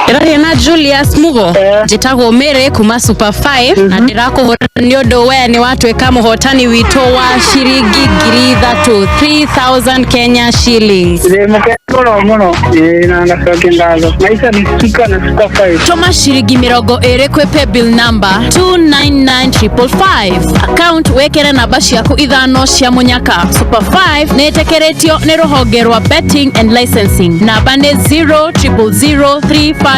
Ndĩraria na Julius Mugo. Njĩtagwo Mary kuma Super 5 na ndĩrakũhũra nĩ ũndũ we nĩ watuĩka mũhotani witũ wa ciringi 3,000, 3000 Kenya shillings. Ndĩ mũkenu mũno mũno. Ĩĩ, na ngacokia ngatho. Maisha ni suka na Super 5. Tũma ciringi 20 kwĩ paybill number 299555, account wĩkĩre namba ciaku 5 cia mũnyaka. Super 5 nĩ ĩtĩkĩrĩtio nĩ rũhonge rwa betting and licensing, namba nĩ 0000357.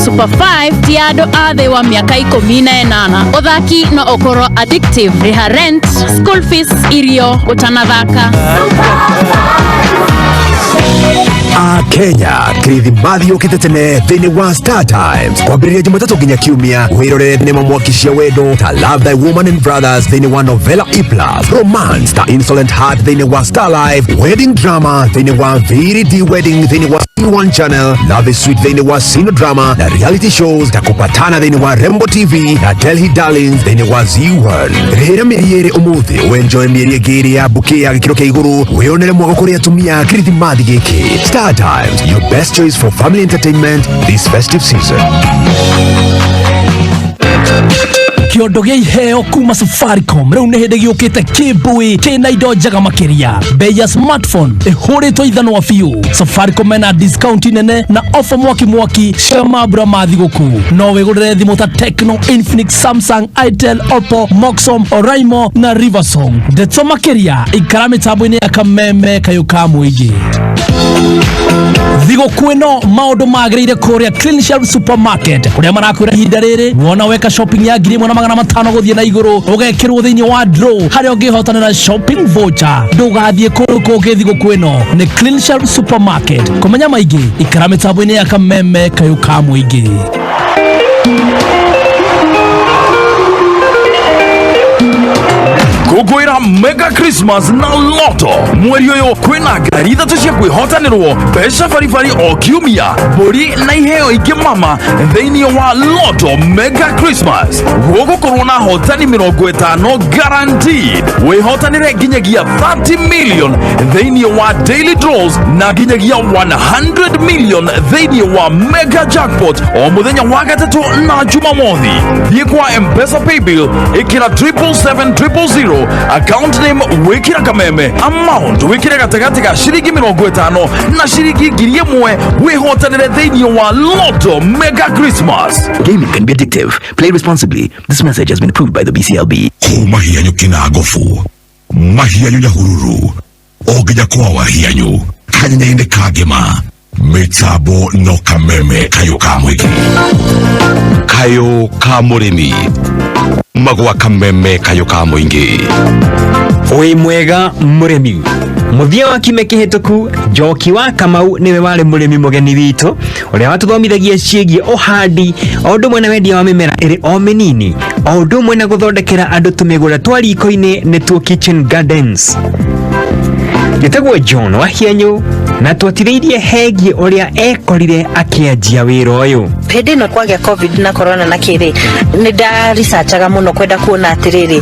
Super 5 ti andũ a thĩ wa mĩaka 18. Ũthaki no ũkorwo addictive. Rĩha rent, school fees, irio ũtanathaka. A Kenya, Kirithimathi yũkĩte tene thĩinĩ wa Star Times kwambĩrĩria Jumatatũ nginya Kiumia. Wĩrorere thenema mwaki cia wendo ta Love Thy Woman and Brothers thĩinĩ wa Novella E Plus, romance ta Insolent Heart thĩinĩ wa Star Life, wedding drama thĩinĩ wa VD Wedding thĩinĩ wa C1 Channel, Love is Sweet thĩinĩ wa Sino Drama na reality shows ta Kupatana thĩinĩ wa Rembo TV na Delhi Darlings thĩinĩ wa Z1. Rĩhĩra mĩeri 2 ũmũthĩ wenjoe mĩeri ĩngĩ 2 ya bouquet ya gĩkĩro kĩa igũrũ, wĩyonere mwago kũrĩ atumia Kirithimathi gĩkĩ. Star Times, your best choice for family entertainment this festive season. Kĩondo gĩa iheo kuma Safaricom rĩu nĩ hĩndĩ gĩũkĩte kĩmbũĩ kĩna indo njega makĩria. Bei ya smartphone ĩhũrĩtwo ithanwa biũ. Safaricom mena discount nene na offer mwaki mwaki cia mambura ma thigũkũ. No wĩgũrĩre thimũ ta Tecno, Infinix, Samsung, Itel, Oppo, Moxom, Oraimo na Riversong. Ndeto makĩria ikara mĩtambo-inĩ ya kameme kayũ ka mũingĩ. Thigũkũ ĩno maũndũ magĩrĩire kũrĩa Clean Shelf Supermarket kũrĩa marakwĩra ihinda rĩrĩ wona weka shopping ya 1,500 gũthiĩ na igũrũ ũgekĩrwo thĩinĩ wa draw harĩa ũngĩhotanĩra shopping voucher. Ndũgathiĩ kũndũ kũngĩ thigũkũ ĩno nĩ Clean Shelf Supermarket. Kũmenya maingĩ ikara mĩtambo-inĩ ya kameme kayũ ka mũingĩ. Kũngũĩra Mega Christmas na Lotto mweri ũyũ kwĩna ngari 3 cia kwĩhotanĩrwo, mbeca baribari o kiumia, mbũri na iheo ingĩ mama thĩinĩ wa Lotto Mega Christmas. Gũgũkorwo na hotani 50 guaranteed. Wĩhotanĩre nginyagia 30 million thĩinĩ wa daily draws na nginyagia 100 million thĩinĩ wa Mega Jackpot o mũthenya wa gatatũ na Jumamothi. Thiĩ kwa M-Pesa paybill ĩkĩra 777 000, account name wĩkĩra kameme, amount wĩkĩre gatagatĩ ga ciringi 50 na ciringi 1,000, wĩhotanĩre thĩinĩ wa Lotto Mega Christmas. Gaming can be addictive. Play responsibly. This message has been approved by the BCLB. Kuma hianyu kina gobu mahianyu Nyahururu o nginya kwa wahianyu kanyanya-inĩ ka ngĩma mĩtambo no kameme kayũ ka mũingĩ kayũ ka mũrĩmi magwa kameme kayũ ka mũingĩ. Wĩ mwega mũrĩmi. Mũthia wa kiumia kĩhĩtũku, Njoki wa Kamau nĩwe warĩ mũrĩmi mũgeni witũ ũrĩa watũthomithagia ciĩgiĩ ũhandi o ũndũ ũmwe na wendia wa mĩmera ĩrĩ o mĩnini, o ũndũ ũmwe na gũthondekera andũ tũmĩgũnda twa riko-inĩ nĩtuo kitchen gardens. Njĩtagwo John Wahianyũ na twatithĩirie hegiĩ ũrĩa ekorire akĩanjia wĩra ũyũ. Hĩndĩ ĩno kwagĩa COVID na corona na kĩrĩ, nĩ nda researchaga mũno kwenda kuona atĩrĩrĩ,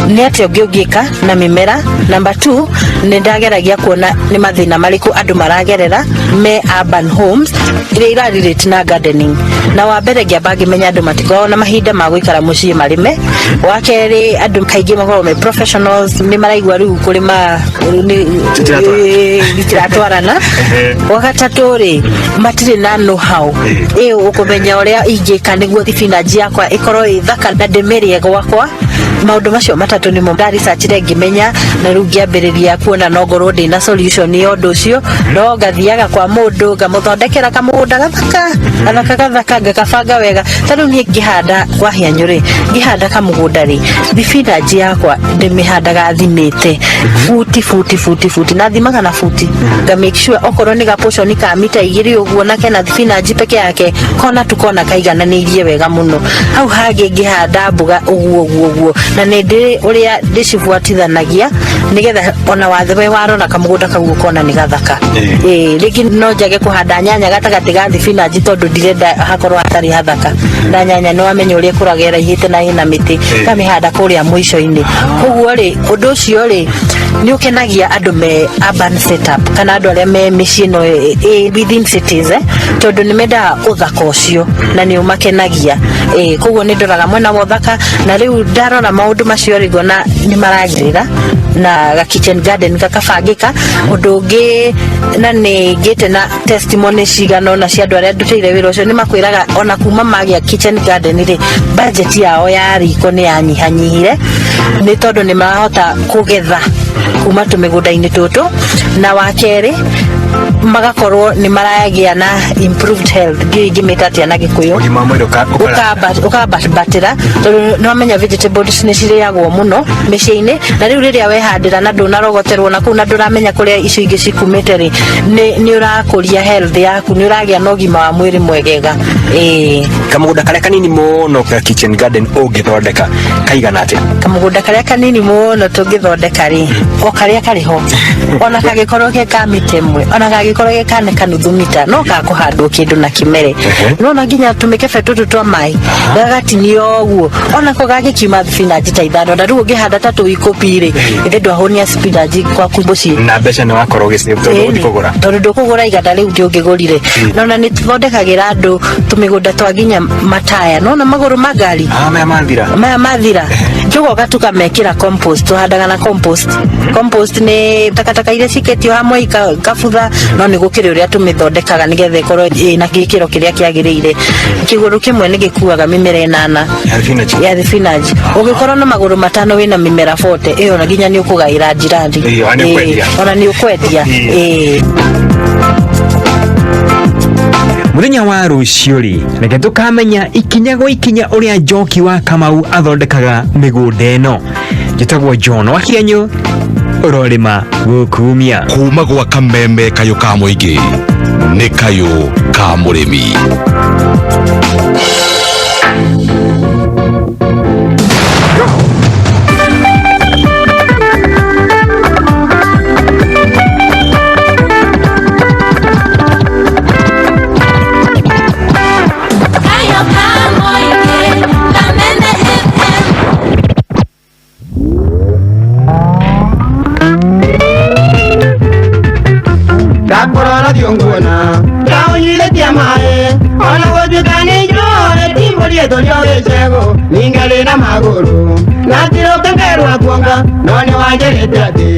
nĩ atĩa ũngĩ ũngĩka na mĩmera. Number 2, nĩ ndageragia kuona nĩ mathĩna marĩkũ andũ maragerera me urban homes iria ira relate na gardening. Na wa mbere ngĩamba ngĩmenya andũ matikoragwo na mahinda ma gũikara mũciĩ marĩme. Wa kerĩ, andũ kaingĩ makoragwo me professionals, nĩ maraigua rĩu kũrĩma gĩtiratwarana. Wa gatatũ rĩ, matirĩ na know how ĩ ũkũmenya ũrĩa ingĩka nĩguo thibinanji yakwa ĩkorwo ĩ thaka na ndĩmĩrĩe gwakwa. Maũndũ macio matatũ nĩmo ndaresearchire ngĩmenya, na rĩu ngĩambĩrĩria kuona no ngorwo ndĩna solution ya ũndũ ũcio. No ngathiaga kwa mũndũ ngamũthondekera kamũgũnda gathaka gathaka gathaka, ngakabanga wega. Ta rĩu niĩ ngĩhanda kwa Hianyũ rĩ, ngĩhanda kamũgũnda rĩ, thibinanji yakwa ndĩmĩhandaga thimĩte buti buti buti buti, na thimaga na buti, nga make sure okorwo nĩ gaportion ka mita 2 ũguo na kena thibinanji peke yake, kona tu kona kaigananĩirie wega mũno. Hau hangĩ ngĩhanda mboga ũguo ũguo ũguo, na nĩ ndĩ ũrĩa ndĩcibuatithanagia nĩgetha ona wathe warora kamũgũnda kau ũkona nĩ gathaka. Ĩĩ, rĩngĩ no njage kũhanda nyanya gatagatĩ ga thibinanji tondũ ndirenda hakorwo hatarĩ hathaka, na nyanya nĩ wamenya ũrĩa ĩkũraga ĩraihĩte na ĩna mĩtĩ, ngamĩhanda kũrĩa mũico-inĩ. Koguo rĩ, ũndũ ũcio rĩ nĩ ũkenagia andũ me urban setup kana andũ arĩa me mĩciĩ ĩno within cities, tondũ nĩ mendaga ũthaka ũcio na nĩ ũmakenagia. Koguo nĩ ndoraga mwena wa ũthaka, na rĩu ndarora maũndũ macio rĩ, ngona nĩ maragĩrĩra na ga kitchen garden gakabangĩka. Ũndũ ũngĩ, na nĩ ngĩte na testimony cigana ũna cia andũ arĩa ndutĩire wĩra ũcio, nĩ makwĩraga ona kuma magĩa kitchen garden rĩ, budget yao ya riko nĩ yanyihanyihire, nĩ tondũ nĩ marahota kũgetha kuma tũmĩgũnda-inĩ tũtũ. Na wa kerĩ, magakorwo nĩ maragĩa na improved health, ndiũĩ ingĩmĩta atĩa na Gĩkũyũ, ũgima wa mwĩrĩ ũkambatĩra, tondũ nĩ wamenya vegetables nĩ cirĩagwo mũno mĩciĩ-inĩ, na rĩu rĩrĩa wehandĩra na ndũnarogoterwo na kũu na ndũramenya kũrĩa icio ingĩ cikumĩte rĩ, nĩ ũrakũria health yaku, nĩ ũragĩa na ũgima wa mwĩrĩ mwegega. Ĩĩ. Kamũgũnda karĩa kanini mũno ka kitchen garden ũngĩthondeka kaigana atĩa? Kamũgũnda karĩa kanini mũno tũngĩthondeka rĩ, o karĩa karĩ ho, ona kangĩkorwo ke ka mita 1, ona kangĩkorwo ge ka kanuthu mita, no gakũhandwo kĩndũ na kĩmere. Nona nginya tũmĩkebe tũtũ twa maĩ gagatinio ũguo, onako gagĩkiuma thibinanji ta 5, na rĩu ũngĩhanda ta tũikũpi rĩ, ĩthĩ ndwahũnia spinach gwaku mũciĩ. Na mbeca nĩ wakorwo ũgĩsave tondũ ũgũthiĩ kũgũra. Tondũ ndũkũgũra iganda rĩu ndũngĩgũrire. Nona nĩ tũthondekagĩra andũ tũmĩgũnda twa nginya mataya, nona magũrũ ma ngari maya mathira, maya mathira, tũgoka tũkamekĩra compost, tũhandaga na compost. Compost nĩ takataka iria cikĩtio hamwe ikabutha, no nĩ gũkĩrĩ ũrĩa tũmĩthondekaga nĩgetha ĩkorwo ĩna gĩkĩro kĩrĩa kĩagĩrĩire. Kĩgũrũ kĩmwe nĩ gĩkuaga mĩmera 8 ya thibinanji. Ũngĩkorwo na magũrũ 5 wĩna mĩmera 40, ĩyo ona nginya nĩ ũkũgaĩra njirani. Ĩĩ, ona nĩ ũkwendia. Ona nĩ ũkwendia. Ĩĩ. Mũthenya wa rũciũ rĩ, reke tũkamenya ikinya gwa ikinya ũrĩa Njoki wa Kamau athondekaga mĩgũnda ĩno. Njĩtagwo John Wahianyũ, ũrorĩma gũkumia. Kuma gwa kameme kayũ ka mũingĩ nĩ kayũ ka mũrĩmi. Ndakurora thiũnguona ndaũnyithĩtie maĩ, ona gũtuĩka nĩ njũĩ timbũriĩtwo rĩo gĩcegũ, ningĩ na magũrũ na tirũkenge rwa kuonga, no nĩ wanjĩrĩte atĩ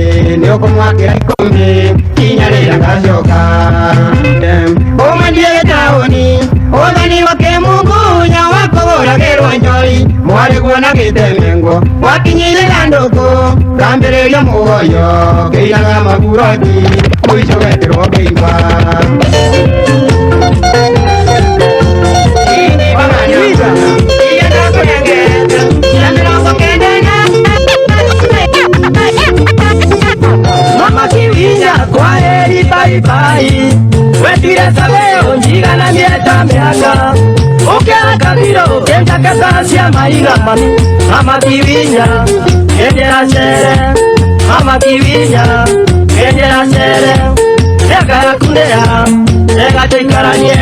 nĩ ũkũmwakĩra ikũmbĩ kinya rĩrĩa ngacoka. Ũmendie gĩtaũni ũthoni wa kĩmungunya wa kũgũragĩrwo njori, mwarĩ guona gĩtemengwo wakinyire thandũkũ kambĩrĩria mũgoyo kĩinaga maburoti mũico getĩrwo kĩigua. Mama kiwinya Ciake cia maiga mami mama kiwinya ngendera cere mama kiwinya ngendera cere miaka yaku nĩya reka tũikaranie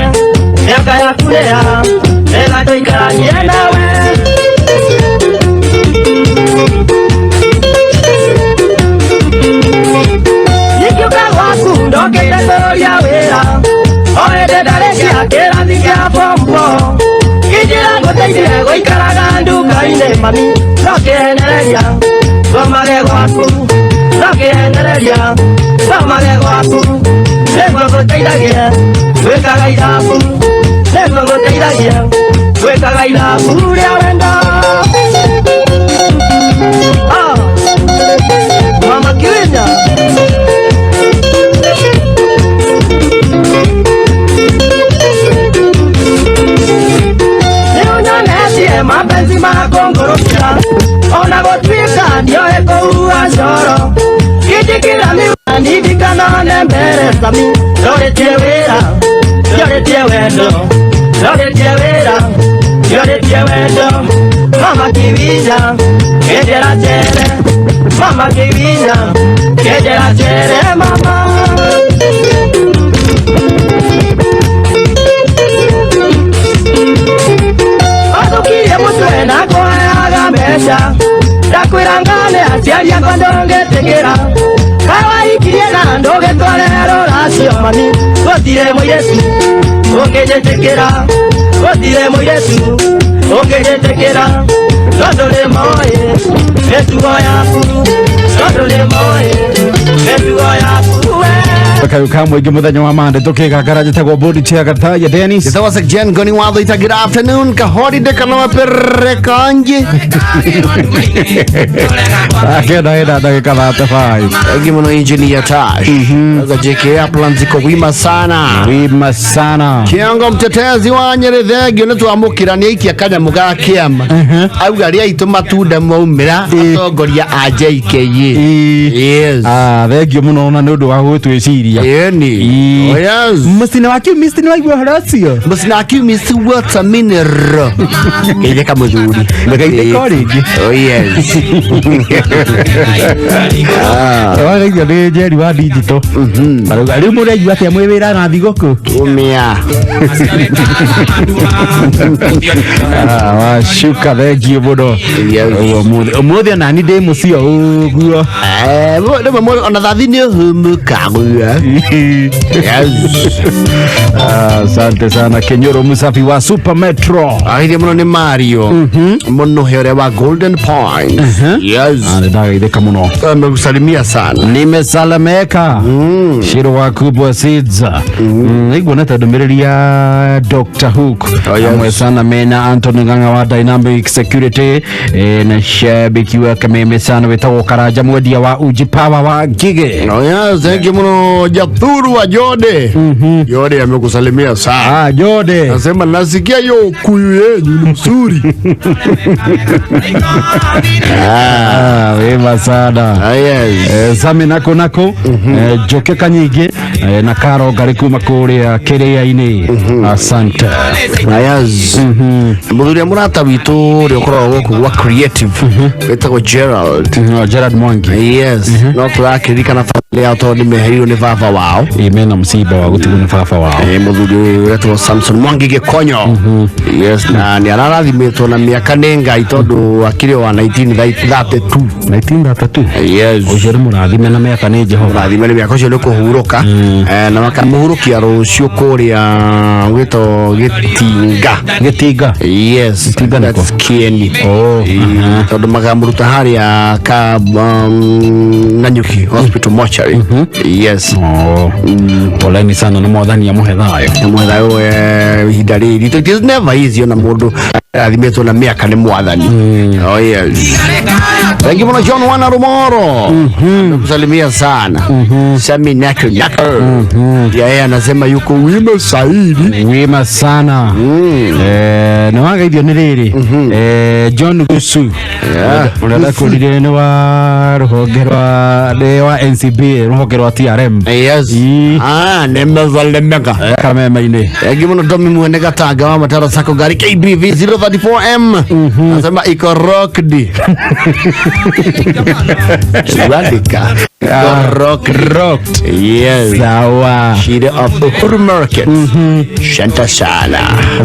miaka yaku nĩya reka tũikaranie nawe. Ingĩũka gwaku ndokĩte kũrũria wĩra o hĩndĩ ndarĩkia kĩrathi kĩa form four injĩra ngũteithie gũikaraga nduka-inĩ mami no kĩhenereria thomage gwaku no kĩhenereria thomage gwaku nĩguo ngũteithagie gwĩkaga ithabu nĩguo ngũteithagie gwĩkaga ithabu rĩa wendo. Ah, mama kiwinya. Nĩũnyonetie mapenzi makũngũrũkĩra ona gũtuĩka ndioĩ kũhuha coro kĩnjĩkĩra mĩwani ndikanone mbere sami ndorĩtie wĩra ndorĩtie wendo ndorĩtie wĩra ndorĩtie wendo mama kiwinya ngendera cere mama kiwinya ngendera cere mama. Athukirie mũtwe na kũheaga mbeca ndakwĩra ngane aciari akwa ndũngĩtĩkĩra kawaikirie na ndũgĩtware rũracio mami gũtirĩ mũirĩtu ũngĩnjĩtĩkĩra gũtirĩ mũirĩtu ũngĩnjĩtĩkĩra tondũ nĩmoĩ mĩtugo yaku tondũ nĩmoĩ mĩtugo yaku we. Kayu ka mũingĩ mũthenya wa Monday tũkĩgangara njĩtagwo Bodi Chair Gataya Dennis. Njĩtagwo Sir Jen Ngoni wa Thũita. Good afternoon ka holiday kana mapere kanji akenda ĩna ndagĩka 35. Thank you muno engineer Tash. Sasa JK Uplands iko wima sana. Wima sana. Kiongo mtetezi wa Nyeri thengio nĩ twamũkĩra nĩ aikia kanyamũ ga kĩama auga rĩa itũ matunda maumĩra atongoria a JKA. Yes. Ah, thengio mũno na nĩ ũndũ wa gũtwĩciria. Yeni. Oh yes. Mũcina wa kiumist nĩ waigua ũhoro ũcio? Mũcina wa kiumist watermelon. Geithĩka mũthuri. Ndũgeithĩka o rĩngĩ. Oh yes. Wagaigua nĩ Njeri wa digital. Marauga rĩu mũraigua atĩa mwĩ wĩra na thigũkũ? Umia. Ah, wacuka thengio mũno. Ũmũthĩ onani ndĩ mũciĩ o ũguo. Rĩmwe ona thathi nĩ ũhũmũkaga. Asante sana Kenyoro Musafi wa Super Metro. Ageithia mũno nĩ Mario mũnũhe ũrĩa wa Golden Point. Yes. Ndagaithĩka mũno. Amekusalimia sana. Nimesalameka. Shiro wa Kubwa Seeds. Nĩnguonete ndũmĩrĩri ya Dr. Hook. Amwe sana mena Anthony Ng'ang'a wa Dynamic Security na shabiki wa Kameme sana wĩtagwo Karanja mwendia wa Uji Power wa Ngigĩ. Oh yes, thank you muno Jathuru wa Jode. Jode amekusalimia sana. Ah, Jode. Nasema nasikia hiyo kuyu yenyu ni mzuri. Ah, wema sana. Ah, yes. Sami nako nako Njoke Kanyingĩ na Karo Ngari kuma kũrĩa kĩrĩa-inĩ. Asante. Ah, yes. Mũthuri wa mũrata witũ ũrĩa ũkoragwo gũkũ gwa creative wĩtagwo Gerald. Gerald Mwangi. Yes. No tũrakĩririkana family yao tondũ nĩmeherirwo nĩ baba wao. Mena msiba wa gũtigwo nĩ baba wao. Mũthuri ũyũ wetagwo Samson Mwangi Gĩkonyo. Yes, na nĩ ararathimĩtwo na mĩaka nĩ Ngai tondũ akĩrĩ wa 1932. 1932. Yes. Ũcio nĩ mũrathime na mĩaka nĩ Jehova. Mũrathime nĩ mĩaka ũcio nĩ kũhurũka. Na makamũhurũkia rũciũ kũrĩa gwĩtwo Gĩtinga. Gĩtinga. Yes. Gĩtinga nĩkũ? That's Kieni. Oh. Tondũ makamũruta harĩa ka Nanyuki Hospital mortuary. Yes. Oh. Poleni sana na mwathani amũhe thayũ. Amũhe thayũ ihinda rĩrĩ. It is never easy ona mũndũ arathimĩtwo na mĩaka nĩ mwathani. Oh yes. Thank you muno John Wana Rumoro. Nakusalimia sana. Sami nako nako. Yeye anasema yuko wima saidi. Wima sana. Nĩ wageithio nĩ rĩrĩ. John Gusu. Ũrĩa ndakũrire nĩ wa rũhonge rwa nĩ wa NCB rũhonge rwa TRM. Yes. Ah, nimesalimika. Kameme-inĩ. Thank you muno Tommy Mwene Gatanga wa Mataro Sacco gari KBV 34M nasema iko rocked. Radica. Iko rocked. Rocked. Yes. Sawa. Shida of Uhuru Market. Shanta sana.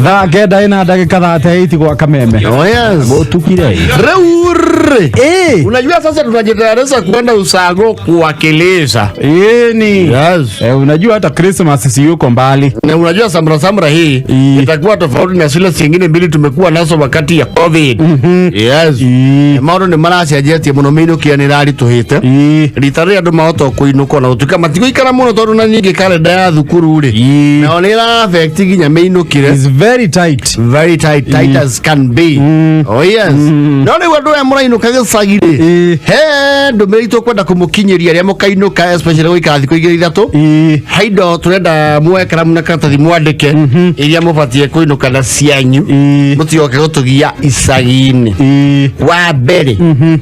Thaa kenda ina ndagĩka 38 gwa kameme. Oh yes. Mũtukire. Reure. Unajua sasa tunajitayarisha kwenda usago kuwakilisha. Yeni. Yes. Eh, unajua hata Christmas si yuko mbali. Na unajua samra samra hii itakuwa tofauti na zile zingine mbili tumekuwa nazo wakati ya COVID. Yes. Maũndũ nĩ maracenjetie mũno mĩinũkia nĩ ĩraritũhĩte. Rita rĩrĩa andũ mahota kũinũka na gũtuĩka matigũikara mũno tondũ na ningĩ kalenda ya thukuru rĩ nao nĩ ĩra affect nginya mĩinũkĩre. It's very tight. Very tight, tight as can be. Oh yes. No rĩu andũ aya mũrainũka gĩcagi rĩ he ndũmĩrĩri tũkwenda kũmũkinyĩria arĩa mũkainũka especially gũikara thikũ igĩrĩ ithatũ he indo tũrenda muoe karamu na karatathi mwandĩke iria mũbatiĩ kũinũka na cianyu mũtigoke gũtũgia icagi-inĩ wa mbere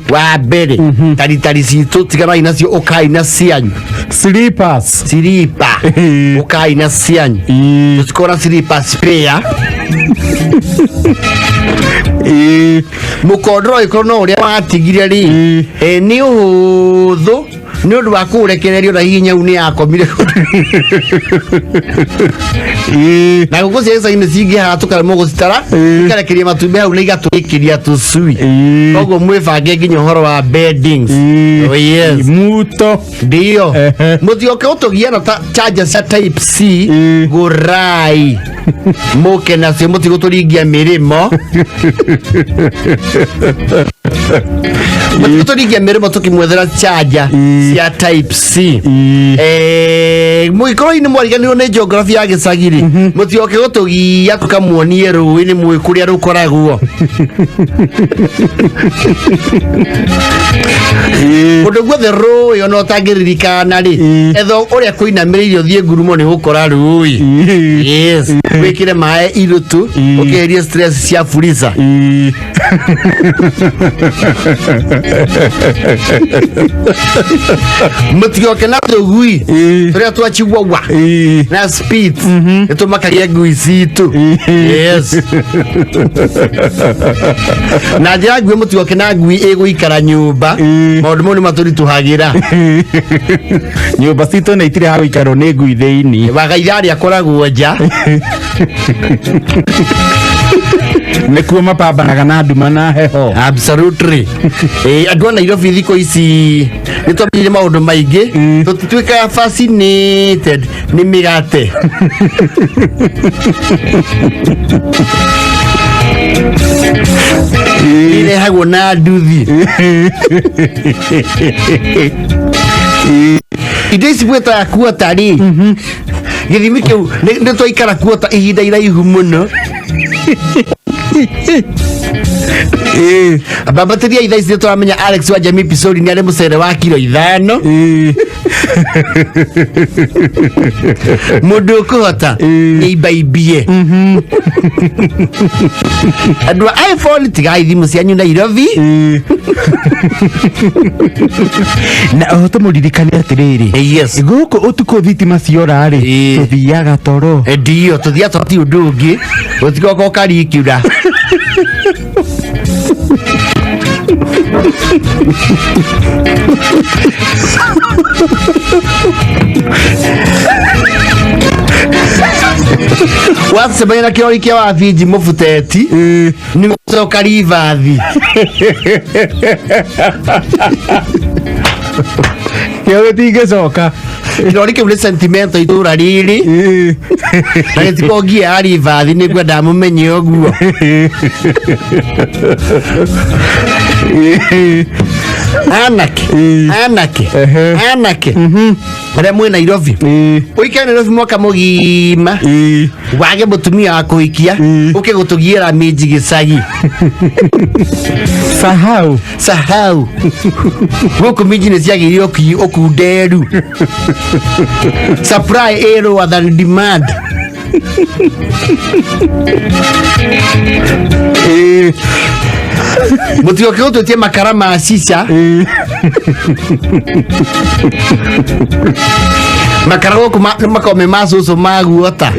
wa mbere taritari citũ tiganai nacio ũkai na cianyu Slippers. silipa ũkai na cianyu tũtikorwo na silipa spare mũkondoro ĩkorwo no ũrĩa watigire rĩ nĩ ũhũthũ nĩ ũndũ wa kũũrekererio na hihi nyau nĩ yakomire na ngũkũ cia gĩcagi-inĩ cingĩhaga tũkaremwo gũcitara ikarekeria matumbĩ hau na igatũrĩkĩria tũcui koguo mwĩbange nginya ũhoro wa beddings. Oh, yes. Muto. Ndio mũtigoke gũtũgia na charger cia type C gũrai mũke nacio mũtigũtũringia mĩrĩmo mũtigũtũringia mĩrĩmo tũkĩmwethera charger cia type C. Mũgĩkorwo inĩ mwariganĩrwo nĩ geography ya gĩcagi rĩ mũtigoke gũtũgia tũkamuonie rũĩ nĩ mũĩ kũrĩa rũkoragwo kũndũ guothe rũĩ ona ũtangĩririkana rĩ etha ũrĩa kũinamĩrĩire ũthiĩ ngurumo nĩ gũkora rũĩ. Yes. Wĩkĩre maĩ irutu ũkĩeherie stress cia freezer. Mũtigoke na tũgui tũrĩa twa chihuahua na spitz nĩ tũmakagia ngui citũ. Yes. Na njĩra ngui mũtigoke na ngui ĩgũikara nyũmba maũndũ mau nĩ matũritũhagĩra. Nyũmba citũ nĩ itirĩ ha gũikarwo nĩ ngui thĩinĩ. Wagaitha arĩa akoragwo nja nĩkuo mapambanaga na nduma na heho. Absolutely. Andũ a Nairobi thikũ ici nĩ twambĩrĩirie maũndũ maingĩ tũtituĩkaga fascinated nĩ mĩgate. Ĩrehagwo na nduthi. Indo ici mwĩtaga kuota rĩ gĩthimi kĩu nĩ twaikara kuota ihinda iraihu mũno. Mbambatĩria ithaa ici nĩ tũramenya Alex wa Jamii Pisori nĩ arĩ mũcere wa kiro 5. Mũndũ ũkũhota nĩ imbaimbie. Andũ a iPhone tigai thimũ cianyu Nairobi. Na oho tũmũririkane atĩrĩrĩ. Yes. Gũkũ ũtukũ thitima ciora rĩ tũthiaga toro. Ndio tũthiaga toro ti ũndũ ũngĩ gũtigoka ũkarikiura. Wacemania na kĩrori kĩa wabinji mũbuteti nĩ gũcoka ribathi. Kĩo gĩtingĩcoka. Kĩrori kĩu nĩ sentimento itũra rĩrĩ na gĩtikorwo ngia ya ribathi nĩ ngwenda mũmenye ũguo. Anake anake anake arĩa mwĩ Nairobi ũikare Nairobi mwaka mũgima wage mũtumia wa kũhikia ũke gũtũgiĩra minji gĩcagi. Sahau. Sahau. Gũkũ minji nĩ ciagĩrĩire ũkunderu. Supply ĩ lower than demand. Mũtigoke gũtwĩtie makara ma cica. Makara gũkũ makoragwo me ma cũcũ ma guota.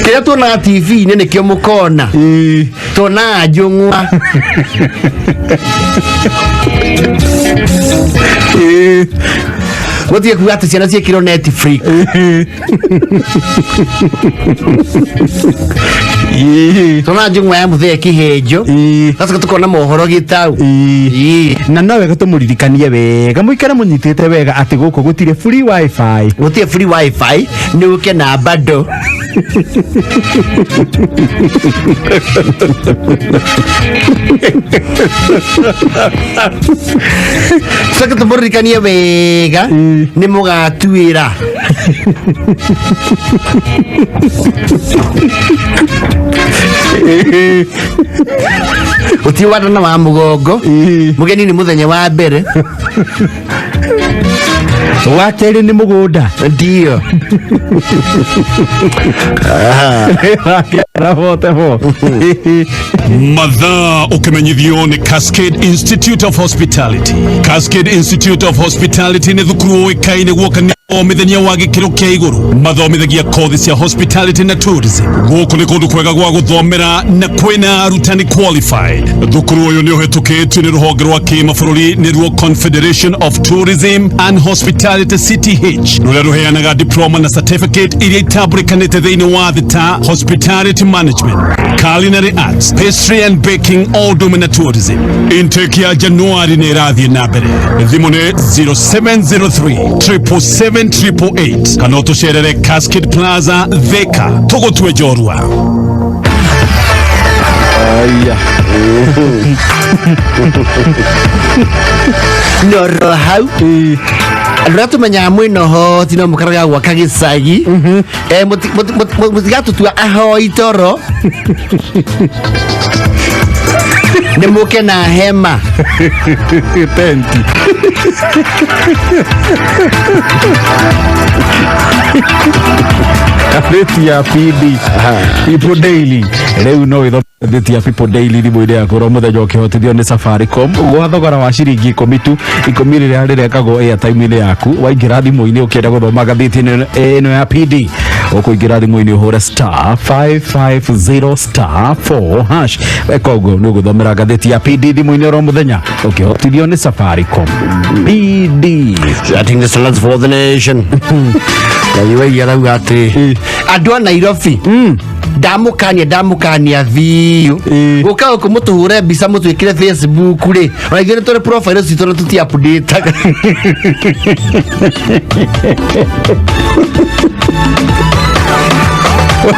Kĩrĩa tuonaga TV-inĩ nĩkĩo mũkona. Tuonaga njũng'wa. Gũtirĩ kuga atĩ ciana ciĩkĩrwo Netflix. Tuonaga njũng'wa ya mũthee kĩhĩnjo. Gacoka tũkona mohoro gĩtau. Na no wega tũmũririkanie wega mũikare mũnyitĩte wega atĩ gũkũ gũtirĩ free wifi. Gũtirĩ free wifi, nĩ ũke na bado. Coke tũmũririkanie wega nĩ mũgatuĩra. Gũtirĩ wandana wa mũgongo. Mũgeni nĩ mũthenya wa mbere. Wa kerĩ nĩ mũgũnda. Ndio. Mathaa ũkĩmenyithio nĩ Cascade Institute of Hospitality. Cascade Institute of Hospitality nĩ thukuru ũĩkaine guoka nĩ omithania wa gĩkĩro kĩa igũrũ, mathomithagia kothi cia hospitality na tourism. Gũkũ nĩ kũndũ kwega gwa gũthomera na kwĩna arutani qualified. Thukuru ũyũ nĩ ũhĩtũkĩtio nĩ rũhonge rwa kĩmabũrũri nĩruo Confederation of Tourism and Hospitality CTH, rũrĩa rũheanaga diploma na certificate iria itambũrĩkanĩte thĩinĩ wa thĩ ta hospitality management, culinary arts, pastry and baking, o ũndũ ũmwe na tourism. Intake ya Januari nĩ ĩrathiĩ na mbere. Thimũ nĩ 0703 777 888 kana ũtũcerere Cascade Plaza, Thika. Tũgũtue njorua. Aya. Noro hau andũ arĩa tũmenyaga mwĩna ũhoti no mũkaraga gwaka gĩcagi. Mũtigatũtua ahoi toro nĩ mũke na hema. Tenti. Ngathĩti ya PD, People Daily, rĩu no wĩthome ngathĩti ya People Daily thimũ-inĩ yaku oro mũthenya ũkĩhotithio nĩ Safaricom gwa thogora wa ciringi 10 tu, 10 rĩrĩa rĩrekagwo airtime-inĩ yaku. Waingĩra thimũ-inĩ ũkĩenda gũthoma ngathĩti ĩno ya PD, ũkũingĩra thimũ-inĩ ũhũre star 550 star 4 hash. Weka ũguo nĩ ũgũthomera ngathĩti ya PD thimũ-inĩ oro mũthenya ũkĩhotithio nĩ Safaricom. PD. Setting the standards for the nation. Ngai wei arauga atĩ andũ a Nairobi ndamũkania ndamũkania biũ gũka gũkũ mũtũhũre mbica mũtwĩkĩre Facebook rĩ, ona ithuĩ nĩ tũrĩ profile citũ na tũti update.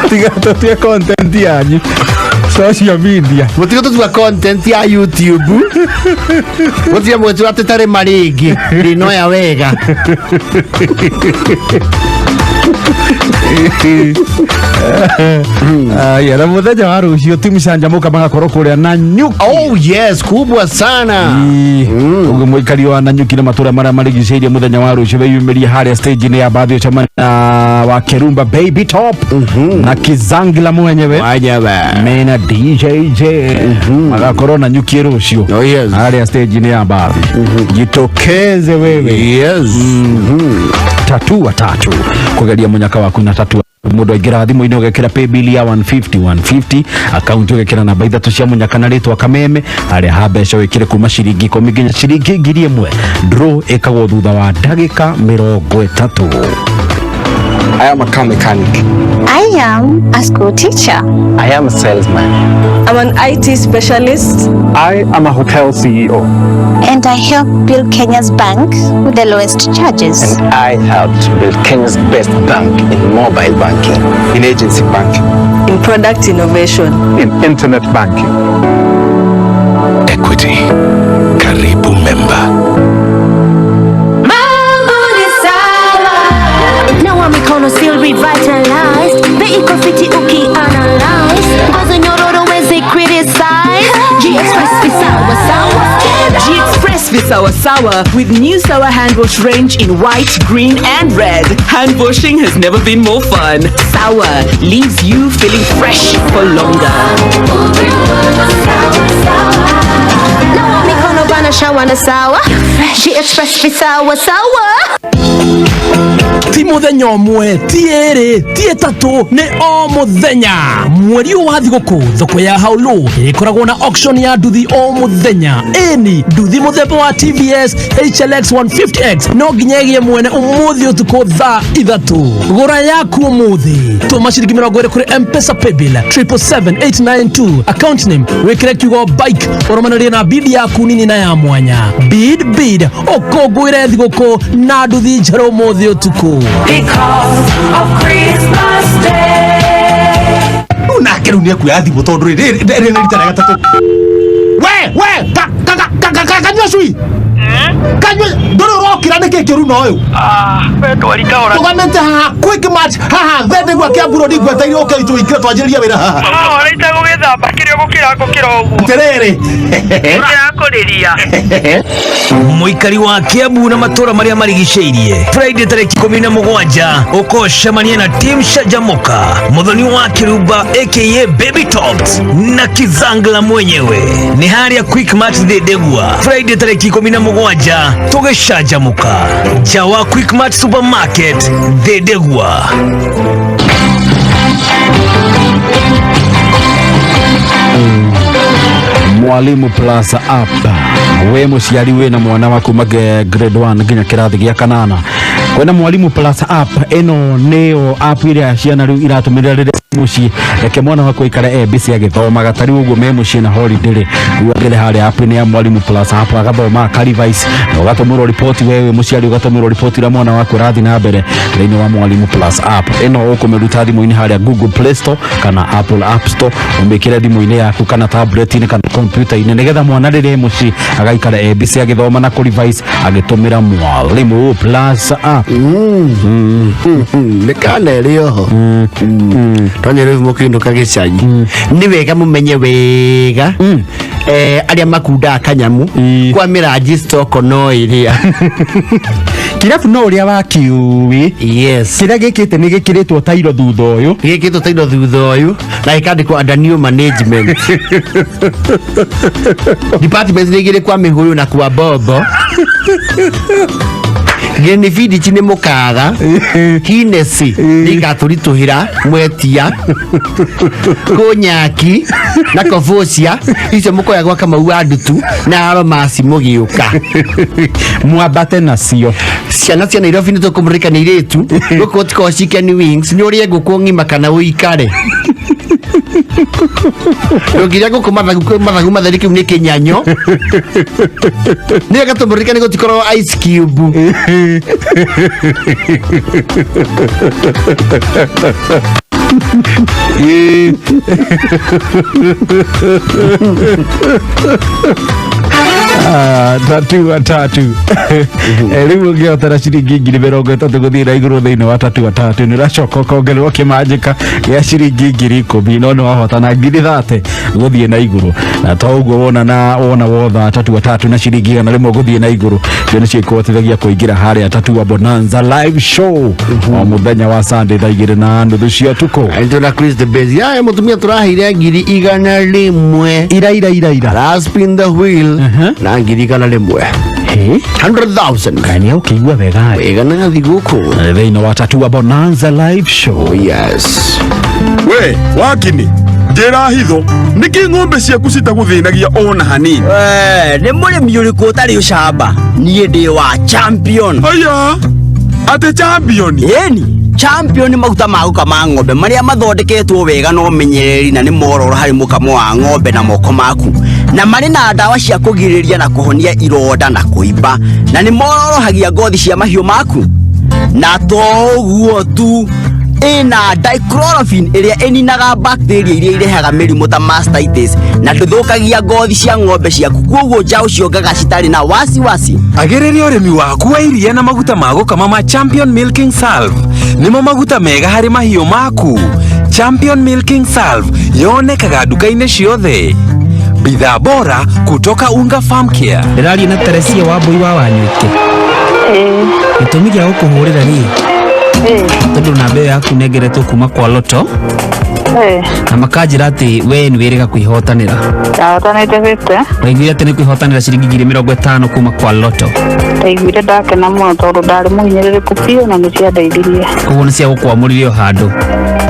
Tiga tũtue content yanyu social media. Mũtige tũtua content ya YouTube. Mũtige mwĩtua atĩ tarĩ marĩngĩ ndinoya wega. Aya, na mũthenya wa rũciũ timu canjamũka magakorwo kũrĩa Nanyuki. Oh yes, kubwa sana. Ũguo mũikari wa Nanyuki na matũra marĩa marigicĩirie mũthenya wa rũciũ weyumĩrie harĩa stage-inĩ ya bathi ũcemania na wa Kerumba Baby Top na Kizangila mwenyewe mena DJJ magakorwo Nanyuki rũciũ. Oh yes. Harĩa stage-inĩ ya bathi. Jitokeze wewe. Yes. Tatua tatu kugeria munyaka waku na tatua mundu aingĩra thimũ-inĩ ũgekĩra paybill ya 150 150 akaunti ũgekĩra namba ithatũ cia munyaka na rĩtwa Kameme harĩa ha mbeca wĩkĩre kuma ciringi 10 nginya ciringi 1000. Draw ĩkagwo thutha wa ndagĩka 30. I am a car mechanic. I am a school teacher. I am a salesman. I'm an IT specialist. I am a hotel CEO. And I help build Kenya's bank with the lowest charges. And I helped build Kenya's best bank in mobile banking, in agency banking, in product innovation, in internet banking. Equity. Karibu member. Nawa mikono still revitalized. Bei fiti uki analyze. Ngozi nyororo wezi criticize. G-Express visawa sawa. G-Express Visawa Sawa with new sour hand wash range in white, green and red. Hand washing has never been more fun. Sour leaves you feeling fresh for longer. Nawa mikono Twana shawa na sawa. She express fi sawa sawa. Ti muthenya ũmwe, ti ĩrĩ, ti ĩtatũ, nĩ o mũthenya. Mweri ũyũ wa thigũkũ, thoko ya Haulu ĩrĩkoragwo na auction ya nduthi o mũthenya. Ĩni nduthi mũthemba wa TVS HLX 150X no nginya ĩgĩe mwene ũmũthĩ ũtukũ thaa 3. Gũra yaku ũmũthĩ, tũma ciringi 20 kũrĩ Mpesa paybill 777 892, account name wĩkĩre kiugo bike, ũrũmanĩrie na bid yaku nini na ya mwanya. Bid bid, ũkũngũĩre thigũkũ na nduthi njerũ ũmũthĩ ũtukũ. Because of Christmas Day. Rĩu nake rĩu nĩ ekuoya thimũ tondũ rĩrĩ rĩrĩ nĩ rita rĩa gatatũ. We we ka ka ka ka ka kanyua cui, kanyua, ndũrĩ ũrokĩra nĩkĩ kĩũru na ũyũ tũgamĩte haha Quick Mart haha thendegua Kiambu Road, ngweteire ũke itũingĩre twanjĩrĩrie wĩra haha. Ũraita gũgĩthamba kĩrĩa gũkĩra ngũkĩra ũguo. Atĩrĩrĩ. Ũrakũrĩria. Mũikari wa Kiambu na matũra marĩa marigicĩirie, Friday tarĩki 17 ũkocemania na Team Shajamoka, Mũthoni wa Kĩrumba aka Baby Tops na Kizangla mwenyewe, nĩ harĩa Quick Mart Thĩndĩgua, Friday tarĩki 17, tũgĩcanjamũka nja wa Quick Mart Supermarket Thĩndĩgua. Mwalimu Plus app, we muciari wina mwana waku mage grade 1 nginya kirathi gia kanana, kwena Mwalimu Plus app. Ino niyo app iria ciana riu iratumira rĩrĩa muciĩ. Reke mwana waku aikare e busy agĩthomaga. Ta rĩu ũguo me mũciĩ na holiday rĩ, rĩu agĩre harĩa app-inĩ ya Mwalimu Plus app, agathoma, akarevise na ũgatũmĩrwo riboti. We wĩ mũciari ũgatũmĩrwo riboti ũrĩa mwana waku ũrathiĩ na mbere thĩinĩ wa Mwalimu Plus app. Ĩno ũkũmĩruta thimũ-inĩ harĩa Google Play Store kana Apple App Store, ũmĩkĩre thimũ-inĩ yaku kana tablet-inĩ kana kompiuta-inĩ, nĩgetha mwana rĩrĩa e mũciĩ agaikara e busy agĩthoma na kũrevise agĩtũmĩra Mwalimu Plus app. Nĩ kana ĩrĩ oho tonya rĩu mũkĩinũka gĩcagi, nĩ wega mũmenye wega arĩa makundaga kanyamu kwa mĩranji stoko no ĩrĩa kirabu no ũrĩa wakiũĩ. Yes. Kĩrĩa gĩkĩte nĩ gĩkĩrĩtwo tairo thutha ũyũ. Gĩkĩtwo tairo thutha ũyũ na gĩkandĩkwo under new management department nĩ igĩrĩ, kwa mĩhũyũ na kwa mbombo. Gĩnibindi nĩ mũkaga Hennessy nĩ igatũritũhĩra mwetia kũnyaki na kobocia icio mũkoya gwa Kamau wa ndutu na aromasi mũgĩũka. Mwambate nacio. Ciana cia Nairobi nĩ tũkũmũririkania irĩtu gũkũ gũtikoragwo chicken wings, nĩ ũrĩe ngũkũ ng'ima kana ũikare ndũngĩrĩa ngũkũ mathagu mathagu matheri, kĩu nĩ kĩnyanyo. Nĩ wega tũmũririkanie gũtikoragwo ice cube. Ah, tatu watatu. Rĩu ũngĩhotana ciringi 30,000 gũthiĩ na igũrũ thĩinĩ wa tatu watatu, nĩ ũracoka ũkongererwo kĩmanjĩka gĩa ciringi 10,000, no nĩ wahotana 30,000 gũthiĩ na igũrũ. Na to ũguo, wona na wona wotha tatu watatu na ciringi 100 gũthiĩ na igũrũ, icio nĩcio ikũhotithagia kũingĩra harĩa Tatua Bonanza live show o mũthenya wa Sunday thaa 2:30 cia ũtukũ. Tuna Chris the Base ya mũtumia tũraheire 100,000 ira ira ira ira. Ara spin the wheel na 100,000, 100,000. Nĩ ũkĩigua wega. Wega na thigũkũ. Thĩinĩ wa Tatua Bonanza live show. Yes. We wakini njĩra hitho nĩkĩ ng'ombe ciaku citagũthĩnagia ona hanini? Nĩ mũrĩmi ũrĩkũ ũtarĩ ũcamba? Niĩ ndĩ wa Champion. Aya, atĩ Champion? Ĩni, Champion nĩ maguta ma gũkama ng'ombe marĩa mathondeketwo wega na ũmenyereri na nĩ mororo harĩ mũkamo wa ng'ombe na moko maku, na marĩ na ndawa cia kũgirĩrĩria na kũhonia ironda na kũimba, na nĩ mororohagia ngothi cia mahiũ maku. Na to ũguo tu, ĩna dichlorophene ĩrĩa ĩninaga bacteria iria irehaga mĩrimũ ta mastitis, na ndũthũkagia ngothi cia ng'ombe ciaku, kuoguo njaũ ciongaga citarĩ na wasiwasi. Agĩrĩria ũrĩmi waku wa iria na maguta ma gũkama ma Champion Milking Salve. Nĩmo maguta mega harĩ mahiũ maku. Champion Milking Salve yonekaga nduka-inĩ ciothe. Bidhaa bora kutoka Unga Farm Care. Ndĩraria na Teresia wa Mbui wa Wanyuĩke. Gĩtũmi gĩa gũkũhũrĩra rĩ, tondũ namba ĩyo yaku nengeretwo kuma kwa Loto. Na makanjĩra atĩ we nĩ wĩrĩga kwĩhotanĩra. Ndahotanĩte 50. Waiguire atĩ nĩ kwĩhotanĩra ciringi 50,000 kuma kwa Lotto. Ndaiguire ndakena mũno tondũ ndarĩ mũhinyĩrĩrĩku biũ na nĩ ciandeithirie. Koguo nĩ cia gũkwamũrire o handũ.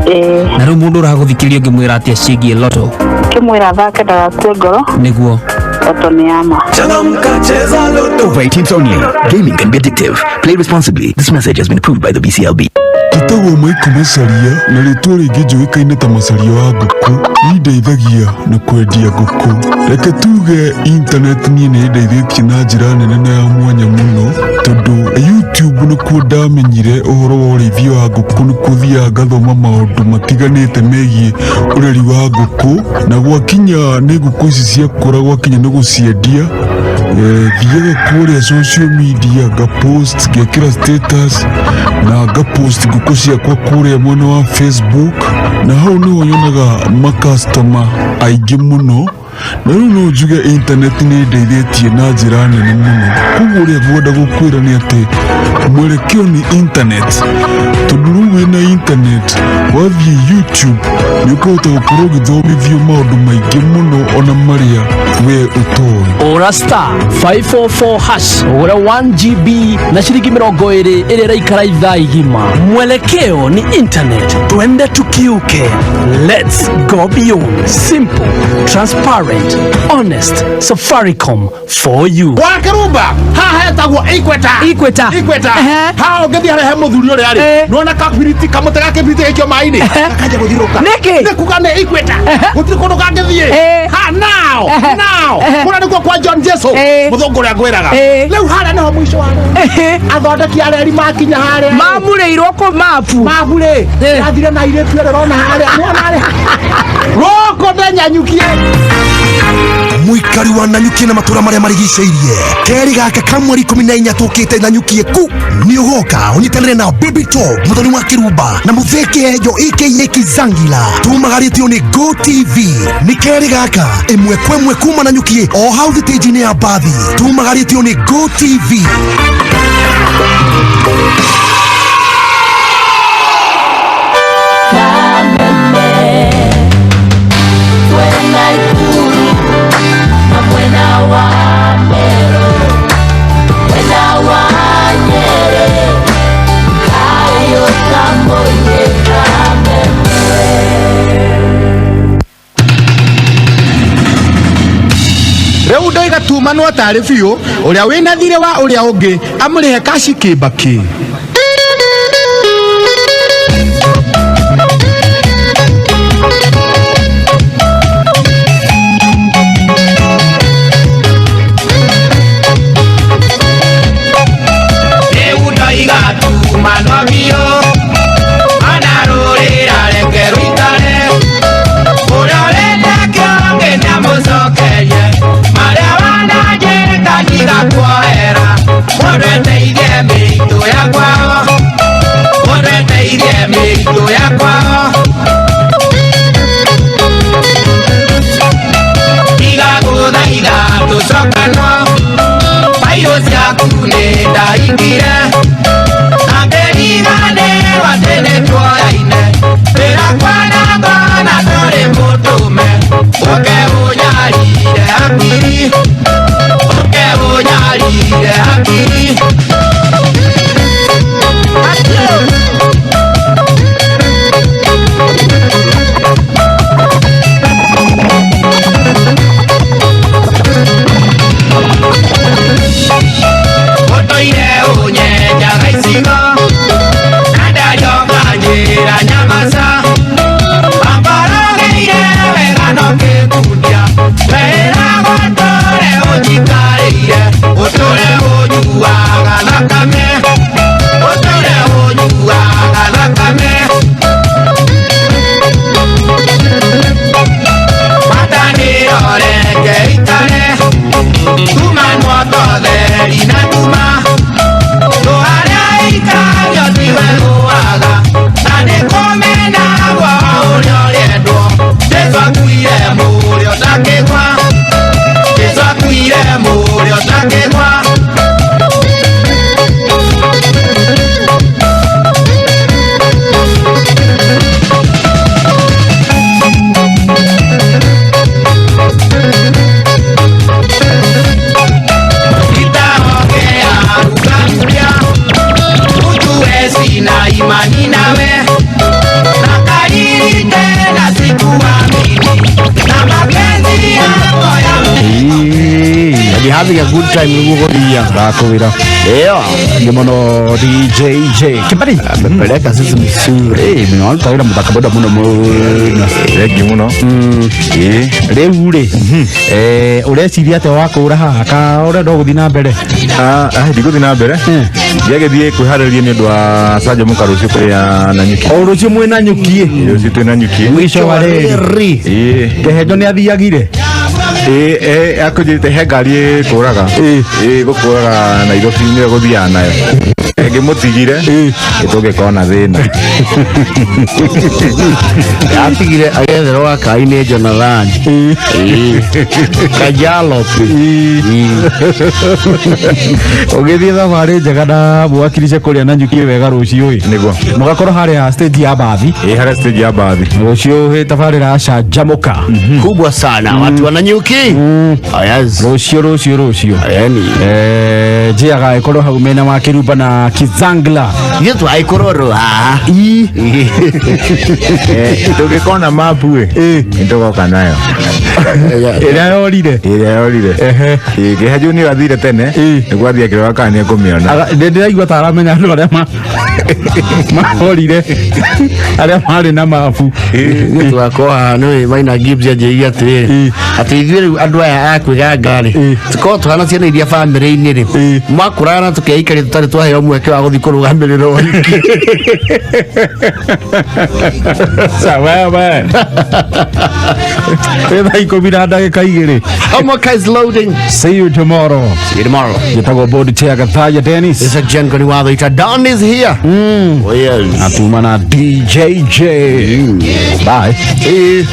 Ĩĩ. Na rĩu mũndũ ũragũthikĩrĩria ũngĩmwĩra atĩa ciĩgiĩ Lotto? Kĩmwĩra athake ndagakue ngoro. Nĩguo. Lotto nĩ ya ma. Over 18s only. Gaming can be addictive. Play responsibly. This message has been approved by the BCLB. Njĩtagwo Michael Macharia na rĩtwa rĩngĩ njũĩkaine ta Macharia wa ngũkũ. Niĩ ndeithagia na kwendia ngũkũ. Reke tuge internet niĩ nĩ ĩndeithĩtie na njĩra nene na ya mwanya mũno, tondũ YouTube nĩkuo ndamenyire ũhoro wa ũrĩithia wa ngũkũ, nĩkuo thiaga ngathoma maũndũ matiganĩte megiĩ ũreri wa ngũkũ, na gwakinya nĩ ngũkũ ici ciakũra, gwakinya nĩ gũciendia, thiaga kũrĩa social media ngapost, ngekĩra status na ngapost ngũkũ ciakwa kũrĩa mwena wa Facebook, na hau nĩho nyonaga makastoma aingĩ mũno. Na rĩu no njuge internet nĩ ĩndeithĩtie na njĩra nene mũno. Koguo ũrĩa ngwenda gũkwĩra nĩ atĩ mwelekeo nĩ internet, tondũ rĩu wĩna internet wathiĩ YouTube nĩ ũkũhota gũkorwo ũgĩthomithio maũndũ maingĩ mũno ona marĩa we ũtoĩ. Ora star 544 hash ũgũre 1 GB na ciringi 20 ĩrĩa ĩraikara ithaa igima. Mwelekeo ni internet, twende tukiuke. Let's go beyond. Simple, transparent, honest. Safaricom for you. Wakĩrumba haha hetagwo Equator. Equator. Equator. Haha ũngĩthiĩ harĩa he mũthuri ũrĩa rĩ, nĩwona kabiriti kamũtĩ ga kĩbiriti gaikio maĩ-inĩ gakanjia gũthiũrũrũka. Nĩkĩ? Nĩ kuga nĩ Equator. Gũtirĩ kũndũ kangĩthiĩ. Ha now now kũrĩa nĩkuo kwa John Jesu mũthũngũ ũrĩa ngwĩraga. Rĩu harĩa nĩho mũico wa reri. Athondeki a reri makinya harĩa. Mamurĩirwo kũ mabu. Mabu rĩ, athire na airĩtu erĩ ũrona harĩa. Nĩwona harĩa. Gũkũ ndenyanyukie. Mũikari wa Nanyuki na matũra marĩa marigicĩirie, kerĩ gaka ka mweri 14 tũkĩte Nanyuki ku nĩ ũgoka ũnyitanĩre na Baby Top, mũthoni wa Kĩrumba na Mũtheke Hejo aka Kizangila. Tumagarĩtio nĩ Go TV. Nĩ kerĩ gaka ĩmwe kwa ĩmwe kuma Nanyuki o hau thitĩnji-inĩ ya mbathi. Tumagarĩtio nĩ Go TV. Rĩu ndoiga tumanwo tarĩ biũ, ũrĩa wĩna thirĩ wa ũrĩa ũngĩ amũrĩhe kaci kĩmbakĩ. Rĩu ndoiga tumanwo biũ, ona rũrĩra reke rũikare. Ũrĩa ũrenda kĩonge nĩamũcokerie, marĩa wananjĩka ndigakuoera. Mũndũ eteithie mĩritũ yakwa. Having a good time nĩguo gũthia. Ndakwĩra. Ĩyo. Nĩ mũno DJJ Kibari Amepeleka sisi msuri. Eh, mnaona wĩra mũthaka mũno mũno mũno. Thengiũ mũno. Ĩĩ. Rĩu rĩ, ũreciria atĩa wakũra haha ka ũrenda gũthiĩ na mbere? Ah, ah, ndigũthiĩ na mbere. Ndiagĩthiĩ kwĩharĩrĩria nĩ ũndũ wa canjamũka rũciũ kũrĩa Nanyuki. O rũciũ mwĩ Nanyuki? Rũciũ twĩ Nanyuki. Mũico wa reri. Ĩĩ. Kĩhenjo nĩ athiagire? Ĩĩ, akũnjĩrĩte he ngari ĩkũraga. Ĩĩ, gũkũraga Nairobi nĩyo gũthiaga nayo. Ĩngĩmũtigire, tũngĩkorwo na thĩna. Atigire agetherwo gakai nĩ Jonathan. Ĩĩ. Kajalopi. Ũgĩthiĩ thabarĩ njega na mwakirice kũrĩa Nanyuki wega rũciũ ĩ. Nĩguo. Mũgakorwo harĩa stage ya bathi. Ĩĩ, harĩa stage ya bathi. Rũciũ hĩ tabarĩra ya canjamũka. Kubwa sana watu wa Nanyuki. Oh, yes. Rũciũ rũciũ rũciũ. Yani. Njiaga ĩkorwo hau mena wa Kĩrumba na Kizangla. Ithuĩ twaĩkũrorwo haha. Tũngĩkona mapu ĩ, nĩtũgoka nayo. Ĩrĩa yorire. Ĩrĩa yorire. Ĩĩ, Kĩhanju nĩyo athire tene, nĩguo athiĩ akĩrora kana nĩekũmĩona. Ndĩraigua ta aramenya andũ arĩa mahorire arĩa marĩ na mabu. Ithuĩ tũgakorwo haha nĩũĩ Maina Gibbs anjĩrire atĩrĩrĩ atĩ ithuĩ rĩu andũ aya a kwĩganga rĩ tũkorwo tũhana ciana iria bamĩrĩ-inĩ rĩ makũraga na tũkeikaria tũtarĩ twaheo mweke wa gũthiĩ kũrũgamĩrĩra ũhiki. Sawa. Ĩ thaa ikũmi na ndagĩka igĩrĩ. Homework is loading. See you tomorrow. See you tomorrow. Njĩtagwo board chair Gathaya Dennis. This is Jen Watho Ita. Don is here. Oh, yes. Atuma na DJJ. Bye. See you.